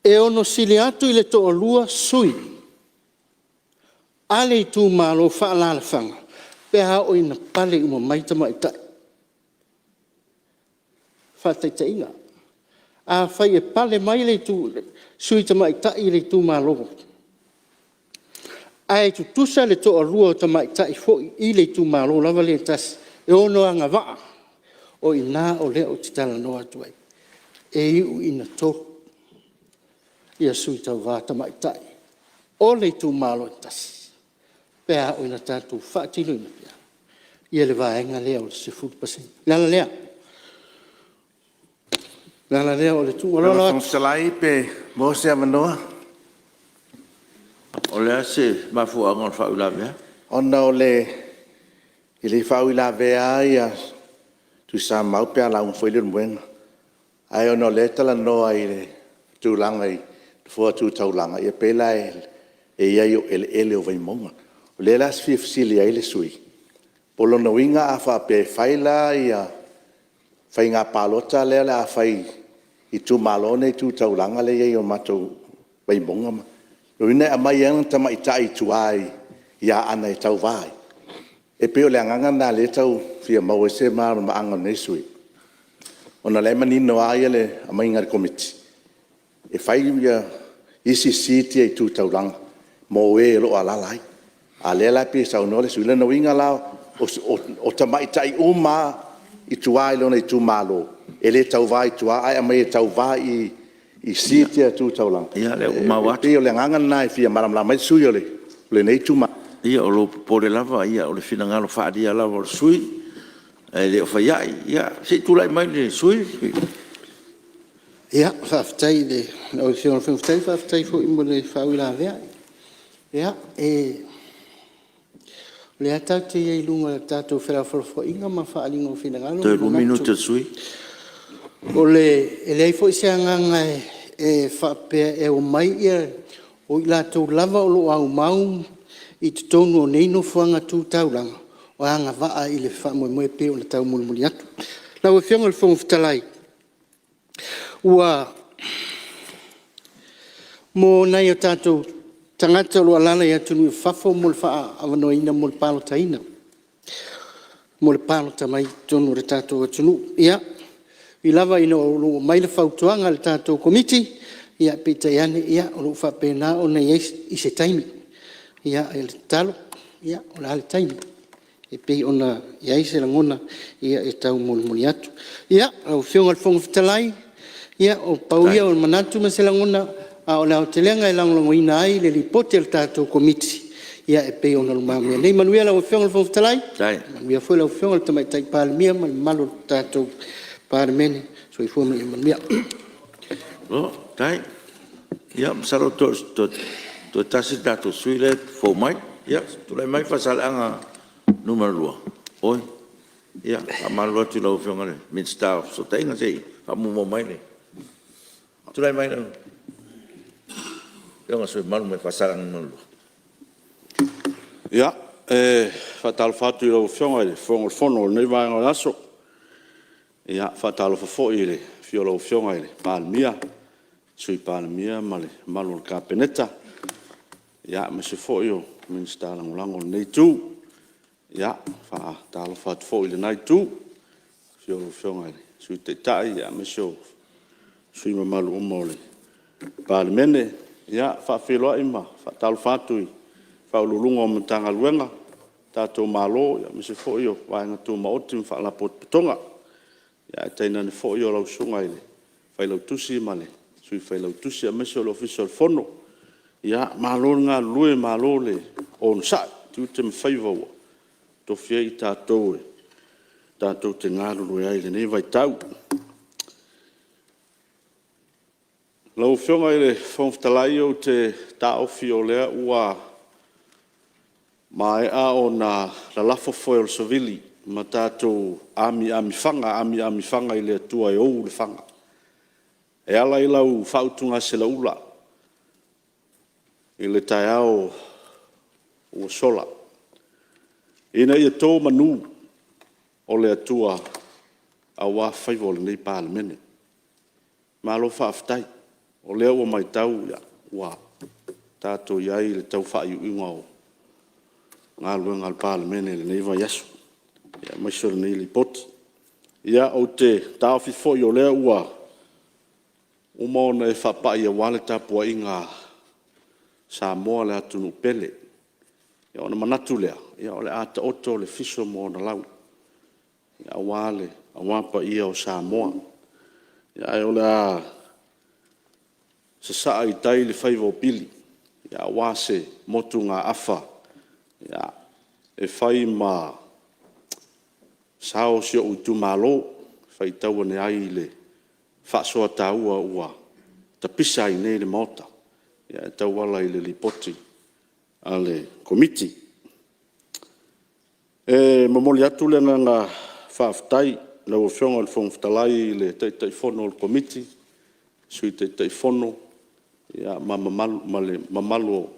e ono sili atu i le toalua sui a le Itumalo Faaalaalafaga pe a oo ina pale uma mai tamaitai. Faataitaiga, afai e pale mai le Sui Tamaitai i le Itumalo ae tutusa le toalua o tamaitai foi i le Itumalo lava lea e tasi e ono agavaa, o i ina lea ou te talanoa atu ai, e iu ina tolu sui tauva tamaitai o le Itumalo e tasi pe a oo ina tatou faatinoina le vaega lea o le 10%. O le ala lea, o le ala lea o le tuualalo atu. Lau Afioga i le Fofoga Fetalai pe maua se avanoa? O le a se mafuaaga o le faauilavea? Ona e le faauilavea lava Tuisamau pe a lauga foi Leulumoega, ae ona o lea e talanoa i le tulaga i nofoa tu taulaga, e pei la e i ai i ou eleele o Vaimauga. O lea la e fia fesili ai le sui usufono, po o lona uiga a faapea e fai la faiga palota lea o le a fai i itumalo nei tu taulaga lea e i ai o matou Vaimauga, o lona uiga e aumai ai ona tamaitai i tua i Aana e tauva ai? E pei o le agaga lena o lea e tau fia maua ai se malamalamaaga o lenei sui usufono, ona o la e manino lava le aumaiga e le Komiti, e fai isi seats ia i tu taulaga mo e o lo o alaala ai. A o lea la e pei e saunoa le sui usufono, o lona uiga la o tamaitai uma lava i tua i lona itumalo, e le tauva i tua ae aumai e tauva i seats ia tu taulaga? Ia o lea ua maua atu. E pei o le agaga lena e fia malamalama ai le sui usufono o lenei itumalo. Ia o lou popole lava o le finagalo faaalia lava o le sui usufono ae le o fai ai. Ia se i tulai mai le sui usufono. Ia faafetai i lau Afioga i le Fofoga Fetalai, faafetai foi mo le faauilavea. Ia o lea tatou te i ai i luga o tatou felafolafoaiga ma faaaliga o finagalo. Toe 2 minute o le sui usufono. E leai foi se agaga e faapea e omai o i latou lava o lo o aumau i totonu o nei nofoaga tu taulaga ua agavaa i le faamoemoe e pei ona taumulimuli atu. Lau Afioga i le Fofoga Fetalai, mo nai o tatou tagata o lo o alaala i atunuu i fafo mo le faaavanoaina mo le palotaina, mo le palota mai i totonu o le tatou atunuu. Ia, e ui lava ina ua aumai le fautuaga a le tatou Komiti, ia peitai ane o lo o faapena ona i ai i se taimi. Ia, o le tatalo o le a le taimi e pei ona i ai se lagona e taumolimoli atu. Ia, lau Afioga i le Fofoga Fetalai, na pau ia o manatu ma se lagona, a o le aotelega e lagolagoina ai le Lipoti a le tatou Komiti e pei ona i lumamea nei. Manuia lau Afioga i le Fofoga Fetalai, manuia foi lau Afioga i le Tamaitai Palemia ma le mamalu o le tatou Palemene. Soifua ma ia manuia. Malo faafetai. Ia masalo toe tasi le tatou sui usufono lea e fou mai. Ia tulai mai Faasaleleaga 2. Oi, ia faamalulu atu i lau Afioga i le Minisita o Fesootaiga se i faamuamua mai le… Tulai mai lau Afioga i le sui usufono mamalu mai Faasaleleaga 2. Ia, e faatalofa atu i lau Afioga i le Fofoga Fetalai i lenei vaega o le aso. E faatalofa foi i le afio o lau Afioga i le Palemia, Sui Palemia ma le mamalu o le Kapeneta, aemaise foi o Minisita Lagolago o lenei itu. E faatalofa atu foi i lena itu, i le afio o lau Afioga i le Sui Taitai aemaise o sui usufono mamalu uma o le Palemene. E faafeiloai ma faatalofa atu i Ofisa Sili o Pulega o Matagaluega a le tatou Malo aemaise foi o Vaega Tumaoti ma Faalapotopotoga, ae tainane foi lau Susuga i le Failautusi ma le Sui Failautusi aemaise o le Ofisa o le Fono. Ia malo le galulue malo le onosai i tiute ma faiva ua tofia ai tatou tatou te galulue ai i lenei vaitau. Lau Afioga i le Fofoga Fetalai ou te taofi o lea ua maea ona lalafo foe o le savili ma tatou amiami faga, amiami faga i le Atua e ou le faga e ala i lau faautugasegaula i le taeao ua sola, ina ia to manu o le Atua aua faiva o lenei Palemene. Malo faafetai. O lea ua matau ua tatou i ai i le tau faaiuiuga o galuega a le Palemene i lenei vaiaso, aemaise o lenei Lipoti. Ia, ou te taofi foi o lea ua uma ona e faapai aua le tapuaiga a Samoa le atunuu pele. Ona manatu lea, o le a taoto le fiso ma ona lau aua paia o Samoa, ae o le a sasaa i tai le faiva o Pili aua se motugaafa e fai ma sao o si ou itumalo e faitau ane ai i le faasoa taua ua tapisa ai nei le Maota e tauala i le Lipoti a le Komiti. E momoli atu le agaga faafetai i lau Afioga i le Fofoga Fetalai i le Taitaifono o le Komiti, Sui Taitaifono ma le mamalu o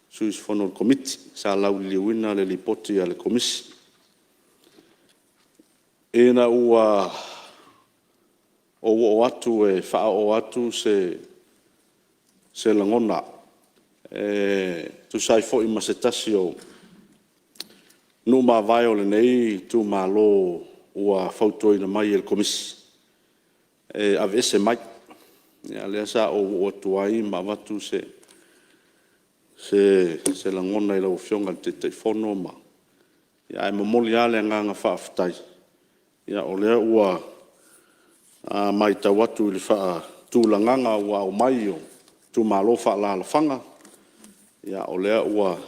sui usufono o le Komiti sa lauliliuina le Lipoti a le Komisi. Ina ua ou oo atu e faaoo atu se lagona e tusa ai foi ma se tasi o nuu mavae o lenei itumalo ua fautuaina mai e le Komisi e aveese mai, lea sa ou oo atu ai ma avatu se lagona i lau Afioga i le Taitaifono, ae momoli lava le agaga faafetai o lea ua matau atu i le faatulagaga ua aumai o itumalo faaalaalafaga, o lea ua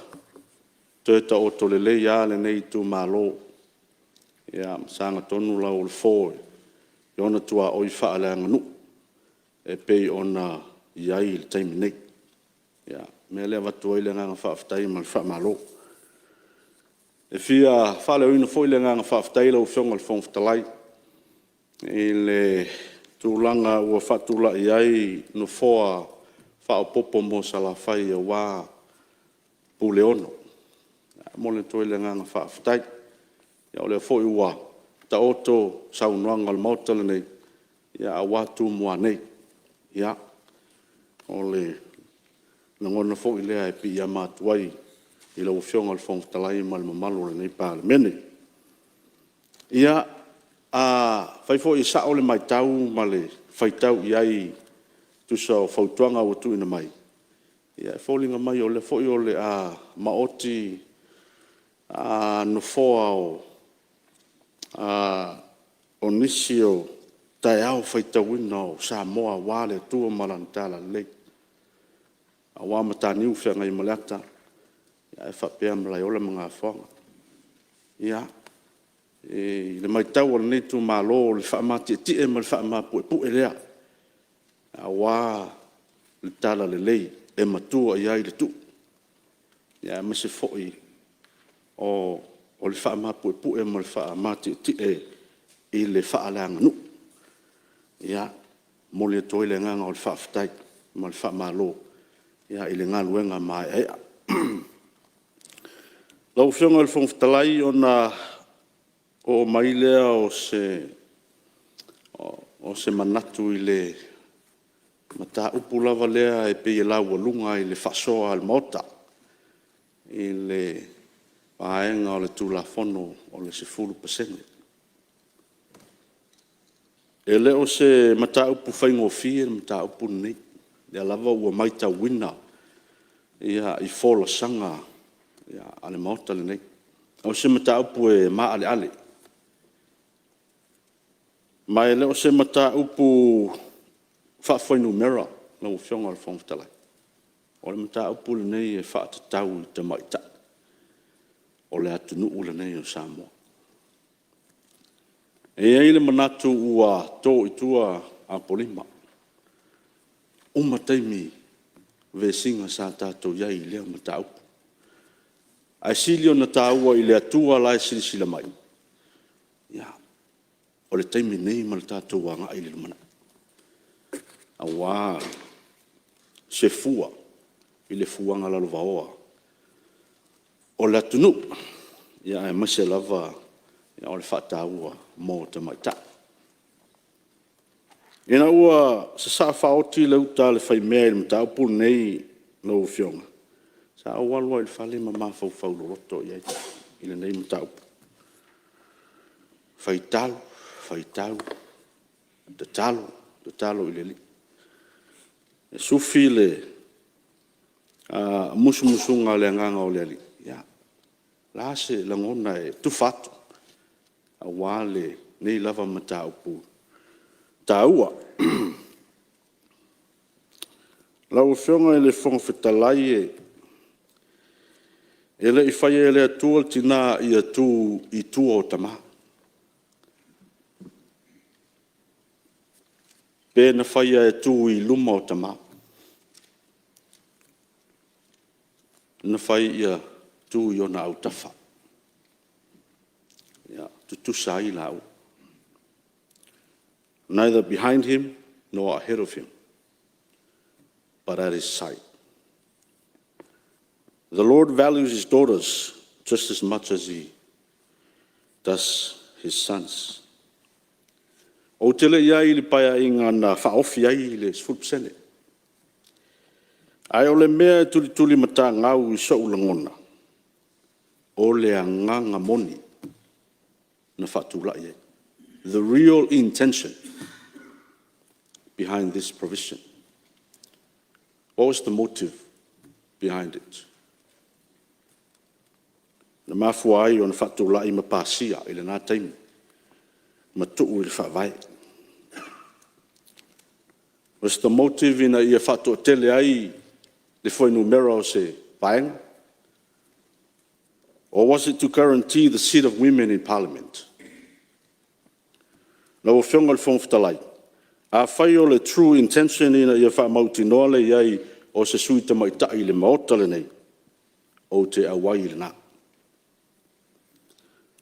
toe taoto lelei lava lenei itumalo ma sagatonu lau o le fo i ona tuaoi faaleaganuu e pei ona i ai i le taimi nei. O le mea lea e avatu ai le agaga faafetai ma le faamalo. E fia faaleoina foi le agaga faafetai lau Afioga i le Fofoga Fetalai i le tulaga ua faatulai ai nofoa faaopoopo mo Salafai aua Puleono. E momoli atu ai le agaga faafetai. O lea foi ua taoto saunoaga a le Maota lenei aua Tumua nei. Ia, o le lagona foi lea e piiama atu ai i lau Afioga i le Fofoga Fetalai ma le mamalu o lenei Palemene. Ia, afai foi e sao le matau ma le faitau i ai e tusa o fautuaga ua tuuina mai, e foliga mai o lea foi o le a maoti nofoa o nisi o taeao faitauina o Samoa aua le Atua ma Lana Talalelei, aua Mataniu Feagaimaleata ae faapea Malaeola ma Gafoaga. Ia, i le matau a lenei itumalo, o le faamatietie ma le faamaupuepue lea aua le talalelei e matua i ai le tuu, aemaise foi o le faamaupuepue ma le faamatietie i le faaleaganuu. Ia, e momoli atu ai le agaga o le faafetai ma le faamalo i le galuega maeaea. Lau Afioga i le Fofoga Fetalai, ona oo mai lea o se manatu i le mataupu lava lea e pei e laualuga i le faasoa a le Maota i le vaega o le Tulafono o le 10%. E le o se mataupu faigofie le mataupu lenei, o lea lava ua matauina i folasaga a le Maota lenei. O se mataupu e maaleale, ma e le o se mataupu faafuainumera lau Afioga i le Fofoga Fetalai. O le mataupu lenei e faatatau i tamaitai o le atunuu lenei o Samoa. E i ai le manatu ua to i tua Apolima. uma taimi o vesiga sa tatou i ai i lea mataupu. Ae sili ona taua i le Atua la e silasila mai, o le taimi nei ma le tatou agai i le lumanai, aua se fua i le fuaga lalovaoa o le atunuu, aemaise lava o le faataua mo tamaitai. Ina ua sasaa faaoti le uta a le faimea i le mataupu lenei lau Afioga, sa ou alu lava i le fale ma mafaufau loloto i ai i lenei mataupu. Faitau, faitau, tatalo, tatalo i le Alii. E sufi le musumusuga a le Agaga o le Alii, ia, o le a se lagona e tufa atu aua lenei lava mataupu taua. Lau Afioga i le Fofoga Fetalai, e le i faia e le Atua le tina ia tu i tua o tama, pe na faia e tu i luma o tama, na fai ia tu i ona autafa, ia tutusa ai laua, neither behind him nor ahead of him, but at his side. The Lord values his daughters just as much as he does his sons. Ou te le i i ai i le Paeaiga na faaofi ai le 10%, ae o le mea e tulitulimatagau i sou lagona, o le agaga moni na faatulai ai, the real intention behind this provision. What was the motive behind it? Na mafua ai ona faatulai ma pasia i lena taimi ma tuu i le Faavae. Was the motive ina ia faatoatele ai le fuainumera o se vaega? Or was it to guarantee the seat of women in Parliament? Lau Afioga i le Fofoga Fetalai, afai o le true intention ina ia faamautinoa le i ai o se sui tamaitai i le Maota lenei, ou te auai i lena.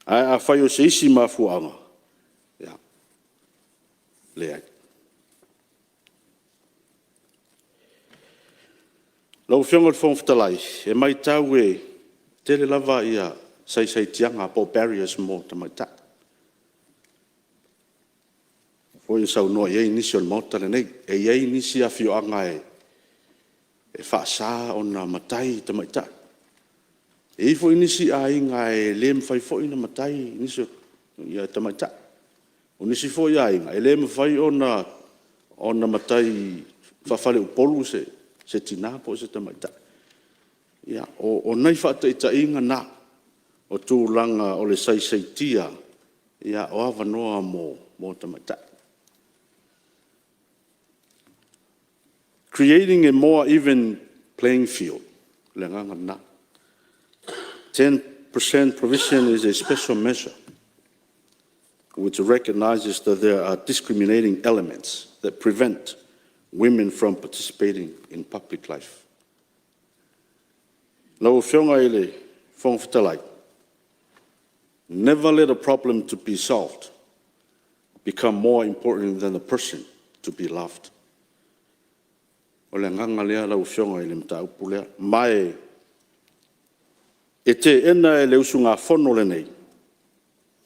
Ae afai o se isi mafuaaga, ia, e leai. Lau Afioga i le Fofoga Fetalai, e matau e tele lava saisaitiaga po o barriers mo tamaitai, lea foi na saunoa i ai nisi o le Maota lenei. E i ai nisi afioaga e faasa ona matai tamaitai, e i ai foi nisi aiga e le mafai foi ona matai nisi o tamaitai. O nisi foi aiga, e le mafai ona matai faafaleupolu se tina po o se tamaitai. Ia, o nai faataitaiga na o tulaga o le saisaitia o avanoa mo tamaitai. Creating a more even playing field, o le agaga lena. 10% provision is a special measure which recognizes that there are discriminating elements that prevent women from participating in public life. Lau Afioga i le Fofoga Fetalai, never let a problem to be solved become more important than the person to be loved. O le agaga lea lau Afioga i le mataupu lea, ma e teena e le usugafono lenei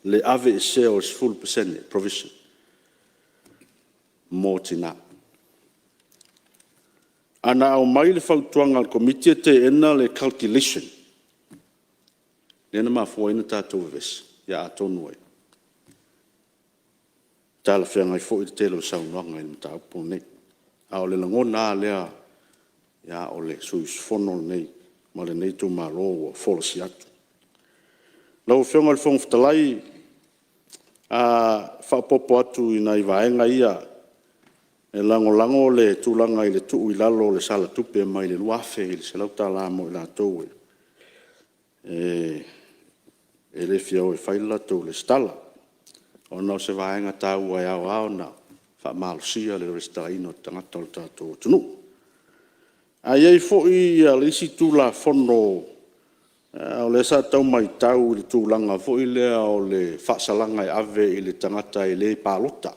le aveesea o le 10% provision mo tina. Ana aumai le fautuaga a le Komiti e teena le calculation lea na mafua ai ona tatou vevesi, ia atonu e talafeagai foi le tele o saunoaga i le mataupu lenei. A o le lagona lava lea o le sui usufono lenei ma lenei itumalo ua folasia atu. Lau Afioga i le Fofoga Fetalai, e faaopoopo atu i nai vaega ia, e lagolago le tulaga i le tuu i lalo o le sala tupe mai le $2,000 i le $100 mo i latou e le fia o e fai le latou resitala, ona o se vaega taua e ao lava ona faamalosia le resitalaina o tagata o le tatou atunuu. Ae i ai foi le isi Tulafono o lea sa tau matau i le tulaga foi lea o le faasalaga e ave i le tagata e le palota.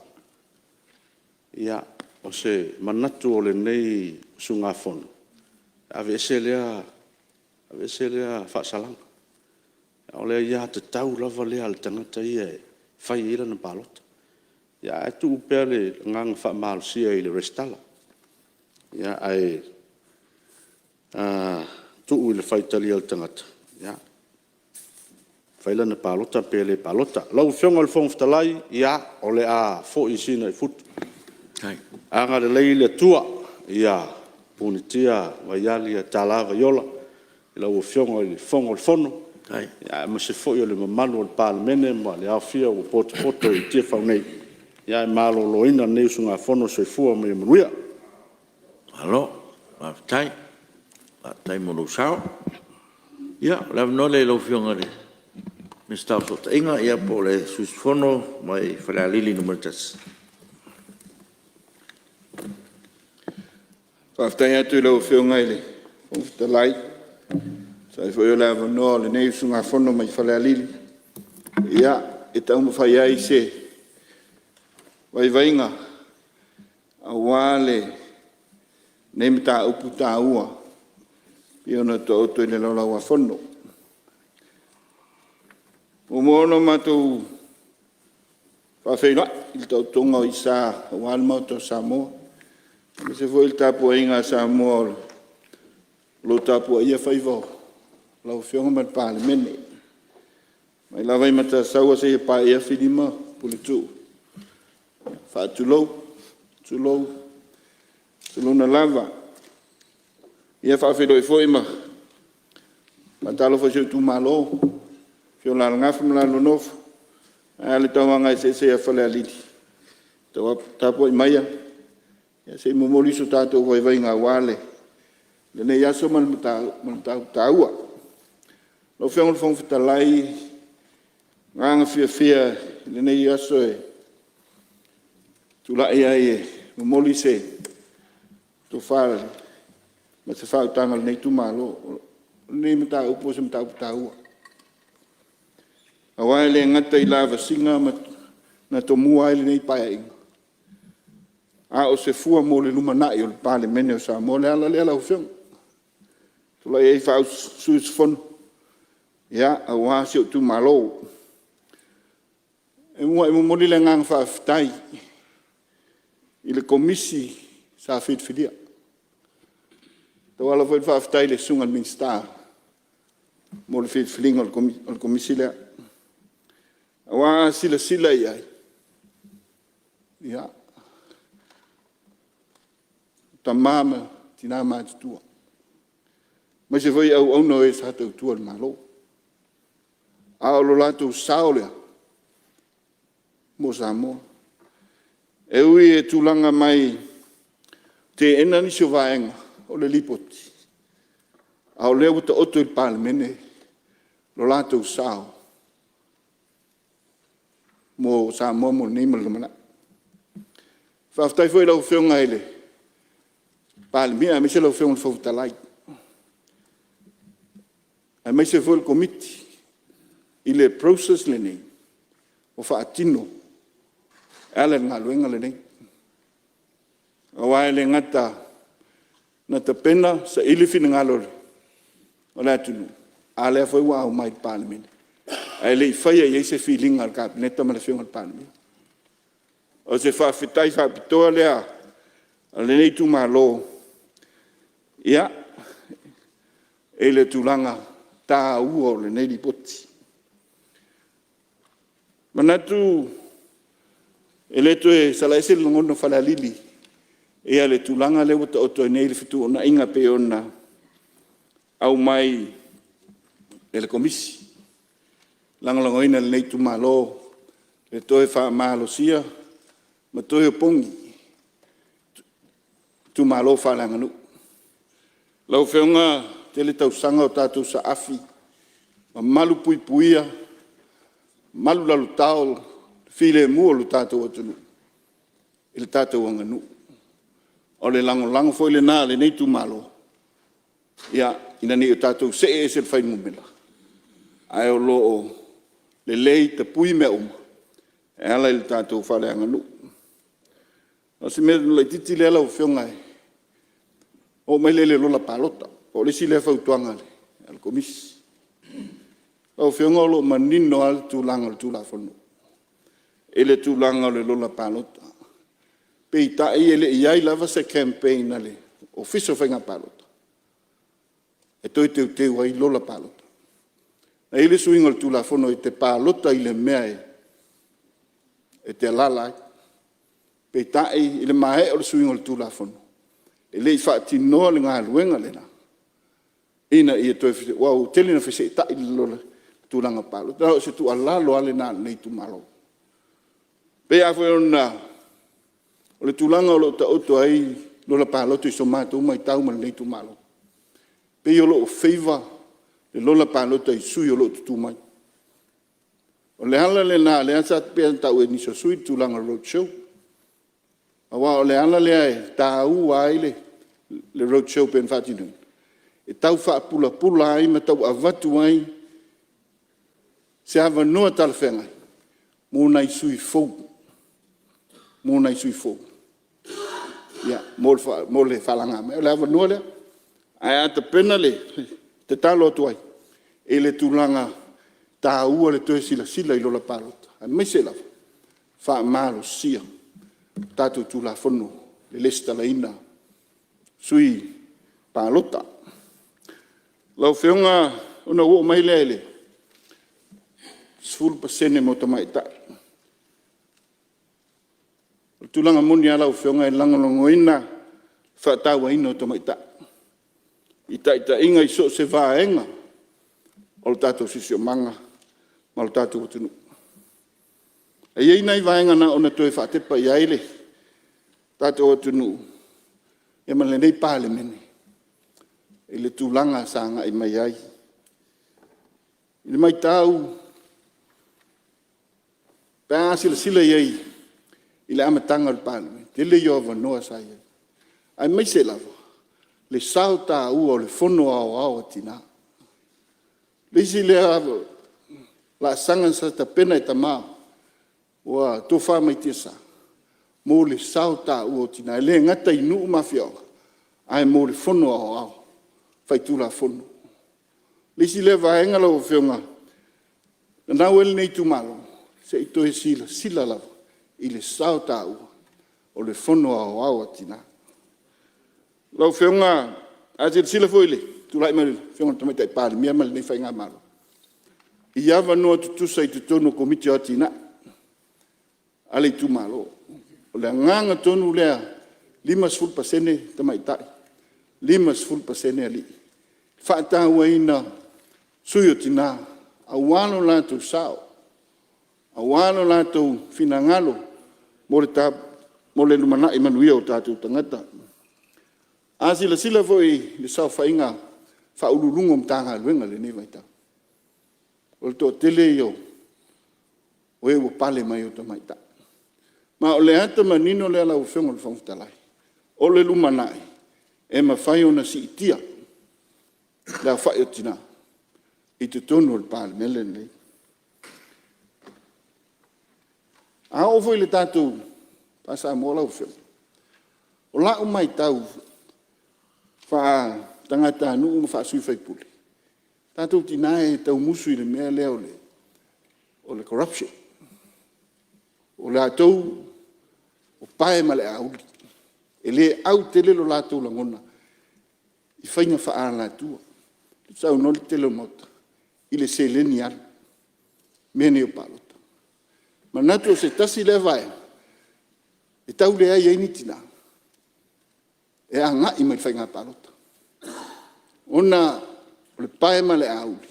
Ia, o se manatu o lenei usugafono, aveese lea faasalaga, o le aiatatau lava lea a le tagata ia e fai ai lana palota, ae tuu pea le agaga faamalosia i le resitala, ae tuu i le faitalia o le tagata e fai lana palota pe le palota. Lau Afioga i le Fofoga Fetalai, ia, o le a foi Sina i futu, agalelei le Atua ia punitia vaiali ae tala vaiola i lau Afioga i le Fofoga o le Fono, aemaise foi o le mamalu o le Palemene ma le aofia ua potopoto i Tiafau nei. Ae maloloina lenei usugafono. Soifua ma ia manuia. Malo faafetai, faafetai mo lou sao. Ia o le avanoa lenei i lau Afioga i le Minisita o Fesootaiga po o le sui usufono mai Falealili 1. Faafetai atu i lau Afioga i le Fofoga Fetalai e tusa ai foi o le avanoa o lenei usugafono mai Falealili e taumafai ai se vaivaiga aua lenei mataupu taua e pei ona taoto i le Laulau-a-Fono. E muamua ona matou faafeiloai i le taotoga o i'sa aua le Maota o Samoa, aemaise foi le tapuaiga a Samoa o lo o tapuaia faiva o lau Afioga ma le Palemene, mai lava i Mataisaua seia paia Fili ma Puletuu. E faatulou, tulou, tulouna lava. E faafeiloai foi ma faatalofa i si ou Itumalo, i le afio o Alalagafa ma la oulua Nofo, ae a le Tauagaeseese ia Falealili. Tapuai maia se i momoli so tatou vaivaiga aua lenei aso ma le mataupu taua. Lau Afioga i le Fofoga Fetalai, o le agaga fiafia i lenei aso e tulai ai e momoli se tofa ma se faautaga a lenei Itumalo. O lenei mataupu o se mataupu taua aua e le gata i lavasiga na tomua ai lenei Paeaiga, a o se fua mo le lumanai o le Palemene o Samoa. O le ala lea lau Afioga e tulai ai faa-sui usufono aua si ou Itumalo. E muai momoli le agaga faafetai i le Komisi sa filifilia. E tauala foi le faafetai i le Susuga i le Minisita mo le filifiliga o le Komisi lea. Aua a silasila i ai, ia, o Tama ma Tina matutua aemaise foi auauna o e sa tautua i le Malo, a o lo latou sao lea mo Samoa. E ui e tulaga mai e teena nisi o vaega o le Lipoti, a o lea ua taoto i le Palemene lo latou sao mo Samoa mo nei ma le lumanai. Faafetai foi i lau Afioga i le Palemia aemaise lau Afioga i le Fofoga Fetalai, aemaise foi le Komiti i le process lenei ua faatino e ala i le galuega lenei. Aua e le gata na tapena, saili finagalo o le atunuu, a o lea foi ua aumai i le Palemene ae le i faia i ai se filiga a le Kapeneta ma le Afioga i le Palemia. O se faafetai faapitoa lea a lenei Itumalo i le tulaga taua o lenei Lipoti. E manatu e le toe salaese le lagona o Falealili i le tulaga lea ua taoto ai nei le fetuunaiga e pei ona aumai e le Komisi. E lagolagoina e lenei Itumalo le toe faamalosia ma toe opogi Itumalo Faaleaganuu. Lau Afioga e tele tausaga o tatou saafi ma malupuipuia, malulalotao le filemu o le tatou atunuu i le tatou aganuu. O le lagolago foi lena a lenei Itumalo. Ina ne i o tatou see ese i le fuainumera, ae o lo o lelei tapui mea uma e ala i le tatou faaleaganuu. O si mea laitiiti lea lau Afioga ona oo mai lea i le Lola Palota. O le isi lea fautuaga a le Komisi. Lau Afioga o lo o manino lava le tulaga o le Tulafono i le tulaga o le Lola Palota. Peitai e le i i ai lava se campaign a le Ofisa o Faiga Palota e toe teuteu ai Lola Palota. E i ai le suiga o le Tulafono e te palota i le mea e te alaala ai. Peitai i le maea o le suiga o le Tulafono e le i faatinoa le galuega lena ina ia toe, aua ua tele ina feseetai le tulaga o palota. O se tuualalo lava lena a lenei Itumalo. E pei lava foi ona… o le tulaga o lo o taoto ai Lola Palota i sa matou matau ma lenei Itumalo, e pei o lo o favor le Lola Palota i sui o lo o tutu mai. O le ala lena lea sa pei ona taua e nisi o sui usufono le tulaga o le road show, aua o le ala lea e taua ai le road show e pei ona faatinoina e tau faapulapula ai ma tau avatu ai se avanoa talafeagai mo nai sui fou mo le faalagamaea. O le avanoa lea, ae a tapena le… E tatalo atu ai i le tulaga taua le toe silasila i Lola Palota aemaise lava faamalosia tatou Tulafono i le resitalaina o Sui Palota. Lau Afioga ona ou oo mai lea i le 10% mo Tamaitai. O le tulaga moni lava lau Afioga e lagolagoina le faatauaina o Tamaitai i taitaiga i so o se vaega o le tatou siosiomaga ma le tatou atunuu. E i ai nai vaega na ona toe faatepa i ai le tatou atunuu ma lenei Palemene i le tulaga sa agai mai ai. I le matau pe a silasila i ai i le amataga o le Palemene, tele ia o avanoa sa i ai aemaise lava le sao taua o le Fono Aoao a Tina. O le isi lea laasaga sa tapena e Tama ua tofa mai tiasa mo le sao taua o Tina e le gata i Nuu ma Afioaga ae mo le Fono Aoao Faitulafono. O le isi lea vaega lau Afioga e naunau ai lenei Itumalo se i toe silasila lava i le sao taua o le Fono Aoao a Tina. Lau Afioga a silasila foi i le tulai mai o le Afioga i le Tamaitai Palemia ma lenei Faigamalo i avanoa tutusa i totonu o Komiti o Atinae a le Itumalo. O le agaga tonu lea, 50% Tamaitai, 50% Alii. E faatauaina sui o Tina aua lo latou sao, aua lo latou finagalo mo le lumanai manuia o tatou tagata. A silasila foi i le saofaiga a Ofisa Sili o Pulega o Matagaluega i lenei vaitau, o le toatele ia o e ua pale mai o Tamaitai. Ma o le ata manino lea lau Afioga i le Fofoga Fetalai, o le lumanai e mafai ona siitia le aofai o Tina i totonu o le Palemene lenei. A oo foi i le tatou faa-Samoa lau Afioga, o lau matau faa-tagatanuu ma faa-sui usufono, o tatou tina e tau musu i le mea lea o le corruption. O latou o pae ma le auli, e le au tele lo latou lagona i faiga faaalatua. Na saunoa le toatele o le Maota i le seleni alu i mea nei o palota. Manatu o se tasi lea vaega e tau leai ai ni tina e agai mai i le Faiga Palota ona o le pae ma le auli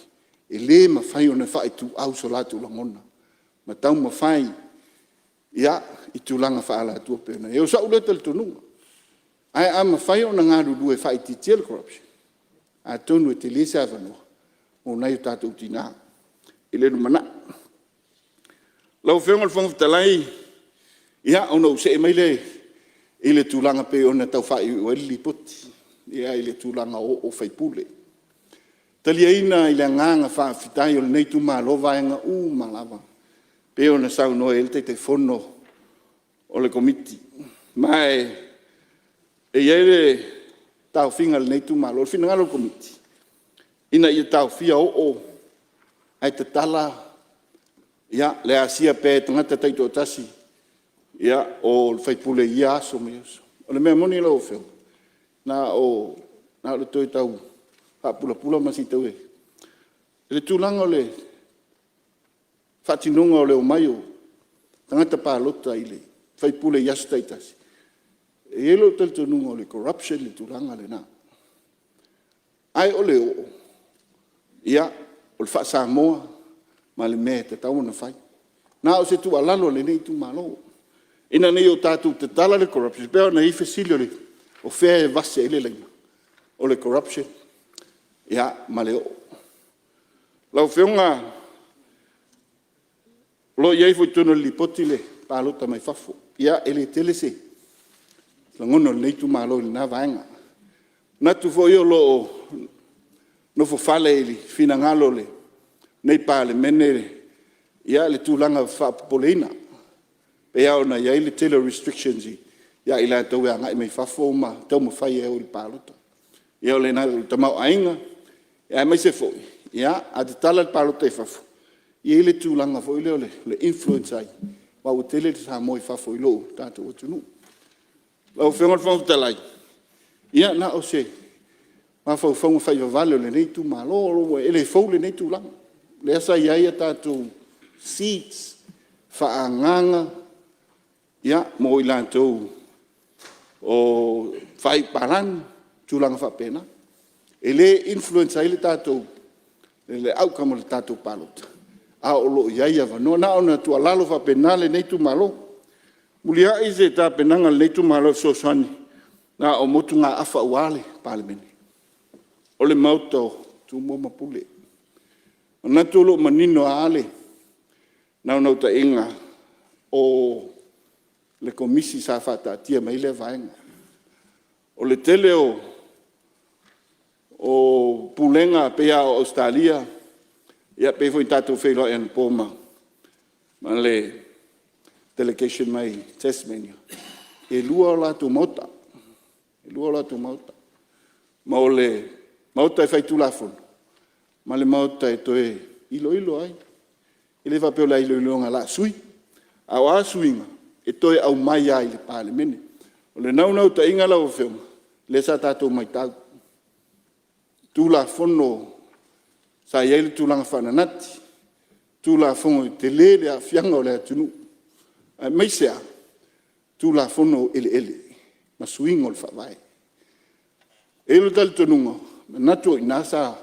e le mafai ona faaituau so latou lagona ma taumafai i tulaga faaalatua e pei ona i ai. O sou lea talitonuga, ae a mafai ona galulue e faaitiitia le corruption atonu e tele se avanoa mo nai o tatou Tina i le lumanai. Lau Afioga i le Fofoga Fetalai, ia ona ou see mai lea i le tulaga e pei ona tau faaiuiu ai le Lipoti. i le tulaga o O'o o faipule. E taliaina i le agaga faafetai o lenei Itumalo vaega uma lava e pei ona saunoa i ai le Taitaifono o le Komiti. Ma e i ai le taofiga a lenei Itumalo, o le finagalo o le Komiti ina ia taofia O'o ae tatala le asia pea e tagata taitoatasi o le faipule i ia aso ma ia aso. O le mea moni lau Afioga, na o le toe tau faapulapula ma se i tau… I le tulaga o le faatinoga o le omai o tagata palota i faipule i aso taitasi, e i ai lou talitonuga o le corruption le tulaga lena. Ae o le o'o, ia, o le faa-Samoa ma le mea e tatau ona fai. Na o se tuualalo a lenei Itumalo ina ne i o tatou tatala le corruption, e pei ona i ai fesili o fea e vase ai le laina o le corruption ma le o'o. Lau Afioga o lo o i ai foi i totonu o le Lipoti le palota mai fafo. Ia e le tele se lagona o lenei Itumalo i lena vaega. E manatu foi o lo o nofofale i le finagalo o lenei Palemene le tulaga faapopoleina e pei lava ona i ai le tele o restrictions ia i latou e agai mai fafo ma taumafai e o i le palota. Ia o le tamaoaiga aemaise foi a tatala le palota i fafo, e i ai le tulaga foi lea o le influence ai aua ua tele Samoa i fafo i lo le tatou atunuu. Lau Afioga i le Fofoga Fetalai, ia na o se mafaufauga faivavale o lenei Itumalo, e le fou lenei tulaga, o lea sa i ai a tatou seats faaagaaga mo i latou o faaiu palagi, tulaga faapena. E le influence ai le outcome o le tatou palota a o lo o i ai avanoa. Na ona tuualalo faapena lenei Itumalo. Muliai se tapenaga a lenei Itumalo e fesoasoani, na o motugaafa aua le Palemene, o le Maota o Tumua ma Pule. E manatu o lo o manino lava le naunautaiga o le Komisi sa faataatia mai ai lea vaega. O le tele o Pulega e pei lava o Ausetalia, e pei foi ona tatou feiloai anapo ma le delegation mai Tasmania, e lua o latou Maota, ma o le Maota e Faitulafono ma le Maota e toe iloilo ai. E le faapea o le a iloilo o le a sui, a o a suiga e toe aumai lava i le Palemene. O le naunautaiga lau Afioga, lea sa tatou matau i Tulafono sa i ai le tulaga faananati, Tulafono e tele le aafiaga o le atunuu aemaise a Tulafono o eleele ma suiga o le Faavae. E i ai lou talitonuga, e manatu o i ina sa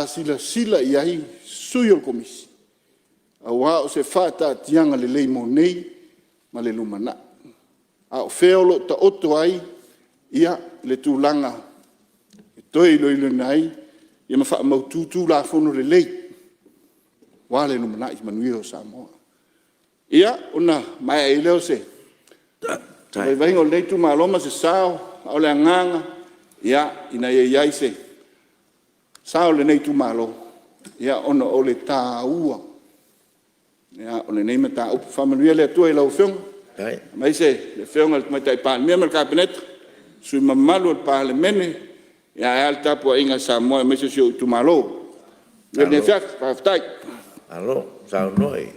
silasila i ai sui o le Komisi aua o se faataatiaga lelei mo nei ma le lumanai. A o fea o lo o taoto ai le tulaga e toe iloiloina ai ma faamautu Tulafono lelei aua le lumanai manuia o Samoa. Ia, ona maea ai lea o se vaivaiga o lenei Itumalo ma se sao, a o le agaga ina ia i ai se sao o lenei Itumalo ona o le taua o lenei mataupu. Faamanuia le Atua i lau Afioga aemaise le Afioga i le Tamaitai Palemia ma le Kapeneta, sui usufono mamalu o le Palemene, aea le tapuaiga a Samoa aemaise si ou Itumalo. Manuia lenei afiafi, faafetai. Malo saunoa i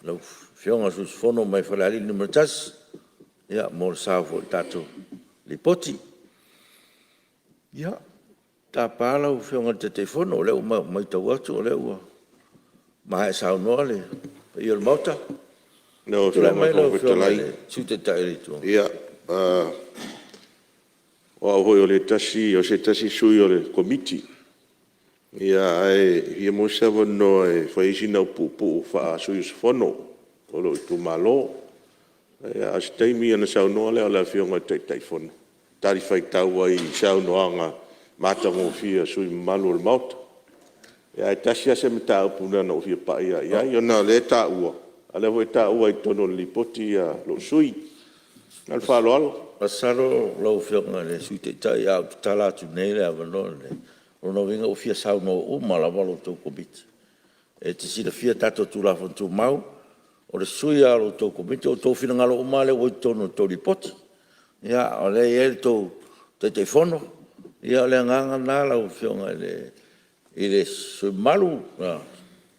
lau Afioga i le sui usufono mai Falealili 1 mo le sao foi i le tatou Lipoti. Ia, ou te tapa lau Afioga i le Taitaifono o lea ua maitau atu o lea ua maea saunoa le paia o le Maota. Lau Tulai Afioga i mai le lau Fofoga Afioga i Fetalai, le Sui Taitai o le Itu Agai. Ia, o au foi o se tasi sui o le Komiti, ae fia maua se avanoa e fai ai sina upu puupuu faa-sui usufono o lou Itumalo. A o se taimi ona saunoa lea o le Afioga i le Taitaifono e talifuaitau ai i saunoaga matagofie a sui usufono mamalu o le Maota. Ae tasi lava se mataupu na ona ou fia pai lava i ai, ona o lea e taua, a o lea foi e taua i totonu o le Lipoti lou sui usufono. Ma le faaaloalo. Masalo lau Afioga i le Sui Taitai a ou tatala atu nei le avanoa lenei, o lona uiga ua fia saunoa uma lava la outou Komiti. E te silafia tatou Tulafono Tumau, o le sui lava o la outou Komiti, o outou finagalo uma lava lea ua i totonu o le tou Lipoti. Ia o lea e i ai le tou Taitaifono. Ia o le agaga lena lau Afioga i le sui usufono mamalu.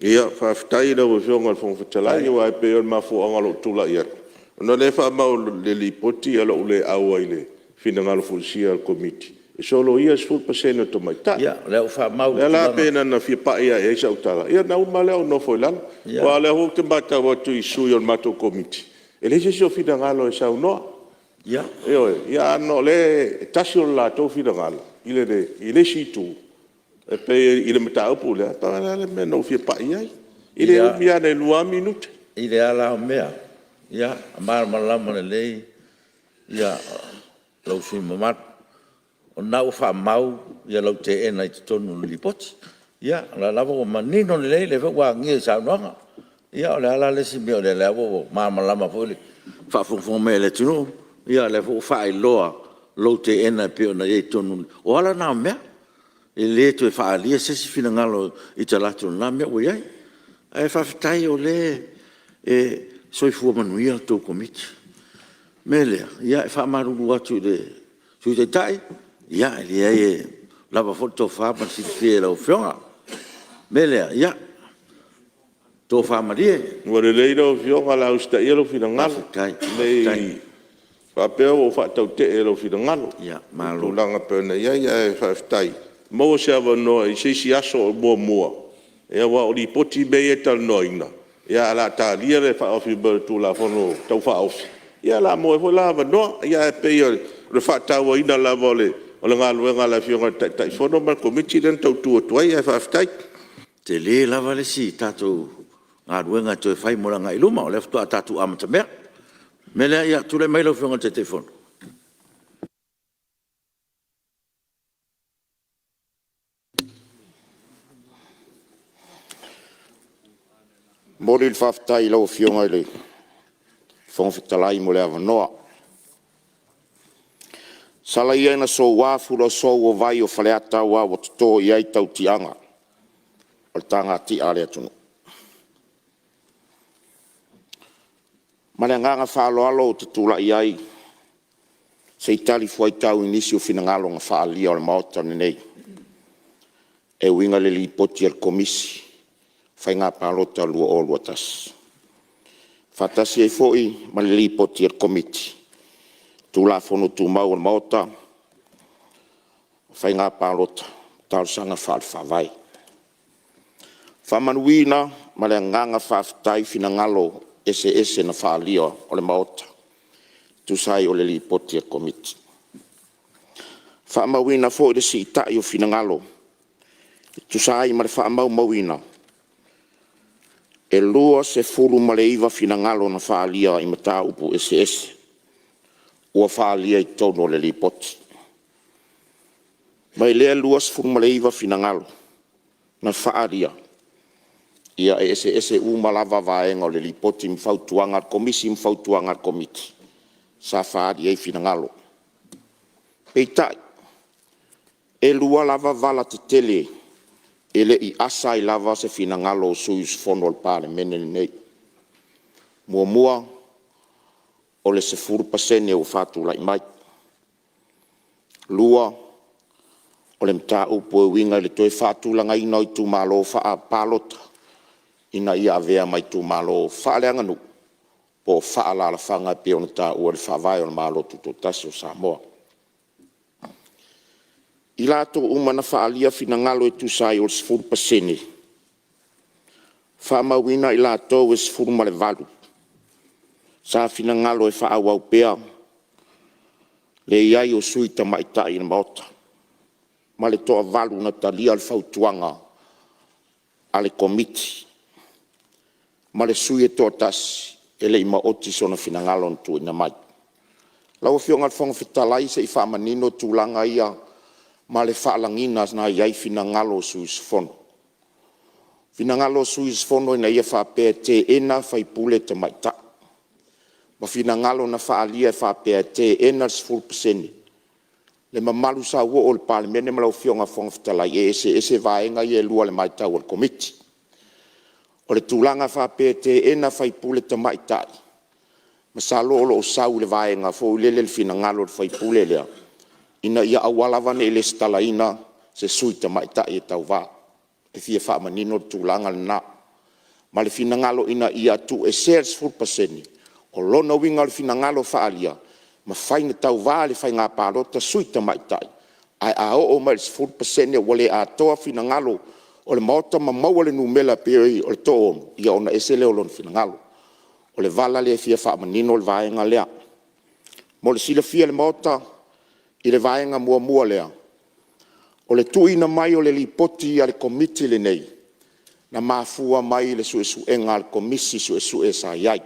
Ia, faafetai i lau Afioga i le Fofoga Fetalai, aua e pei o le mafuaaga o lou tulai atu, ona o lea e faamau i le Lipoti lou le auai i le finagalo fulisia o le Komiti e soloia le 10% o tamaitai. Ia, o lea ua faamau O lea la pei na ona fia pai lava i ai sau tala, ia ona uma lea ou nofo i lalo. Aua o lea foi ou te matau atu i sui o le matou Komiti, e leai se isi o finagalo e saunoa. Ioe. Ia ae ona o lea e tasi lo latou finagalo i le isi itu e pei i le mataupu lea, pau lava lea o le mea na ou fia pai i ai. E le umi lava na o le 2 lava minute. I le a la o mea, ia malamalama lelei lou sui usufono mamalu, o lena ua faamau lau teena i totonu o le Lipoti. Ia o lea lava ua manino lelei lea foi ua agia i saunoaga. Ia o le a la le isi mea o lea lava ua malamalama foi le faafogafoga mai a le atunuu, o lea foi ua faailoa lou teena e pei ona i ai i totonu. O ala na o mea, e le toe faaalia se isi finagalo i talaatu o lena mea ua i ai. Ae faafetai o lea e soifua manuia la outou Komiti. O le mea lea, ia e faamalulu atu i le Sui Taitai, ia e leai e lava foi le tofa ma le silafia i lau Afioga. O le mea lea, ia, tofa malie. Ua lelei lau Afioga o le a usitaia lou finagalo, ne i faapea ua ou faatautee i lou finagalo i le tulaga e pei ona i ai. Ae faafetai, maua se avanoa i se isi aso o muamua, aua o Lipoti mea ia e talanoaina, ae o le a talia le faaofi mai o le Tulafono Tau Faaofi, ia o le a maua ai foi la avanoa. Ae pei o le faatauaina lava o le galuega a le Afioga i le Taitaifono ma le Komiti lea na tau tu atu ai, ae faafetai. E tele lava le isi tatou galuega e toe fai mo le agai i luma, o lea faatoa tatou amatamea. O le mea lea, ia tulai mai lau Afioga i le Taitaifono. E momoli le faafetai i lau Afioga i le Fofoga Fetalai mo le avanoa. Sala ia ina soua fuluasou o vai o Faleata aua ua toto i ai tautiaga o le tagati'a a le atunuu. Ma le agaga faaaloalo ou te tulai ai se i talifuaitau i nisi o finagalo na faaalia o le Maota lenei e uiga i le Lipoti a le Komisi o Faiga Palota 2021, faatasi ai foi ma le Lipoti a le Komiti o Tulafono Tumau a le Maota, Faiga Palota, Talosaga Faale-Faavae. Faamauina ma le agaga faafetai finagalo eseese na faaalia o le Maota e tusa ai o le Lipoti a le Komiti. Faamauina foi le siita'i o finagalo e tusa ai ma le faamaumauina e 29 finagalo na faaalia i mataupu eseese ua faaalia i totonu o le Lipoti. Mai lea 29 finagalo na faaalia, ia e eseese uma lava vaega o le Lipoti ma fautuaga a le Komisi ma fautuaga a le Komiti sa faaali ai finagalo. Peitai, e lua lava vala tetele e le i asa ai lava se finagalo o sui usufono o le Palemene lenei. Muamua, o le 10% ua faatulai mai. Lua, o le mataupu e uiga i le toe faatulagaina o Itumalo Faapalota ina ia avea ma itumalo faaleaganuu po o faa-alaalafaga e pei ona taua i le Faavae o le Malo Tutoatasi o Samoa. I latou uma na faaalia finagalo e tusa ai o le 10%, faamauina i latou e 18 sa finagalo e faaauau pea le i ai o Sui Tamaitai i le Maota ma le toavalu na talia le fautuaga a le Komiti ma le sui usufono e toatasi e le i maoti sona finagalo na tuuina mai. Lau Afioga i le Fofoga Fetalai se i faamanino tulaga ia ma le faalagiga na i ai finagalo o sui usufono. Finagalo o sui usufono ina ia faapea e teena sui usufono tamaitai. ma finagalo na faaalia e faapea e teena le 10%. Le mamalu sauoo o le Palemene ma lau Afioga i le Fofoga Fetalai, e eseese vaega ia e lua i le matau a le Komiti. O le tulaga faapea e teena sui usufono tamaitai, masalo o lo o sau i le vaega foi lele le finagalo o le sui usufono lea ina ia aua lava ne i resitalaina se Sui Tamaitai e tauva. E fia faamanino le tulaga lena ma le finagalo ina ia tuuesea le 10%. O lona uiga o le finagalo faaalia, e mafai ona tauva i le Faiga Palota Sui Tamaitai, ae a oo mai i le 10% ua le atoa finagalo o le Maota ma maua le numera pei o le toaono, ia ona ese lea o lona finagalo. O le vala lea e fia faamanino le vaega lea. Mo le silafia e le Maota i le vaega muamua lea, o le tuuina mai o le Lipoti a le Komiti lenei, na mafua mai i le suesuega a le Komisi Suesue sa i ai. E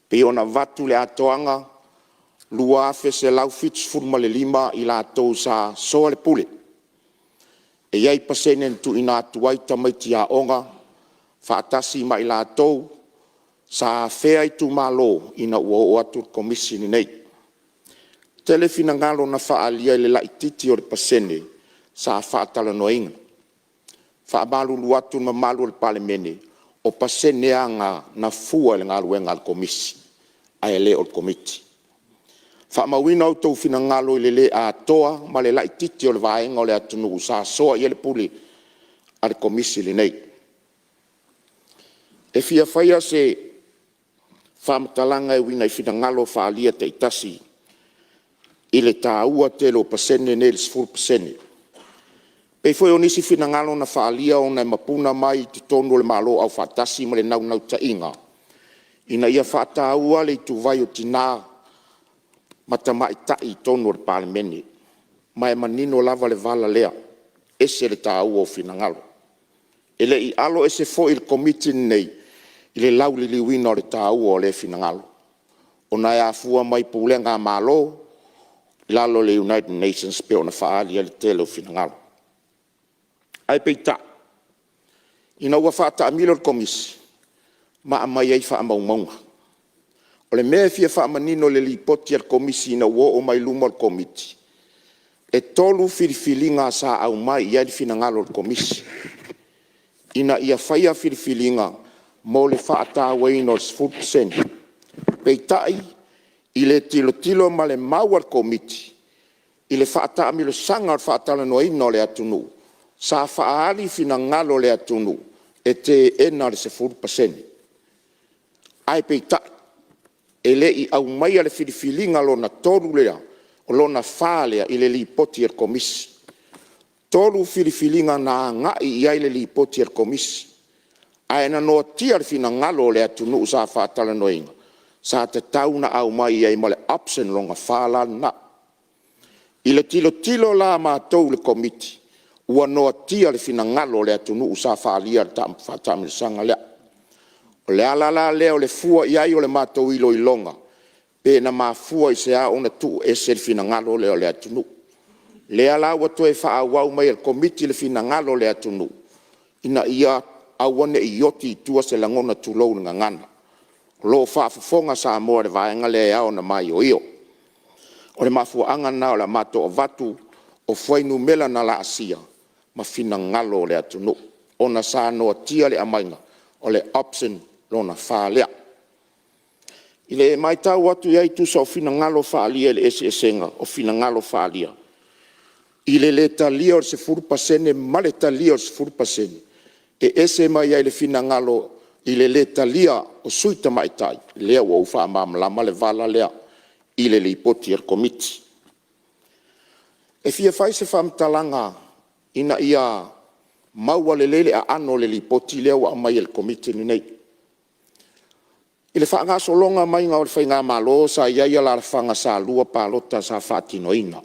pei ona avatu le atoaga, 2,175 i latou sa soalepule. E i ai pasene na tuuina atu ai tamaiti aoga faatasi ma i latou sa afea itumalo ina ua oo atu le Komisi lenei. E tele finagalo na faaalia i le laitiiti o le pasene sa faatalanoaina. E faamalulu atu i le mamalu o le Palemene, o pasene lava na, na fua i le galuega a le Komisi ae le o le Komiti. Faamauina outou finagalo i le le atoa ma le laitiiti o le vaega o le atunuu sa soa i ai le pule a le Komisi lenei. E fia faia se faamatalaga e uiga i finagalo faaalia taitasi i le taua tele o pasene nei le 10%. E pei foi o nisi finagalo na faaalia ona e mapuna mai i totonu o le Malo Aufaatasi ma le naunautaiga ina ia faataua le ituvai o Tina ma Tamaitai i totonu o le Palemene. Ma e manino lava le vala lea, e ese le taua o finagalo. E le i aloese foi le Komiti lenei i le lauliliuina o le taua o lea finagalo, ona e afua mai i pulega a Malo i lalo o le United Nations pei ona faaali ai le tele o finagalo. Ae peitai, ina ua faataamilo le Komisi ma aumai ai faamaumauga. O le mea e fia faamanino i le Lipoti a le Komisi ina ua oo mai i luma o le Komiti, e 3 filifiliga sa aumai i ai le finagalo o le Komisi ina ia faia filifiliga mo le faatauaina o le 10%. Peitai i le tilotilo ma le mau a le Komiti i le faataamilosaga o le faatalanoaina o le atunuu, sa faaali finagalo o le atunuu e teena le 10%. Ae peitai, e le i aumaia le filifiliga lona 3 lea, o lona 4 lea i le Lipoti a le Komisi. E 3 filifiliga na agai i ai le Lipoti a le Komisi, ae na noatia le finagalo o le atunuu sa faatalanoaina, sa tatau ona aumai i ai ma le option lona 4 la lena. I le tilotilo la a matou le Komiti, ua noatia le finagalo o le atunuu sa faaalia i le faataamilosaga lea. O le ala la lea o le fua i ai o le matou iloiloga, pe na mafua i se a ona tuu ese le finagalo lea o le atunuu. Lea la ua toe faaauau mai e le Komiti le finagalo o le atunuu ina ia aua ne i oti i tua se lagona, tulou le gagana. O lo o faafofoga Samoa i le vaega lea e ao ona maioio. O le mafuaaga lena o le matou avatu o fuainumera na laasia ma finagalo o le atunuu ona sa noatia le aumaiga o le option lona 4 lea. I le matau atu i ai e tusa o finagalo faaalia i le eseesega o finagalo faaalia i le le talia o le 10% ma le talia o le 10%, e ese mai ai le finagalo i le le talia o Sui Tamaitai, lea ua ou faamalamalama le vala lea i le Lipoti a le Komiti. E fia fai se faamatalaga ina ia maua lelei le aano o le Lipoti lea ua aumai e le Komiti lenei. I le faagasologa maiga o le Faigamalo sa i ai alaalafaga sa lua palota sa faatinoina.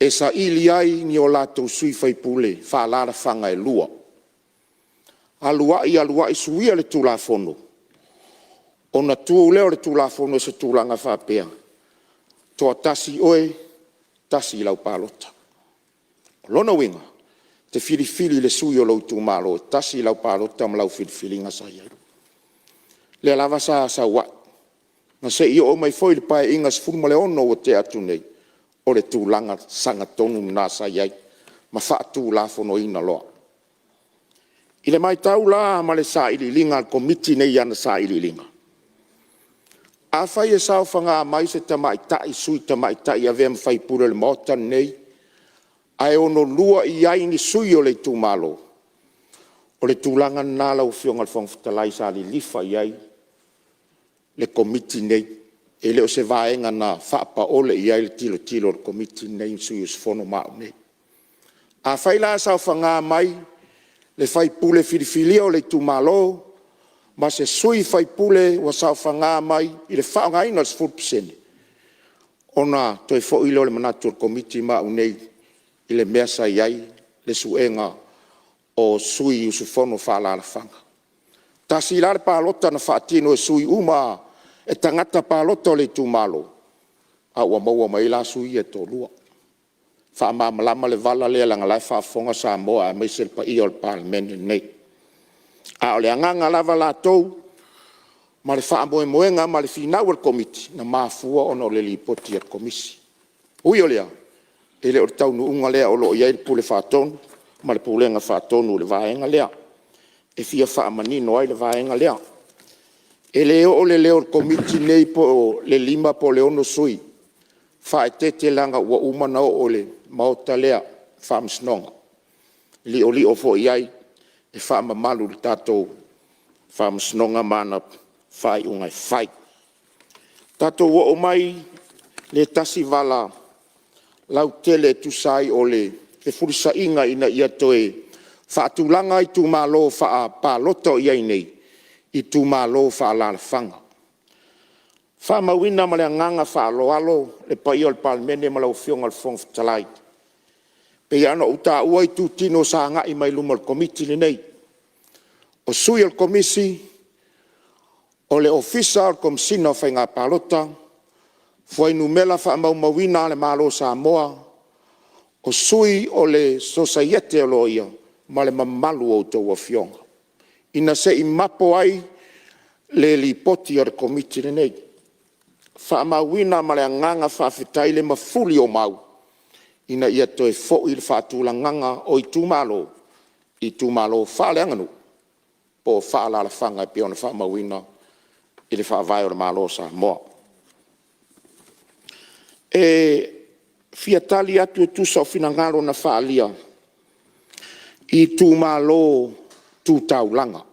E saili ai ni o latou sui faipule faaalaalafaga e lua. Alu ai alu ai suia le Tulafono ona tu lea o le Tulafono i se tulaga e faapea; toatasi oe, tasi lau palota. O lona uiga, e te filifili i le sui o lou itumalo, e tasi lau palota ma lau filifiliga sa i ai. Lea lava sa sau ai. Na se i oo mai foi i le Paeaiga XVI ua tea atu nei, o le tulaga sagatonu lena sa i ai ma faatulafonoina loa. I le matau la ma le sailiiliga a le Komiti lenei i ana sailiiliga, afai e saofaga mai se tamaitai, sui tamaitai e avea ma sui usufono o le Maota lenei ae ono lua i ai ni sui o le itumalo, o le tulaga lena lau Afioga i le Fofoga Fetalai sa lilifa i ai le Komiti lenei. E le o se vaega na faapaole i ai le tilotilo a le Komiti lenei ma sui usufono ma au nei. Afai la e saofaga mai le sui usufono filifilia o le itumalo ma se sui usufono ua saofaga mai i le faaaogaina o le 10%, ona toe foi lea o le manatu o le Komiti ma au nei i le mea sa i ai le suega o sui usufono faaalaalafaga. E tasi la le palota na faatino e sui uma e tagata palota o le itumalo, a ua maua mai ai la sui ia e toalua. E faamalamalama le vala lea leaga o la e faafofoga Samoa aemaise le paia o le Palemene lenei. A o le agaga lava latou ma le faamoemoega ma le finau a le Komiti, na mafua ona o le Lipoti a le Komisi. Ui o lea, e le o le taunuuga lea o lo o i ai le Pule Faatonu ma le Pulega Faatonu i le vaega lea. E fia faamanino ai le vaega lea. E le oo le leo o le Komiti lenei po o le 5 po o le 6 sui usufono, faaeteete leaga ua uma ona oo i le Maota lea Faamasinoga, e liolio foi i ai e faamamalu i le tatou Faamasinoga ma ana faaiuga e fai. Tatou oo mai i le tasi vala lautele e tusa ai o le fefulisaiga ina ia toe faatulaga itumalo faapalota o i ai nei i itumalo faalaalafaga. E faamauina ma le agaga faaaloalo le paia o le Palemene ma lau Afioga i le Fofoga Fetalai, e pei lava ona ou taua itutino sa agai mai i luma o le Komiti lenei. O Sui o le Komisi, o le Ofisa o le Komesina o Faiga Palota, Fuainumera Faamaumauina a le Malo o Samoa, o Sui o le Sosaiete a Loia ma le mamalu o a outou Afioga, ina se i mapo ai le Lipoti a le Komiti lenei. Faamauina ma le agaga faafetai le mafuli o mau ina ia toe foi le faatulagaga o itumalo i itumalo faaleaganuu po o faaalaalafaga e pei ona faamauina i le Faavae o le Malo o Samoa. E fia tali atu e tusa o finagalo na faaalia i Itumalo Tu Taulaga. E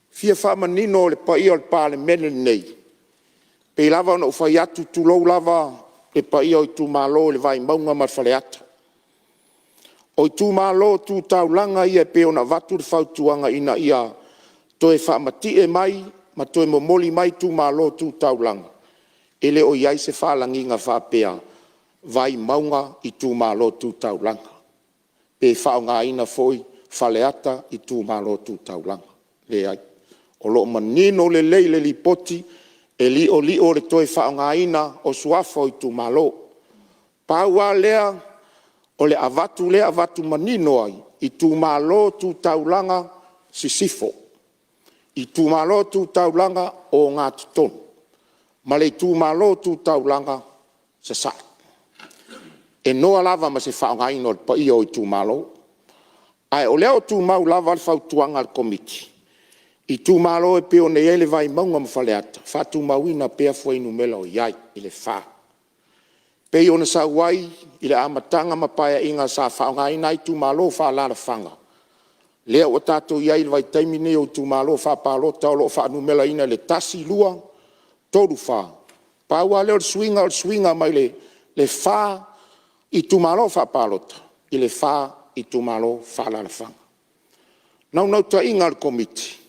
fia faamanino le paia o le Palemene lenei, e pei lava ona ou fai atu, tulou lava le paia o Itumalo i le Vaimauga ma le Faleata. O Itumalo Tu Taulaga ia e pei ona avatu le fautuaga ina ia toe faamatie mai ma toe momoli mai Itumalo Tu Taulaga, e le o i ai se faalagiga faapea Vaimauga Itumalo Tu Taulaga, pe faaaogaina foi Faleata Itumalo Tu Taulaga. Leai. O lo o manino lelei le Lipoti e liolio le toe faaaogaina o suafa o Itumalo. Pau lava lea o le avatu lea avatu manino ai, Itumalo Tu Taulaga Sisifo, Itumalo Tu Taulaga Ogatotonu ma le Itumalo Tu Taulaga Sasae. E noa lava ma se faaaogaina o le paia o Itumalo. Ae o lea ua tumau lava le fautuaga a le Komiti, Itumalo e pei ona i ai le Vaimauga ma Faleata, faatumauina pea fuainumera o i ai i le 4. E pei ona sau ai i le amataga ma Paeaiga sa faaaogaina ai Itumalo Faaalaalafaga, lea ua tatou i ai i le vaitaimi lenei o Itumalo Faapalota o lo o fuainumeraina i le 1, 2, 3, 4. Pau lava lea o le suiga o le suiga mai le 4 Itumalo Faapalota i le 4 Itumalo Faaalaalafaga. Naunautaiga o le Komiti,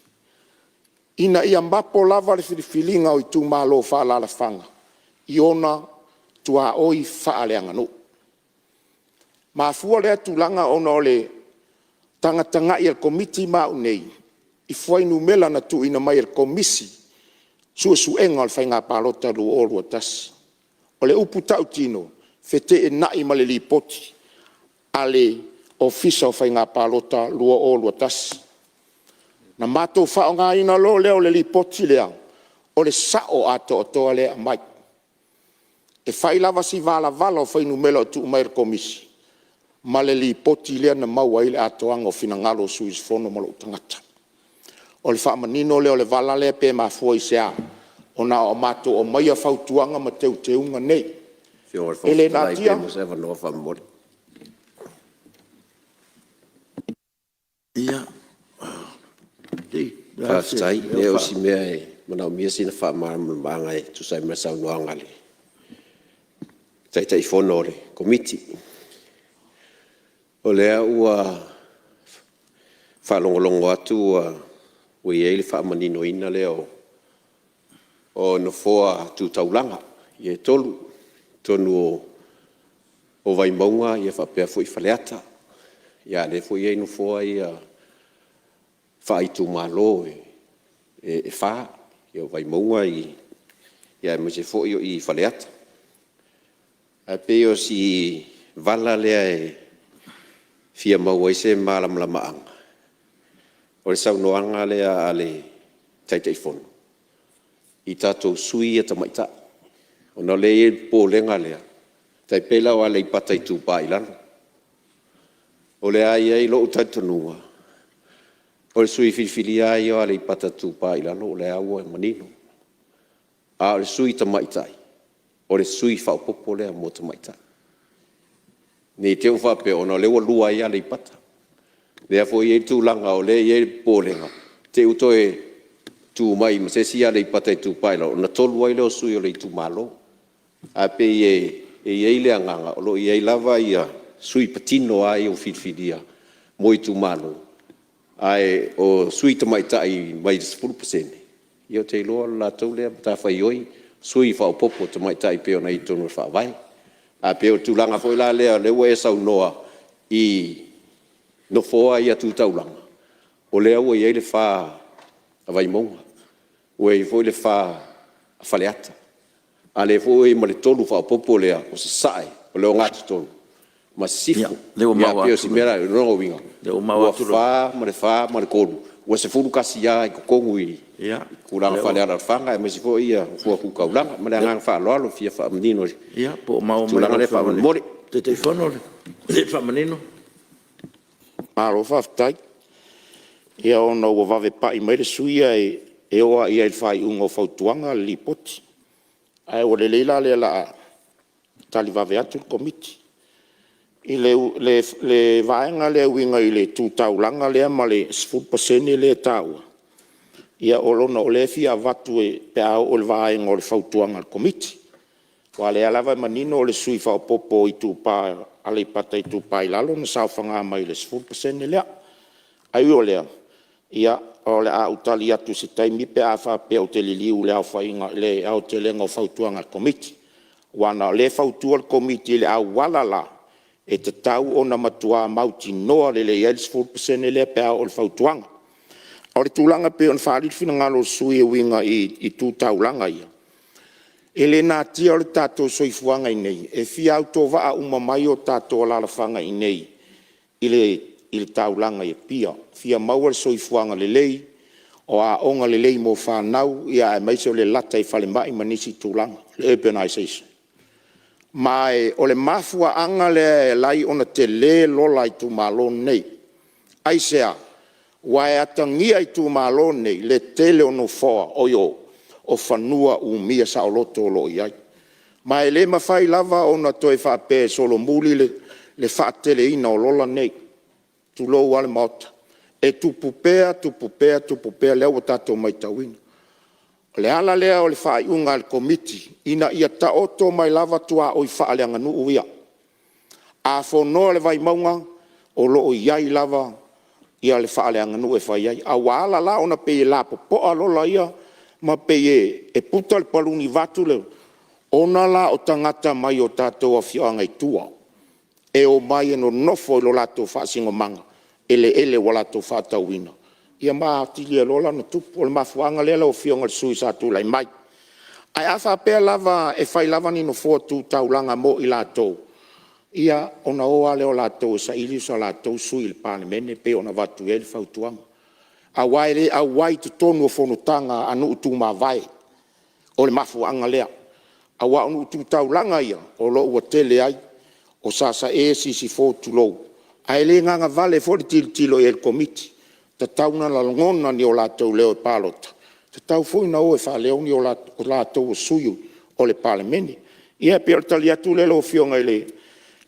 ina ia mapo lava le filifiliga o Itumalo Faaalaalafaga i ona tuaoi faaleaganuu. Mafua lea tulaga ona o le tagatagai a le Komiti ma au nei i fuainumera na tuuina mai e le Komisi Suesuega o le Faiga Palota 2021. O le upu tautino, feteenai ma le Lipoti a le Ofisa o Faiga Palota 2021. Na matou faaaogaina loa lea o le Lipoti lea O le sao atoatoa lea e aumai. E fai lava si valavala o fuainumera ua tuu mai e le Komisi ma le Lipoti lea na maua ai le atoaga o finagalo o sui usufono ma lou tagata. O le faamanino lea o le vala lea pe mafua i se a ona matou aumaia fautuaga ma teuteuga nei. E le natia. Lau Afioga i le Fofoga Fetalai pe maua se avanoa faamolemole. Ia. Faafetai. Ia o si mea e manaomia sina faamalamalamaga e tusa ai ma le saunoaga a le Taitaifono o le Komiti. O lea ua faalogologo atu ua i ai le faamaninoina lea o Nofoa Tu Taulaga ia e 3 i totonu o Vaimauga faapea foi Faleata, a o lea foi e i ai nofoa ia faaitumalo e 4, o Vaimauga aemaise foi o Faleata. Ae pei o si vala lea e fia maua ai se malamalamaaga, o le saunoaga lea a le Taitaifono i tatou sui ia tamaitai, ona o lea e i ai le popolega lea, e tai pei la o Aleipata Itupa i Lalo. O lea lava e i ai lou talitonuga, o le sui filifilia lava ia o Aleipata Itupa i Lalo o lea lava ua manino, a o le sui tamaitai, o le sui faaopoopo lea mo tamaitai. Ne i te i ua faapea ona o lea ua lua ai Aleipata. O lea foi e i ai le tulaga o lea e i ai le popolega te i ua toe tu mai ma se isi Aleipata Itupa i Lalo ona tolu ai lea o sui o le itumalo. Ae pei e i ai le agaga o lo o i ai lava sui patino lava ia ua filifilia mo itumalo, ae o sui tamaitai mai le 10%, ia ou te iloa o le latou lea matafaioi, sui faaopoopo tamaitai pei ona i ai i totonu o le Faavae. Ae pei o le tulaga foi la lea ua e saunoa i nofoa ia Tu Taulaga, o lea ua i ai le 4 a Vaimauga, ua i ai foi le 4 a Faleata, a o lea foi ua i ai ma le 3 faaopoopo lea o Sasae, o le Ogatotonu ma Sisifo. Ia, o lea ua maua atu. E pei o si mea lea, o lona uiga ua 4 ma le 4 ma le 3, ua 11 lava i totonu i i tulaga faalealaalafaga aemaise foi nofoa tu taulaga. Ma le agaga faaaloalo e fia faamanino le Po o maua mai tulaga lea faamolemole. E lau Afioga i le Taitaifono le faamanino. Malo faafetai. Ia ona ua vave pai mai le sui usufono ae oo lava i ai i le faaiuga o fautuaga le Lipoti. Ae ua lelei la lea o le a tali vave atu le Komiti. I le vaega lea e uiga i le Tu Taulaga lea ma le 10% lea e taua, ia ona o lea e fia avatu pe a oo i le vaega o le fautuaga a le Komiti. Aua o lea lava e manino o le sui usufono faaopoopo o Aleipata Itupa i Lalo na saofaga mai i le 10% lea. Ae ui o lea, ia o le a ou tali atu i se taimi pe a faapea ou te liliu i le aotelega o fautuaga a le Komiti. Aua o lea e fautua le Komiti i le auala la e tatau ona matua mautinoa lelei ai le 10% lea pe a oo i le fautuaga. O le tulaga e pei ona faaali le finagalo o le sui usufono e uiga i Tu Taulaga ia, e le natia lo tatou soifuaga i inei e fia autovaa uma mai o tatou alaalafaga i inei i le taulaga i Apia, fia maua le soifuaga lelei, o aoga lelei mo fanau, aemaise o le lata i falemai ma nisi tulaga, le urbanization. Ma o le mafuaaga lea e ala ai ona tele lola a Itumalo nei. Aisea? Aua e atagia i Itumalo nei le tele o fanua umia saoloto o lo o i ai. Ma e le mafai lava ona toe faapea e solomuli le faateleina o lola nei, tulou lava le Maota. E tupu pea, tupu pea, tupu pea, lea ua tatou matauina. O le ala lea o le faaiuga a le Komiti ina ia taoto mai lava tuaoi faaleaganuu ia. A fonoa le Vaimauga o lo o i ai lava le faaleaganuu e fai ai. Ae ua ala la ona pei e lapopoa lola ia ma pei e puta le paluni vaeatu le… ona la o tagata mai o tatou afioaga i tua e omai e nonofo i lo latou faasinomaga i eleele ua latou faatauina ia ma atili ai loa la ona tupu. O le mafuaaga lea lau Afioga i le sui usufono sa tulai mai. Ae a faapea lava e fai lava ni nofoa tu taulaga mo i latou, ia ona o lava lea o latou e saili so latou sui i le Palemene e pei ona avatu i ai le fautuaga, aua e le auai i totonu o fonotaga a nuu tu mavae. O le mafuaaga lea, aua o nuu tu taulaga ia o lo o ua tele ai o Sasae, Sisifo, tulou, ae le gagavale foi le tilotilo i ai a le Komiti. E tatau ona lagona ni o latou leo i le palota, e tatau foi ona o e faaleo o latou o sui o le Palemene. Ia pei o le tali atu lea lau Afioga i le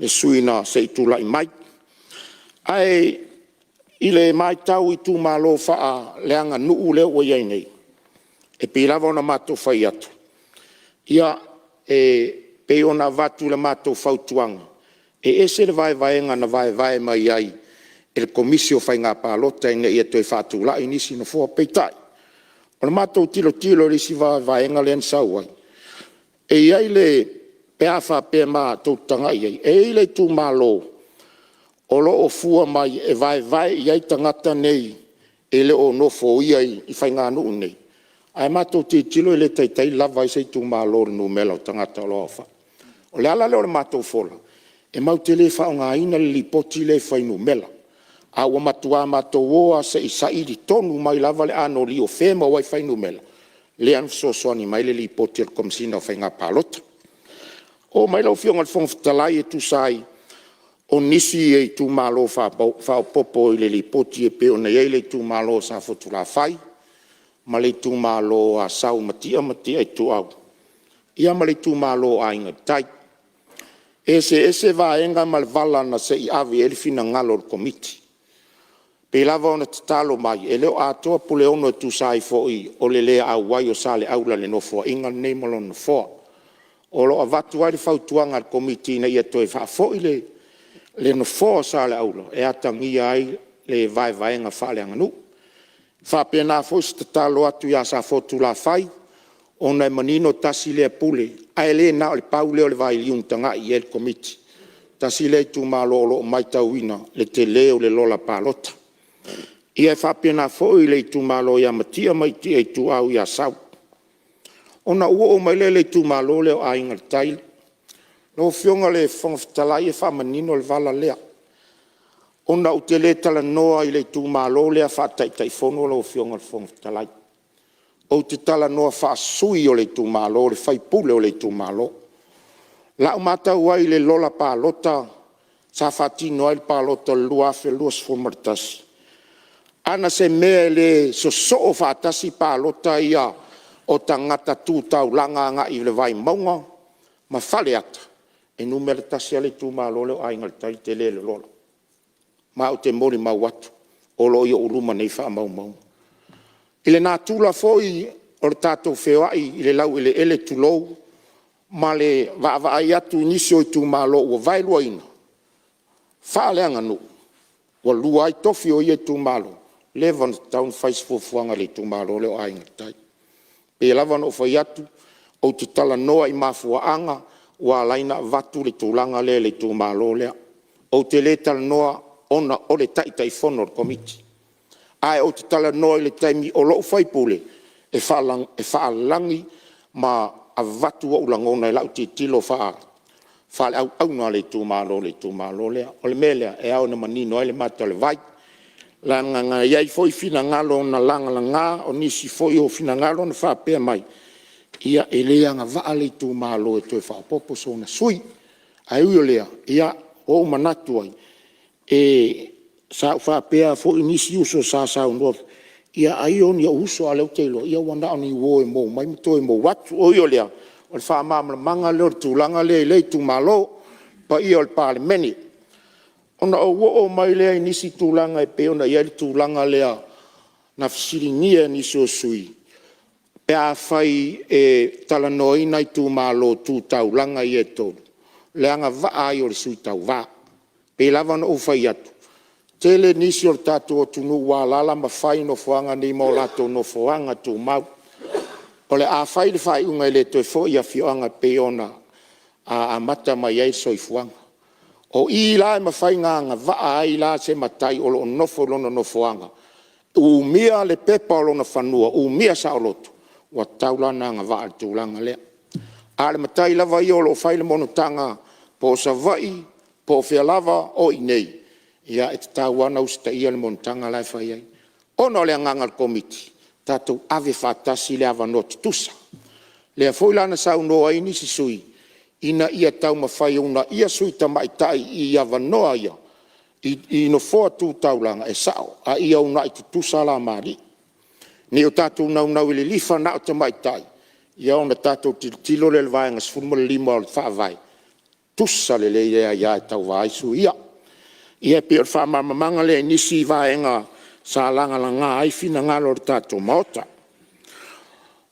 sui usufono na se i tulai mai. Ae i le matau i Itumalo Faaleaganuu lea ua i ai nei, e pei lava ona matou fai atu, ia e pei ona avatu i le matou fautuaga, e ese le vaevaega na vaevae mai ai e le Komisi o Faiga Palota ina ia toe faatulai nisi nofoa. Peitai, o le matou tilotilo i le isi vaevaega lea na sau ai, e i ai le… pe a faapea matou te tagai i ai, e i ai le Itumalo o lo o fua mai e vaevae i ai tagata nei e le o nofoia i faiganuu nei, ae matou te tilotilo e le taitai lava ai se itumalo i le numera o tagata o lo o aofai. O le ala lea o le matou fola e matou te le faaaogaina le lipoti lea i fuainumera, a ua matua matou o lava se i saili tonu mai lava le anoliu o fea e maua ai fuainumera lea na fesoasoani mai ai le Lipoti a le Komesina o Faiga Palota. Oo mai lau Afioga i le Fofoga Fetalai e tusa ai o nisi itumalo faaopoopo i le Lipoti e pei ona i ai le itumalo o Safotulafai ma le itumalo o Asau ia Matia ma Matia Ituau, ia ma le itumalo o Aiga i le Tai. E eseese vaega ma le vala na se i ave i ai le finagalo o le Komiti. E pei lava ona tatalo mai e le o atoa Puleono e tusa ai foi o le le auai o Saleaula i le Nofoaiga lenei ma lona nofoa. O lo o avatu ai le fautuaga a le Komiti ina ia toe faafoi le nofoa o Saleaula e atagia ai le vaevaega faaleaganuu. E faapena foi se tatalo atu ia Safotulafai ona e manino e tasi lea Pule, ae le na o le pau lea o le vailiu na tagai i ai le Komiti. Tasi lea itumalo o lo o matauina le tele o le Lola Palota. Ia e faapena foi le itumalo ia Matia ma Matia Ituau i Asau. Ona ou oo mai lea i le itumalo lea o Aiga i le Tai. Lau Afioga i le Fofoga Fetalai e faamanino le vala lea, ona ou te le talanoa i le itumalo lea faa-Taitaifono lau Afioga i le Fofoga Fetalai. Ou te talanoa faa-sui o le itumalo, le sui usufono o le itumalo. O lau matau ai i le Lola Palota sa faatino ai le palota o le 2021, ana se mea e le sosoo faatasi palota ia o tagata Tu Taulaga agai i le Vaimauga ma Faleata, e numera tasi lava le itumalo lea o Aiga i le Tai i le tele o le lola. Ma ou te molimau atu o lo o i ou luma nei faamaumauga. I le natura foi o le tatou feoai i le laueleele tulou, ma le vaavaai atu i nisi o itumalo ua vaeluaina faaleaganuu ua lua ai tofi o ia itumalo, ua leva ona tatau ona fai se fuafuaga i le itumalo lea o Aiga i le Tai. E pei lava ona ou fai atu, ou te talanoa i mafuaaga ua ala ai ona avatu le tulaga lea i le itumalo lea. Ou te le talanoa ona o le Taitaifono o le Komiti, ae ou te talanoa i le taimi o lou sui usufono e faalagi ma avatu ou lagona i lau tilotilo faale-auauna a le itumalo i le itumalo lea. O le mea lea e ao ona manino ai le mata o le vai, leaga na i ai foi finagalo na lagalaga, o nisi foi o finagalo na faapea mai, ia e le agavaa le itumalo e toe faaopoopo sona sui. Ae ui o lea, ua ou manatu ai, sa ou faapea foi nisi uso sa saunoa, ia ai o ni ou uso, a o lea ou te iloa ua na o ni uo e mou mai ma toe mou atu. Ui o lea, o le faamalamalamaga lea o le tulaga lea i lea itumalo, le paia o le Palemene. Ona ou oo mai lea i nisi tulaga e pei ona i ai le tulaga lea na fesiligia e nisi o sui usufono pe afai e talanoaina Itumalo Tu Taulaga ia e tolu le agavaa ai o le sui tauva. E pei lava ona ou fai atu, tele nisi o le tatou atunuu ua alaala ma fai nofoaga nei ma o latou nofoaga tumau. O le a fai le faaiuga e le toe foi i afioaga e pei ona amata mai ai le soifuaga. O i la e mafai ona agavaa ai la se matai o lo o nofo i lona nofoaga, umia le pepa o lona fanua, umia saoloto, ua tatau la ona agavaa i le tulaga lea. A o le matai lava ia o lo o fai le monotaga po o Savaii po o fea lava o i inei, ia e tatau lava ona usitaia le monotaga la e fai ai. Ona o le agaga o le Komiti, tatou ave faatasi le avanoa tutusa. Lea foi la na saunoa ai nisi sui usufono ina ia taumafai e uunaia sui tamaitai i avanoa ia i Nofoa Tu Taulaga, e sao, a ia uunai tutusa la ma alii. Ne i o tatou naunau e lilifa na o tamaitai ia ona tatou tilotilo lea i le Vaega 15 o le Faavae, tutusa lelei aia e tauva ai sui ia. Ia e pei o le faamalamalamaga lea i nisi vaega sa lagalaga ai finagalo o le tatou Maota.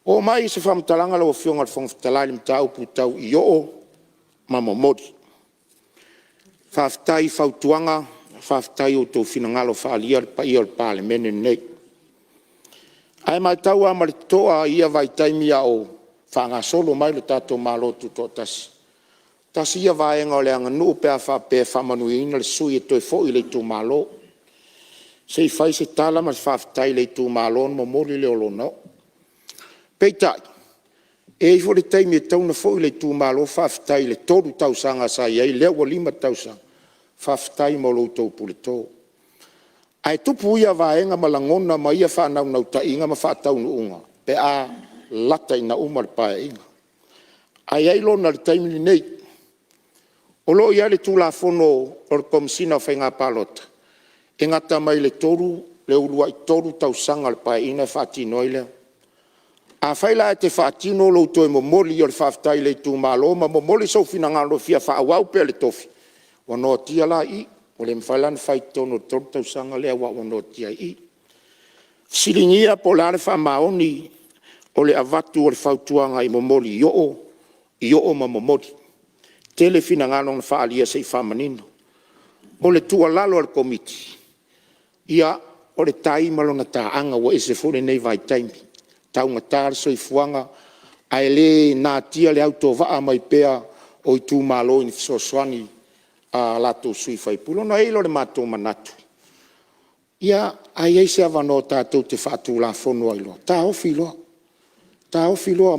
Oo mai se faamatalaga lau Afioga i le Fofoga Fetalai i le mataupu tau i o'o ma momoli. Faafetai i fautuaga, faafetai i o outou finagalo faaalia le paia o le Palemene lenei. Ae matau lava ma le toto'a i ia vaitaimi a o faagasolo mai le tatou Malo Tutoatasi, tasi ia vaega o le aganuu pe a faapea e faamanuiaina le sui usufono e toe foi i le itumalo, se i fai se tala ma se faafetai i le itumalo ona momoli lea o lona o'o. Peitai, e i ai foi le taimi e tatau ona foi le itumalo faafetai i le 3 tausaga sa i ai, lea ua 5 tausaga, faafetai mo lo outou puleto. Ae tupu ia vaega ma lagona ma ia faanaunautaiga ma faataunuuga pe a lata ina uma le Paeaiga. Ae i ai lona i le taimi lenei. O lo o i ai le Tulafono o le Komesina o Faiga Palota e gata mai le uluai 3 tausaga o le Paeaiga e faatino ai lea. Afai la e te faatino lou toe momoli o le faafetai i le itumalo ma momoli sou finagalo e fia faaauau pea i le tofi, ua noatia la i i, ua le mafai la ona fai i totonu o le 3 tausaga lea aua ua noatia ai i i. Fesiligia po o le a le faamaoni o le avatu o le fautuaga e momoli i o'o ma momoli. E tele finagalo na faaalia se i faamanino. O le tuualalo a le Komiti, ia o le tai ma lona taaga ua ese foi lenei vaitaimi, taugata le soifuaga ae le natia le autovaa mai pea o itumalo i ni fesoasoani a latou sui faipule. Ona i ai lea o le matou manatu, ia, a i ai se avanoa tatou te faatulafono ai loa, taofi loa, taofi loa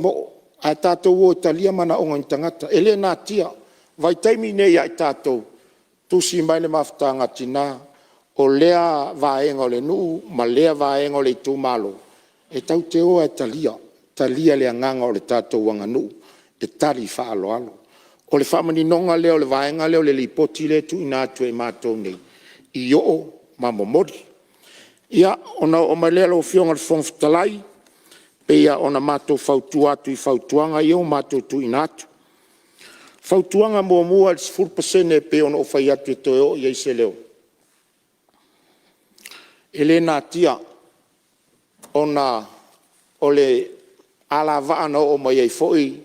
ae tatou o e talia manaoga o ni tagata. E le natia. O le vaitaimi lenei ia i tatou, tusi mai le Mafutaga a Tina, o lea vaega o le nuu ma lea vaega o le itumalo, e tatou te o lava e talia, talia i le agaga o le tatou aganuu e tali faaaloalo. O le faamaninoga lea o le vaega lea o le Lipoti lea e tuuina atu e matou nei i o'o ma momoli. Ia, ona oo mai lea lau Afioga i le Fofoga Fetalai, pei lava ona matou fautua atu i fautuaga ia ua matou tuuina atu. Fautuaga 1 i le 10% e pei ona ou fai atu e toe oo i ai se leo, e le natia ona o le alavaa na oo mai ai foi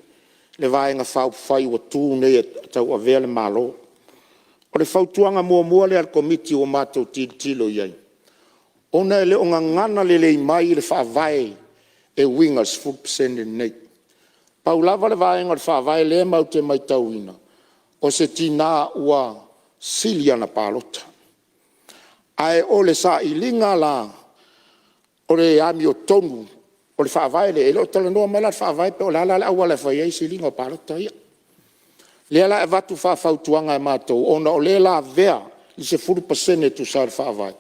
le Vaega Faaupufai ua tu nei e tauavea le Malo. O le fautuaga muamua lea a le Komiti ua matou tilotilo i ai, ona e le o gagana lelei mai le Faavae e uiga i le 10% lenei. Pau lava le vaega o le Faavae lea matou te matauina, o se tina ua sili ana palota. Ae o le sailiga la o le amiotonu o le Faavae lea, e le o talanoa mai la le Faavae po o le a le auala e fai ai siliga o palota ia. O lea la e avatu faafautuaga e matou ona o lea e lavea i le 10% e tusa ai o le Faavae,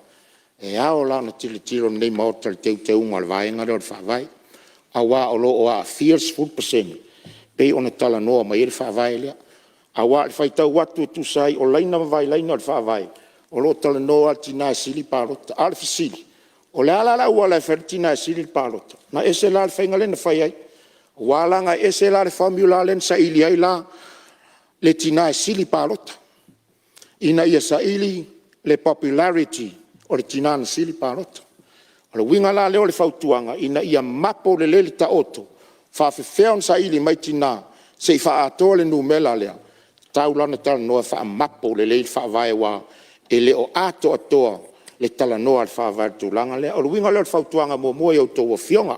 e ao la ona tilotilo lenei Maota i le teuteuga o le vaega lea o le Faavae aua o lo o aafia le 10% pei ona talanoa mai ai le Faavae lea. Aua o le faitau atu e tusa ai o laina ma vailaina o le Faavae, o lo o talanoa lava i le tina e sili palota. A o le fesili; o le a la le auala e fai ai le tina e sili le palota? Na ese la le faiga lea na fai ai, aua leaga e ese la le formula lea na saili ai la le tina e sili palota, ina ia saili le popularity o le tina na sili palota. O le uiga la lea o le fautuaga ina ia mapo lelei le taoto, e faapefea ona saili mai tina se i faaatoa le numera lea? E tatau la ona talanoa e faamapo lelei le Faavae aua e le o atoatoa le talanoa a le Faavae i le tulaga lea. O le uiga lea o le fautuaga muamua i a outou Afioga.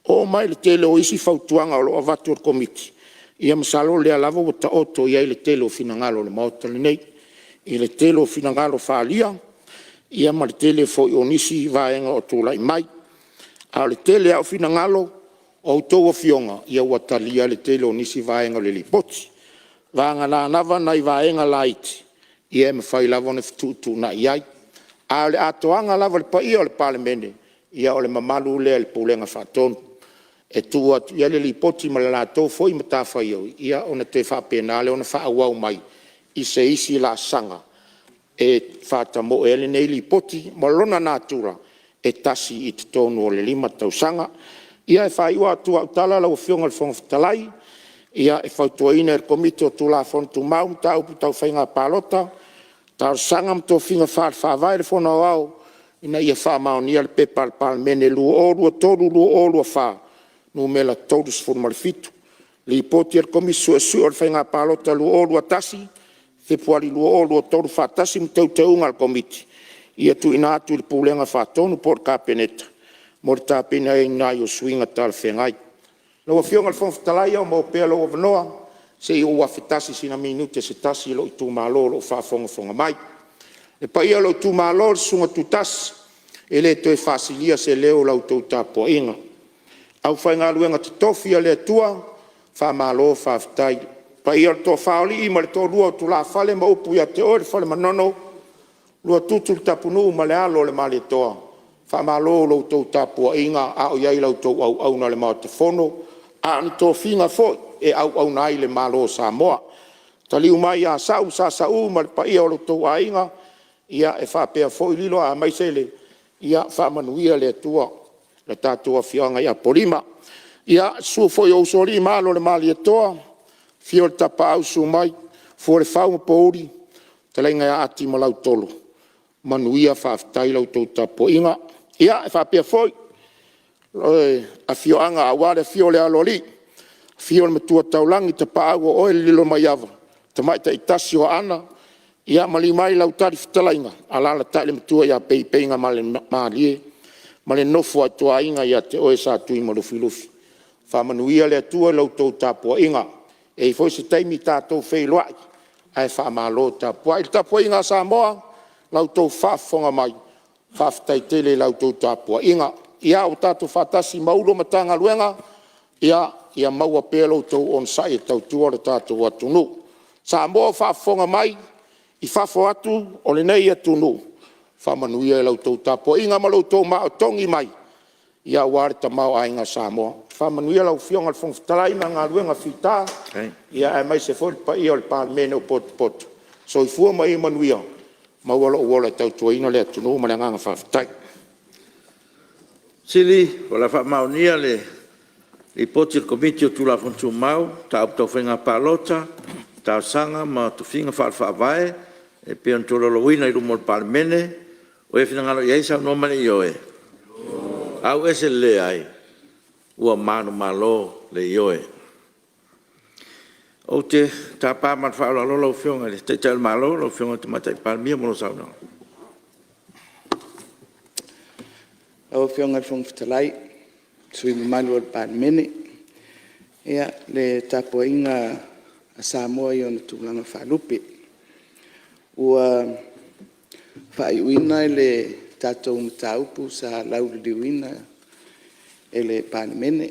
Oo mai i le tele o isi fautuaga o lo o avatu e le Komiti, ia masalo o lea lava ua taoto i ai le tele o finagalo o le Maota lenei i le tele o finagalo faaalia ma le tele foi o nisi vaega o tulai mai. A o le tele lava o finagalo a outou Afioga, ia ua talia le tele o nisi vaega o le Lipoti, vagana lava nai vaega laiti e mafai lava ona fetuutuunai i ai. A o le atoaga lava i le paia o le Palemene, ia o le mamalu lea i le Pulega Faatonu. e tuu atu i ai le Lipoti ma le latou foi matafaioi, ia ona toe faapena lea ona faaauau mai i se isi laasaga e faatamoe ai lenei Lipoti ma lona natura e tasi i totonu o le 5 tausaga. Ia e faaiu atu au tala lau Afioga i le Fofoga Fetalai, e fautuaina e le Komiti o Tulafono Tumau, Mataupu Tau Faiga Palota, Talosaga ma Tofiga Faale-Faavae le Fono Aoao ina ia faamaonia le P.P.2023/2024 Nu.37, Lipoti a le Komisi Suesue o le Faiga Palota 2021, Fepuari 2023 faatasi ma Teuteuga a le Komiti, ia tuuina atu i le Pulega Faatonu po o le Kapeneta mo le tapenaina ai o suiga talafeagai. Lau Afioga i le Fofoga Fetalai a o maua pea lou avanoa, se i ou afe tasi i sina minute se tasi i lou Itumalo o lo o faafogafoga mai. Le paia o lou Itumalo, le Susuga Tutasi e le toe faasilia se leo i la outou tapuaiga. Aufaigaluega totofi a le Atua, faamalo faafetai. Le paia o le Toafa o Alii ma le Toalua o Tulafale ma upu ia te oe le Fale Manono, Luatutu le Tapunuu ma le Alo o le Malietoa, faamalo i la outou tapuaiga a o i ai la outou auauna i le Maota Fono, a o ni tofiga foi e auauna ai i le Malo o Samoa. Taliu mai ia Sa'u ma Sa Sa'u ma le paia o lo outou Aiga, e faapea foi Lilo aemaise le… ia faamanuia le Atua i le tatou afioaga i Apolima. Ia, susu foi o Usoalii ma Alo o le Malietoa, afio le Tapaau, susu mai Fuailefau ma Pouli, fetalaiga ia Ati ma Lautolo, manuia faafetai i la outou tapuaiga. Ia, e faapea foi afioaga aua le afio o le Aloalii, afio le Matua Taulagi, Tapaau o oe le Lilomaiava, Tamaitai tasi o Aana, ia maliu mai lau talifetalaiga, alaalatai le Matua ia Peipeigamalie ma le nofo a ituaiga ia te oe Satuimalufilufi. Faamanuia le Atua i la outou tapuaiga. E i ai foi se taimi tatou feiloai ae faamalo tapuai. Le tapuaiga a Samoa, la outou faafofoga mai, faafetai tele i la outou tapuaiga. Ia ua tatou faatasi ma Ofisa Sili o Pulega o Matagaluega, ia maua pea lo outou onosai e tautua le tatou atunuu. Samoa ua faafofoga mai i fafo atu o lenei atunuu, faamanuia i la outou tapuaiga ma lo outou maa o togi mai aua le tamaoaiga o Samoa. Faamanuia lau Afioga i le Fofoga Fetalai ma galuega fita, aemaise foi le paia o le Palemene o potopoto. Soifua ma ia manuia, maua lou ola e tautuaina le atunuu ma le agaga faafetai. O le a faamaonia le Lipoti a le Komiti o Tulafono Tumau, Mataupu Tau Faiga Palota, Talosaga ma Tofiga Faale-Faavae e pei ona tolaulauina i luma o le Palemene. Ua e finagalo i ai saunoa ma le ioe? Ioe. Ua manumalo le Ioe. Ou te tapa ma le faaaloalo lau Afioga i le Taitai o le Malo, lau Afioga i le Tamaitai Palemia mo lau saunoaga. Lau Afioga i le Fofoga Fetalai ma sui usufono mamalu o le Palemene, ia, le tapuaiga a Samoa i ona tulaga faalupe, ua faaiuina le tatou mataupu sa lauliliuina e le Palemene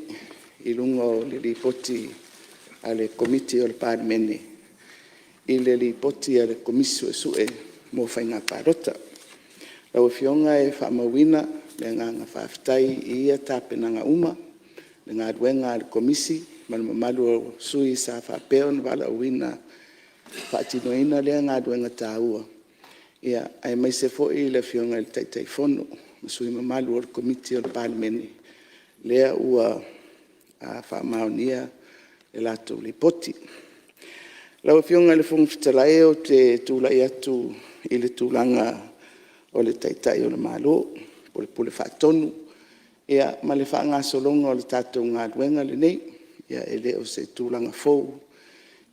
i luga o le Lipoti a le Komiti o le Palemene i le Lipoti a le Komisi Suesue mo Faiga Palota. Lau Afioga e faamauina le agaga faafetai i ia tapenaga uma, le galuega a le Komisi ma le mamalu o sui sa faapea ona valaauina e faatinoina lea galuega taua, aemaise foi le Afioga i le Taitaifono ma sui usufono mamalu o le Komiti a le Palemene lea ua faamaonia le latou Lipoti. Lau Afioga i le Fofoga Fetalai ou te tulai atu i le tulaga o le Taitai o le Malo, o le Pule Faatonu ma le faagasologa o le tatou galuega lenei. E le o se tulaga fou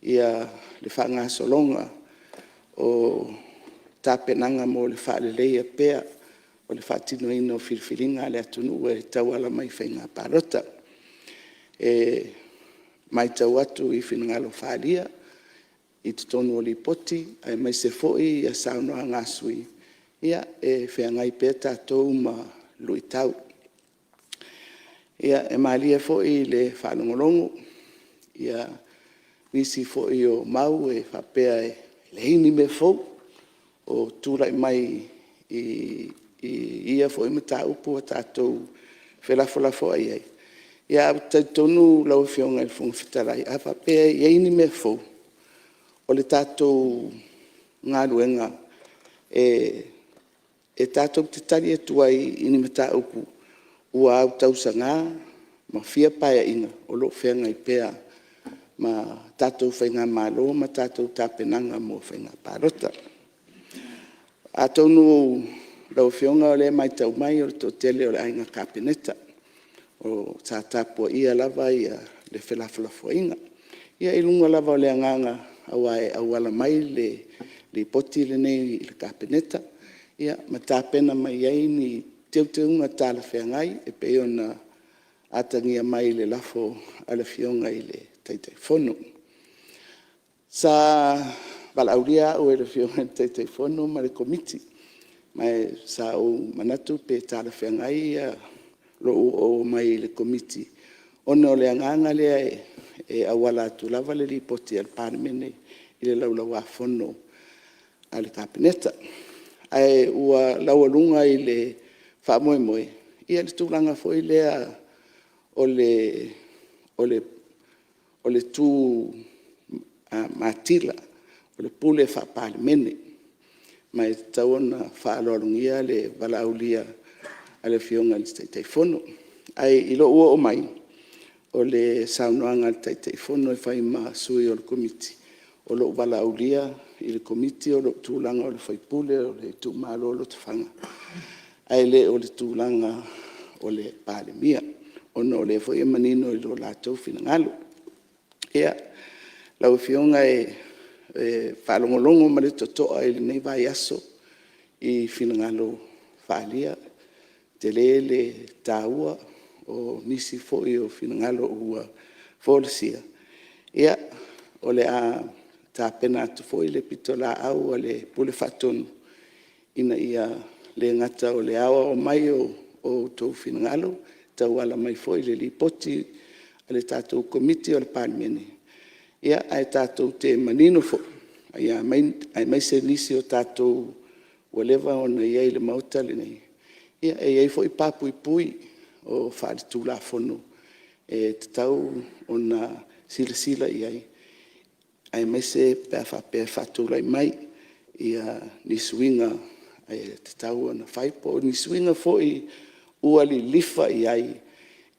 le faagasologa o tapenaga mo le faaleleia pea o le faatinoina o filifiliga a le atunuu e tauala mai i faiga palota. E matau atu i finagalo faaalia i totonu o Lipoti aemaise foi saunoaga a sui usufono, e feagai pea tatou ma luitau. E malie foi i le faalogologo nisi foi o mau e faapea e leai ni mea fou o tulai mai i ia foi mataupu ua tatou felafolafoai ai. Ae ou te talitonu lau Afioga i le Fofoga Fetalai, a faapea e i ai ni mea fou, o le tatou galuega e tatou te tali atu ai i ni mataupu ua autausaga ma fia Paeaiga o lo o feagai pea ma tatou faigamalo ma tatou tapenaga mo faiga palota. Atonu lau Afioga o lea e matau mai o le toatele o le Aiga Kapeneta, sa tapuaia lava le felafolafoaiga, ia i luga lava o le agaga aua e auala mai le Lipoti lenei i le Kapeneta ma tapena mai ai ni teuteuga talafeagai e pei ona atagia mai i le lafo a le Afioga i le Taitaifono. Sa valaaulia au e le Afioga i le Taitaifono ma le Komiti, ma sa ou manatu pe talafeagai lou oo mai i le Komiti, ona o le agaga lea e auala atu lava le Lipoti a le Palemene i le Laulau-a-Fono a le Kapeneta. Ae ua laualuga i le faamoemoe le tulaga foi lea o le tu matila, o le pule faa-Palemene, ma e tatau ona faaaloalogia le valaaulia a le Afioga i le Taitaifono. Ae i lou oo mai, o le saunoaga a le Taitaifono e fai ma sui o le Komiti, o lou valaaulia i le Komiti o lou tulaga o le sui usufono o le itumalo o Lotofaga, ae le o le tulaga o le Palemia, ona o lea foi e manino i lo latou finagalo. Ia, lau Afioga e faalogologo ma le totoa i lenei vaiaso i finagalo faaalia, e tele le taua o nisi foi o finagalo ua folasia. Ia, o le a tapena atu foi le pitolaau a le Pule Faatonu ina ia le gata o le aoao mai o outou finagalo e tauala mai foi i le Lipoti a le tatou Komiti o le Palemene, ae tatou te manino foi, aemaise nisi o tatou ua leva ona i ai i le Maota lenei, e i ai foi pa puipui faaletulafono e tatau ona silasila i ai, aemaise pe a faapea e faatulai mai ni suiga e tatau ona fai, po o ni suiga foi ua lilifa i ai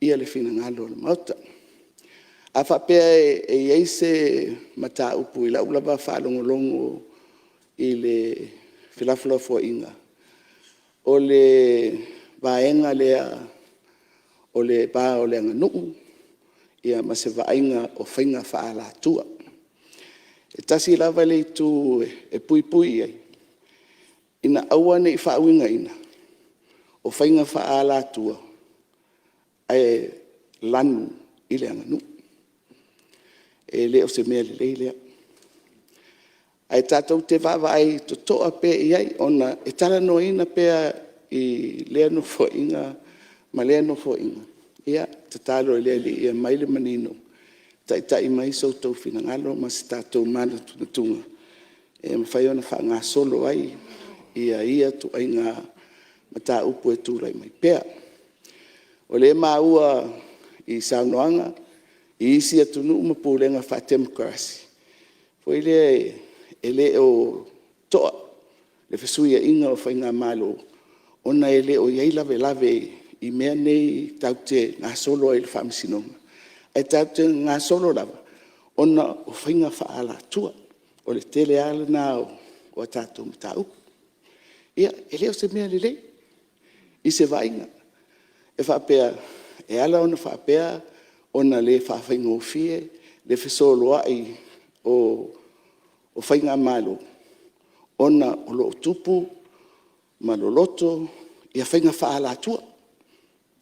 le finagalo o le Maota. A faapea e i ai se mataupu i lau lava faalogologo i le felafolafoaiga, o le vaega lea o le va o le aganuu ma se vaaiga o faiga faaalatua. E tasi lava le itu e puipui i ai, ina aua ne i faauigaina o faiga faaalatua ae lanu i le aganuu. E le o se mea lelei lea. Ae tatou te vaavaai totoa pea i ai ona e talanoaina pea i lea Nofoaiga ma lea Nofoaiga. Ia, tatalo i le Alii ia aumai le manino, taitai mai so outou finagalo ma se tatou manatunatuga e mafai ona faagasolo ai ia ituaiga mataupu e tulai mai pea. O lea e maua i saunoaga i isi atunuu ma pulega faa-Temokarasi, foi lea e le o to'a le fesuiaiga o faigamalo ona e le o i ai lavelave i mea nei tatou te gasolo ai i le Faamasinoga, ae tatou te gasolo lava ona o faiga faaalatua. O le tele lava lena o a tatou mataupu. Ia, e le o se mea lelei i se vaaiga, e faapea e ala ona faapea ona le faafaigofie le fesoloai o faigamalo ona o lo o tupu ma loloto faiga faaalatua.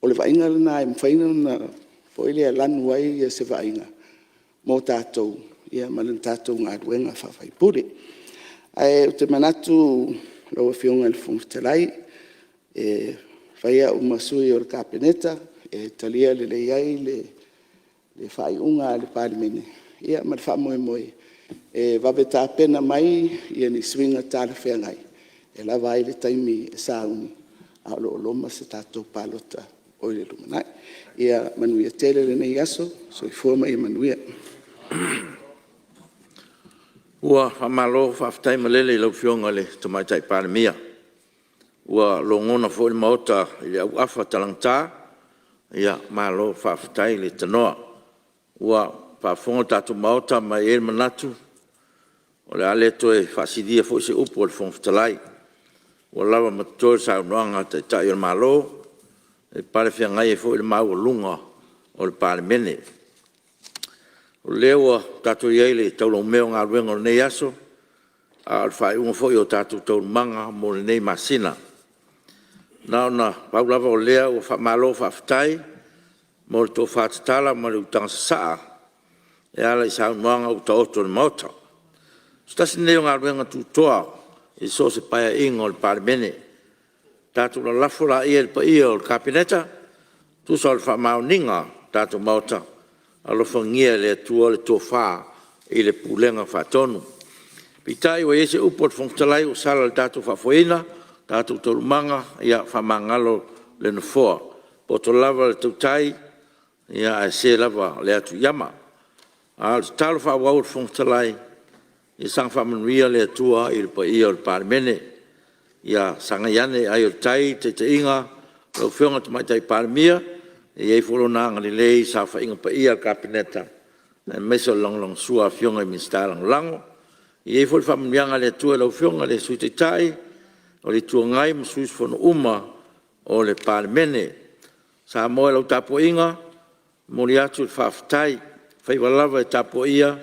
O le vaaiga lena e mafai ona foi lea lanu ai se vaaiga mo tatou ma le tatou galuega faa-sui usufono. Ae ou te manatu lau Afioga i le Fofoga Fetalai, e fai au ma sui o le Kapeneta e talia lelei ai le faaiuga a le Palemene ma le faamoemoe e vave tapena mai ni suiga talafeagai e lava ai le taimi e sauni a o lo o loma se tatou palota. o i le lumanai. Ia manuia tele lenei aso. Soifua ma ia manuia. Ua faamalo faafetai malele i lau Afioga i le Tamaitai Palemia, ua logona foi le Maota i le auafa talagata, malo faafetai le tanoa. Ua faafofoga le tatou Maota ma e i ai le manatu o le a le toe faasilia foi se upu a le Fofoga Fetalai, ua lava ma totoe le saunoaga a le Taitai o le Malo e palefeagai ai foi le maualuga o le Palemene. O lea ua tatou i ai i le taulaumea o galuega o lenei aso, a o le faaiuga foi o tatou taualumaga mo lenei masina. Na ona pau lava o lea, ua faamalo faafetai mo le tofa tatala ma le utaga sasaa e ala i saunoaga ua taoto i le Maota. O se tasi lenei o galuega tutoa i so o se Paeaiga o le Palemene. Tatou lalafo laia i le paia o le Kapeneta e tusa o le faamaoniga a le tatou Maota, alofagia e le Atua le tofa i le Pulega Faatonu. Peitai ua i ai se upu a le Fofoga Fetalai ua sala i le tatou faafoeina o tatou taualumaga, ia faamagalo le Nofoa. E poto lava le tautai ae sese lava le atu i ama. A o le tatalo faaauau a le Fofoga Fetalai, ia saga faamanuia le Atua i le paia o le Palemene. Ia sagai ane ai o le tai i le taitaiga a lau Afioga i le Tamaitai Palemia, ia i ai foi Lona agalelei i le saofaiga paia a le Kapeneta aemaise o le lagolagosua a Afioga i Minisita Lagolago. Ia i ai foi le faamanuiaga a le Atua i lau Afioga i le Sui Taitai o le Itu Agai ma sui usufono uma o le Palemene. Samoa i lau tapuaiga, e momoli atu le faafetai. O faiva lava e tapuaia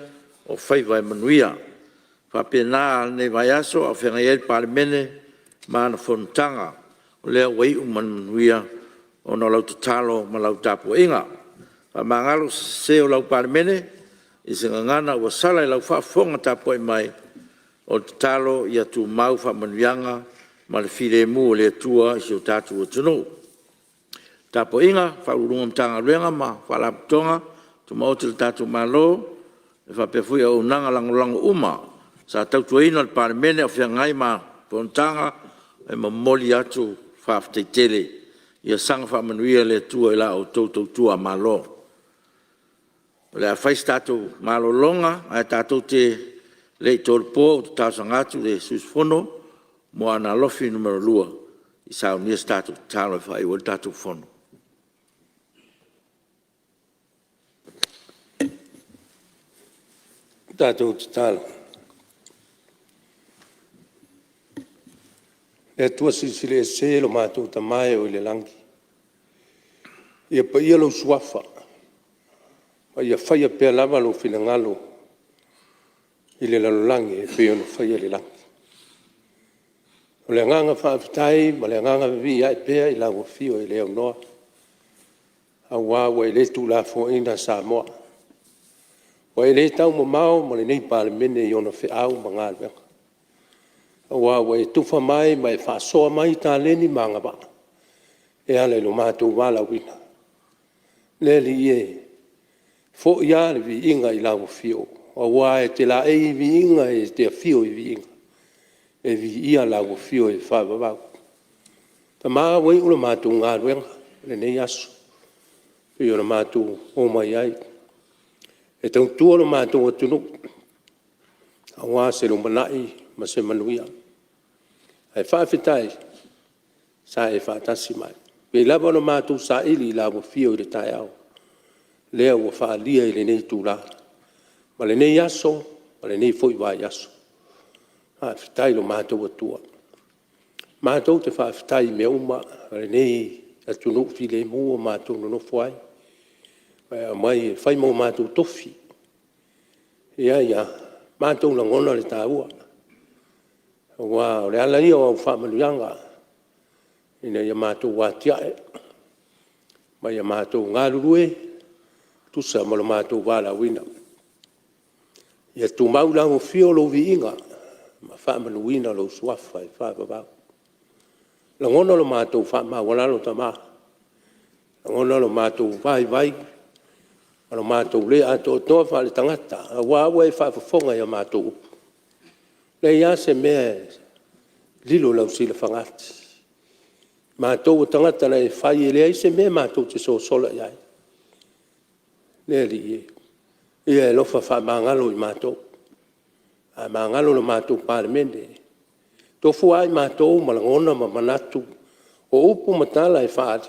o faiva e manuia. E faapena lenei vaiaso a o feagai ai le Palemene ma ana fonotaga. O lea ua iu ma le manuia ona o lau tatalo ma lau tapuaiga. Faamagalo se sese o lau Palemene i se gagana ua sala i lau faafofoga tapuai mai, o le tatalo ia tumau faamanuiaga ma le filemu o le Atua i si o tatou atunuu. Le tapuaiga a Ofisa Sili o Pulega o Matagaluega ma Faalapotopotoga Tumaoti a le tatou Malo e faapea foi auaunaga lagolago uma sa tautuaina le Palemene a o feagai ma ana fonotaga, e momoli atu le faafetai tele. Ia saga faamanuia le Atua i la outou tautua Malo. O le a faia se tatou malologa ae tatou te le i tolopo ou te talosaga atu i le sui usufono mo Aana Alofi 2 e saunia se tatou tatalo e faaiu ai le tatou Fono. Le Atua Silisili Ese lo matou Tama e oo i le lagi, ia paia lou Suafa ma ia faia pea lava lou finagalo i le lalolagi e pei ona faia i le lagi. O le agaga faafetai ma le agaga vivii ae pea i lau Afio e le aunoa, aua ua e le tuulafoaiina Samoa, ua e le taumamao ma lenei Palemene i ona feau ma galuega, aua ua e tufa mai ma e faasoa mai taleni ma agavaa e ala i lo matou valaauina. Le Alii e, foi lava le viiga i lau Afio aua e te laei i viiga e te afio i viiga, e viia lau Afio e faavavau. Tama ua iu le matou galuega i lenei aso e pei ona matou omai ai e tautua lo matou atunuu aua se lumanai ma se manuia. Ae faafetai sa e faatasi mai, e pei lava ona matou saili i lau afio i le taeao, lea ua faaalia i lenei itula ma lenei aso ma lenei foi vaiaso. Faafetai i lo matou Atua. Matou te faafetai i mea uma i lenei atunuu filemu ua matou nonofo ai ma e aumai e fai ma o matou tofi. Ia matou lagona le taua, aua o le ala ia o au faamanuiaga ina ia matou atia'e ma ia matou galulue e tusa ma lo matou valaauina. Ia tumau i lau Afio lou viiga ma faamamaluina lou Suafa e faavavau. Lagona lo matou faamaualalo Tama, lagona lo matou vaivai ma lo matou le atoatoa faaletagata aua ua e faafofoga i a matou upu. E leai lava se mea e lilo i lau silafaga. Matou o tagata na e fai e leai se mea matou te sosola i ai. Le Alii e, ia e alofa faamagalo i matou, faamagalo le matou Palemene. E tofu lava matou ma lagona ma manatu, o upu ma tala e faaali,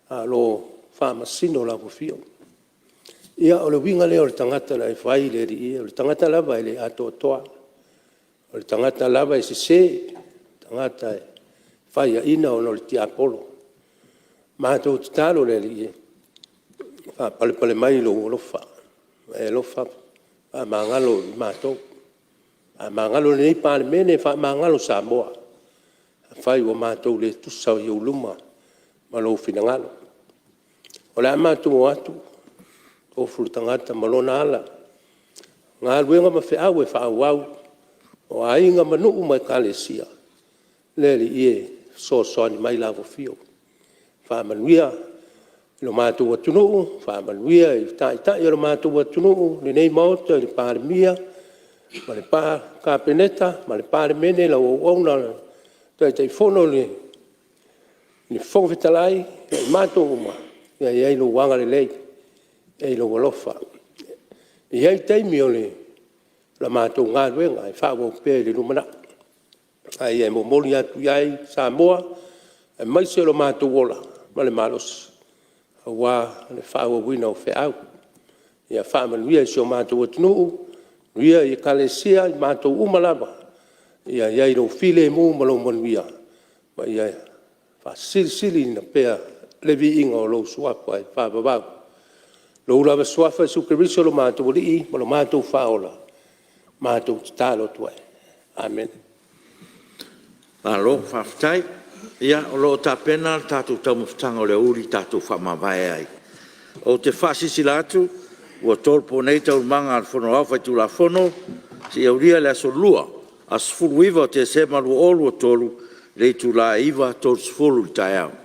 a o lo o faamasino lau afio. Ia o le uiga lea o le tagata na e fai le Alii e, o le tagata lava e le atoatoa, o le tagata lava e sese, o le tagata e faiaina ona o le tiapolo. Matou tatalo le Alii e, faapalepale mai lou alofa, ua e alofa faamagalo i matou, faamagalo lenei Palemene, faamagalo Samoa. Afai ua matou le tusa i ou luma ma lou finagalo. O le a matou o atu, tofu le tagata ma lona ala, o galuega ma feau e faaauau, o aiga ma nuu ma Ekalesia, le Alii e, fesoasoani mai lau Afio, faamanuia i lo matou atunuu, faamanuia i Taitai o le matou atunuu, lenei Maota i le Palemia ma le Kapeneta ma le Palemene, lau auauna le Taitaifono, le Fofoga Fetalai ma i matou uma, ia i ai lou agalelei, i ai lou alofa. E i ai taimi o le matou galuega e faaauau pea i le lumanai, a ia e momoli atu i ai Samoa aemaise lo matou ola ma le malosi aua le faaauauina o feau. Ia faamanuia i si o matou atunuu, manuia i Ekalesia, i matou uma lava, ia i ai lou filemu ma lou manuia ma ia faasilisiliina pea le viiga o lou Suafa e faavavau. I lou lava Suafa Iesu Keriso o lo matou Alii ma lo matou Faaola matou te tatalo atu ai. Amene. Malo faafetai. Ia, o lo o tapena le tatou taumafataga o le aoauli tatou te faamavae ai. Ou te faasilasila atu ua tolopo nei Taualumaga a le Fono Aoao Faitulafono seia aulia le Aso Lua, aso 19 o Tesema 2023 i le itula e 9:30 i le taeao.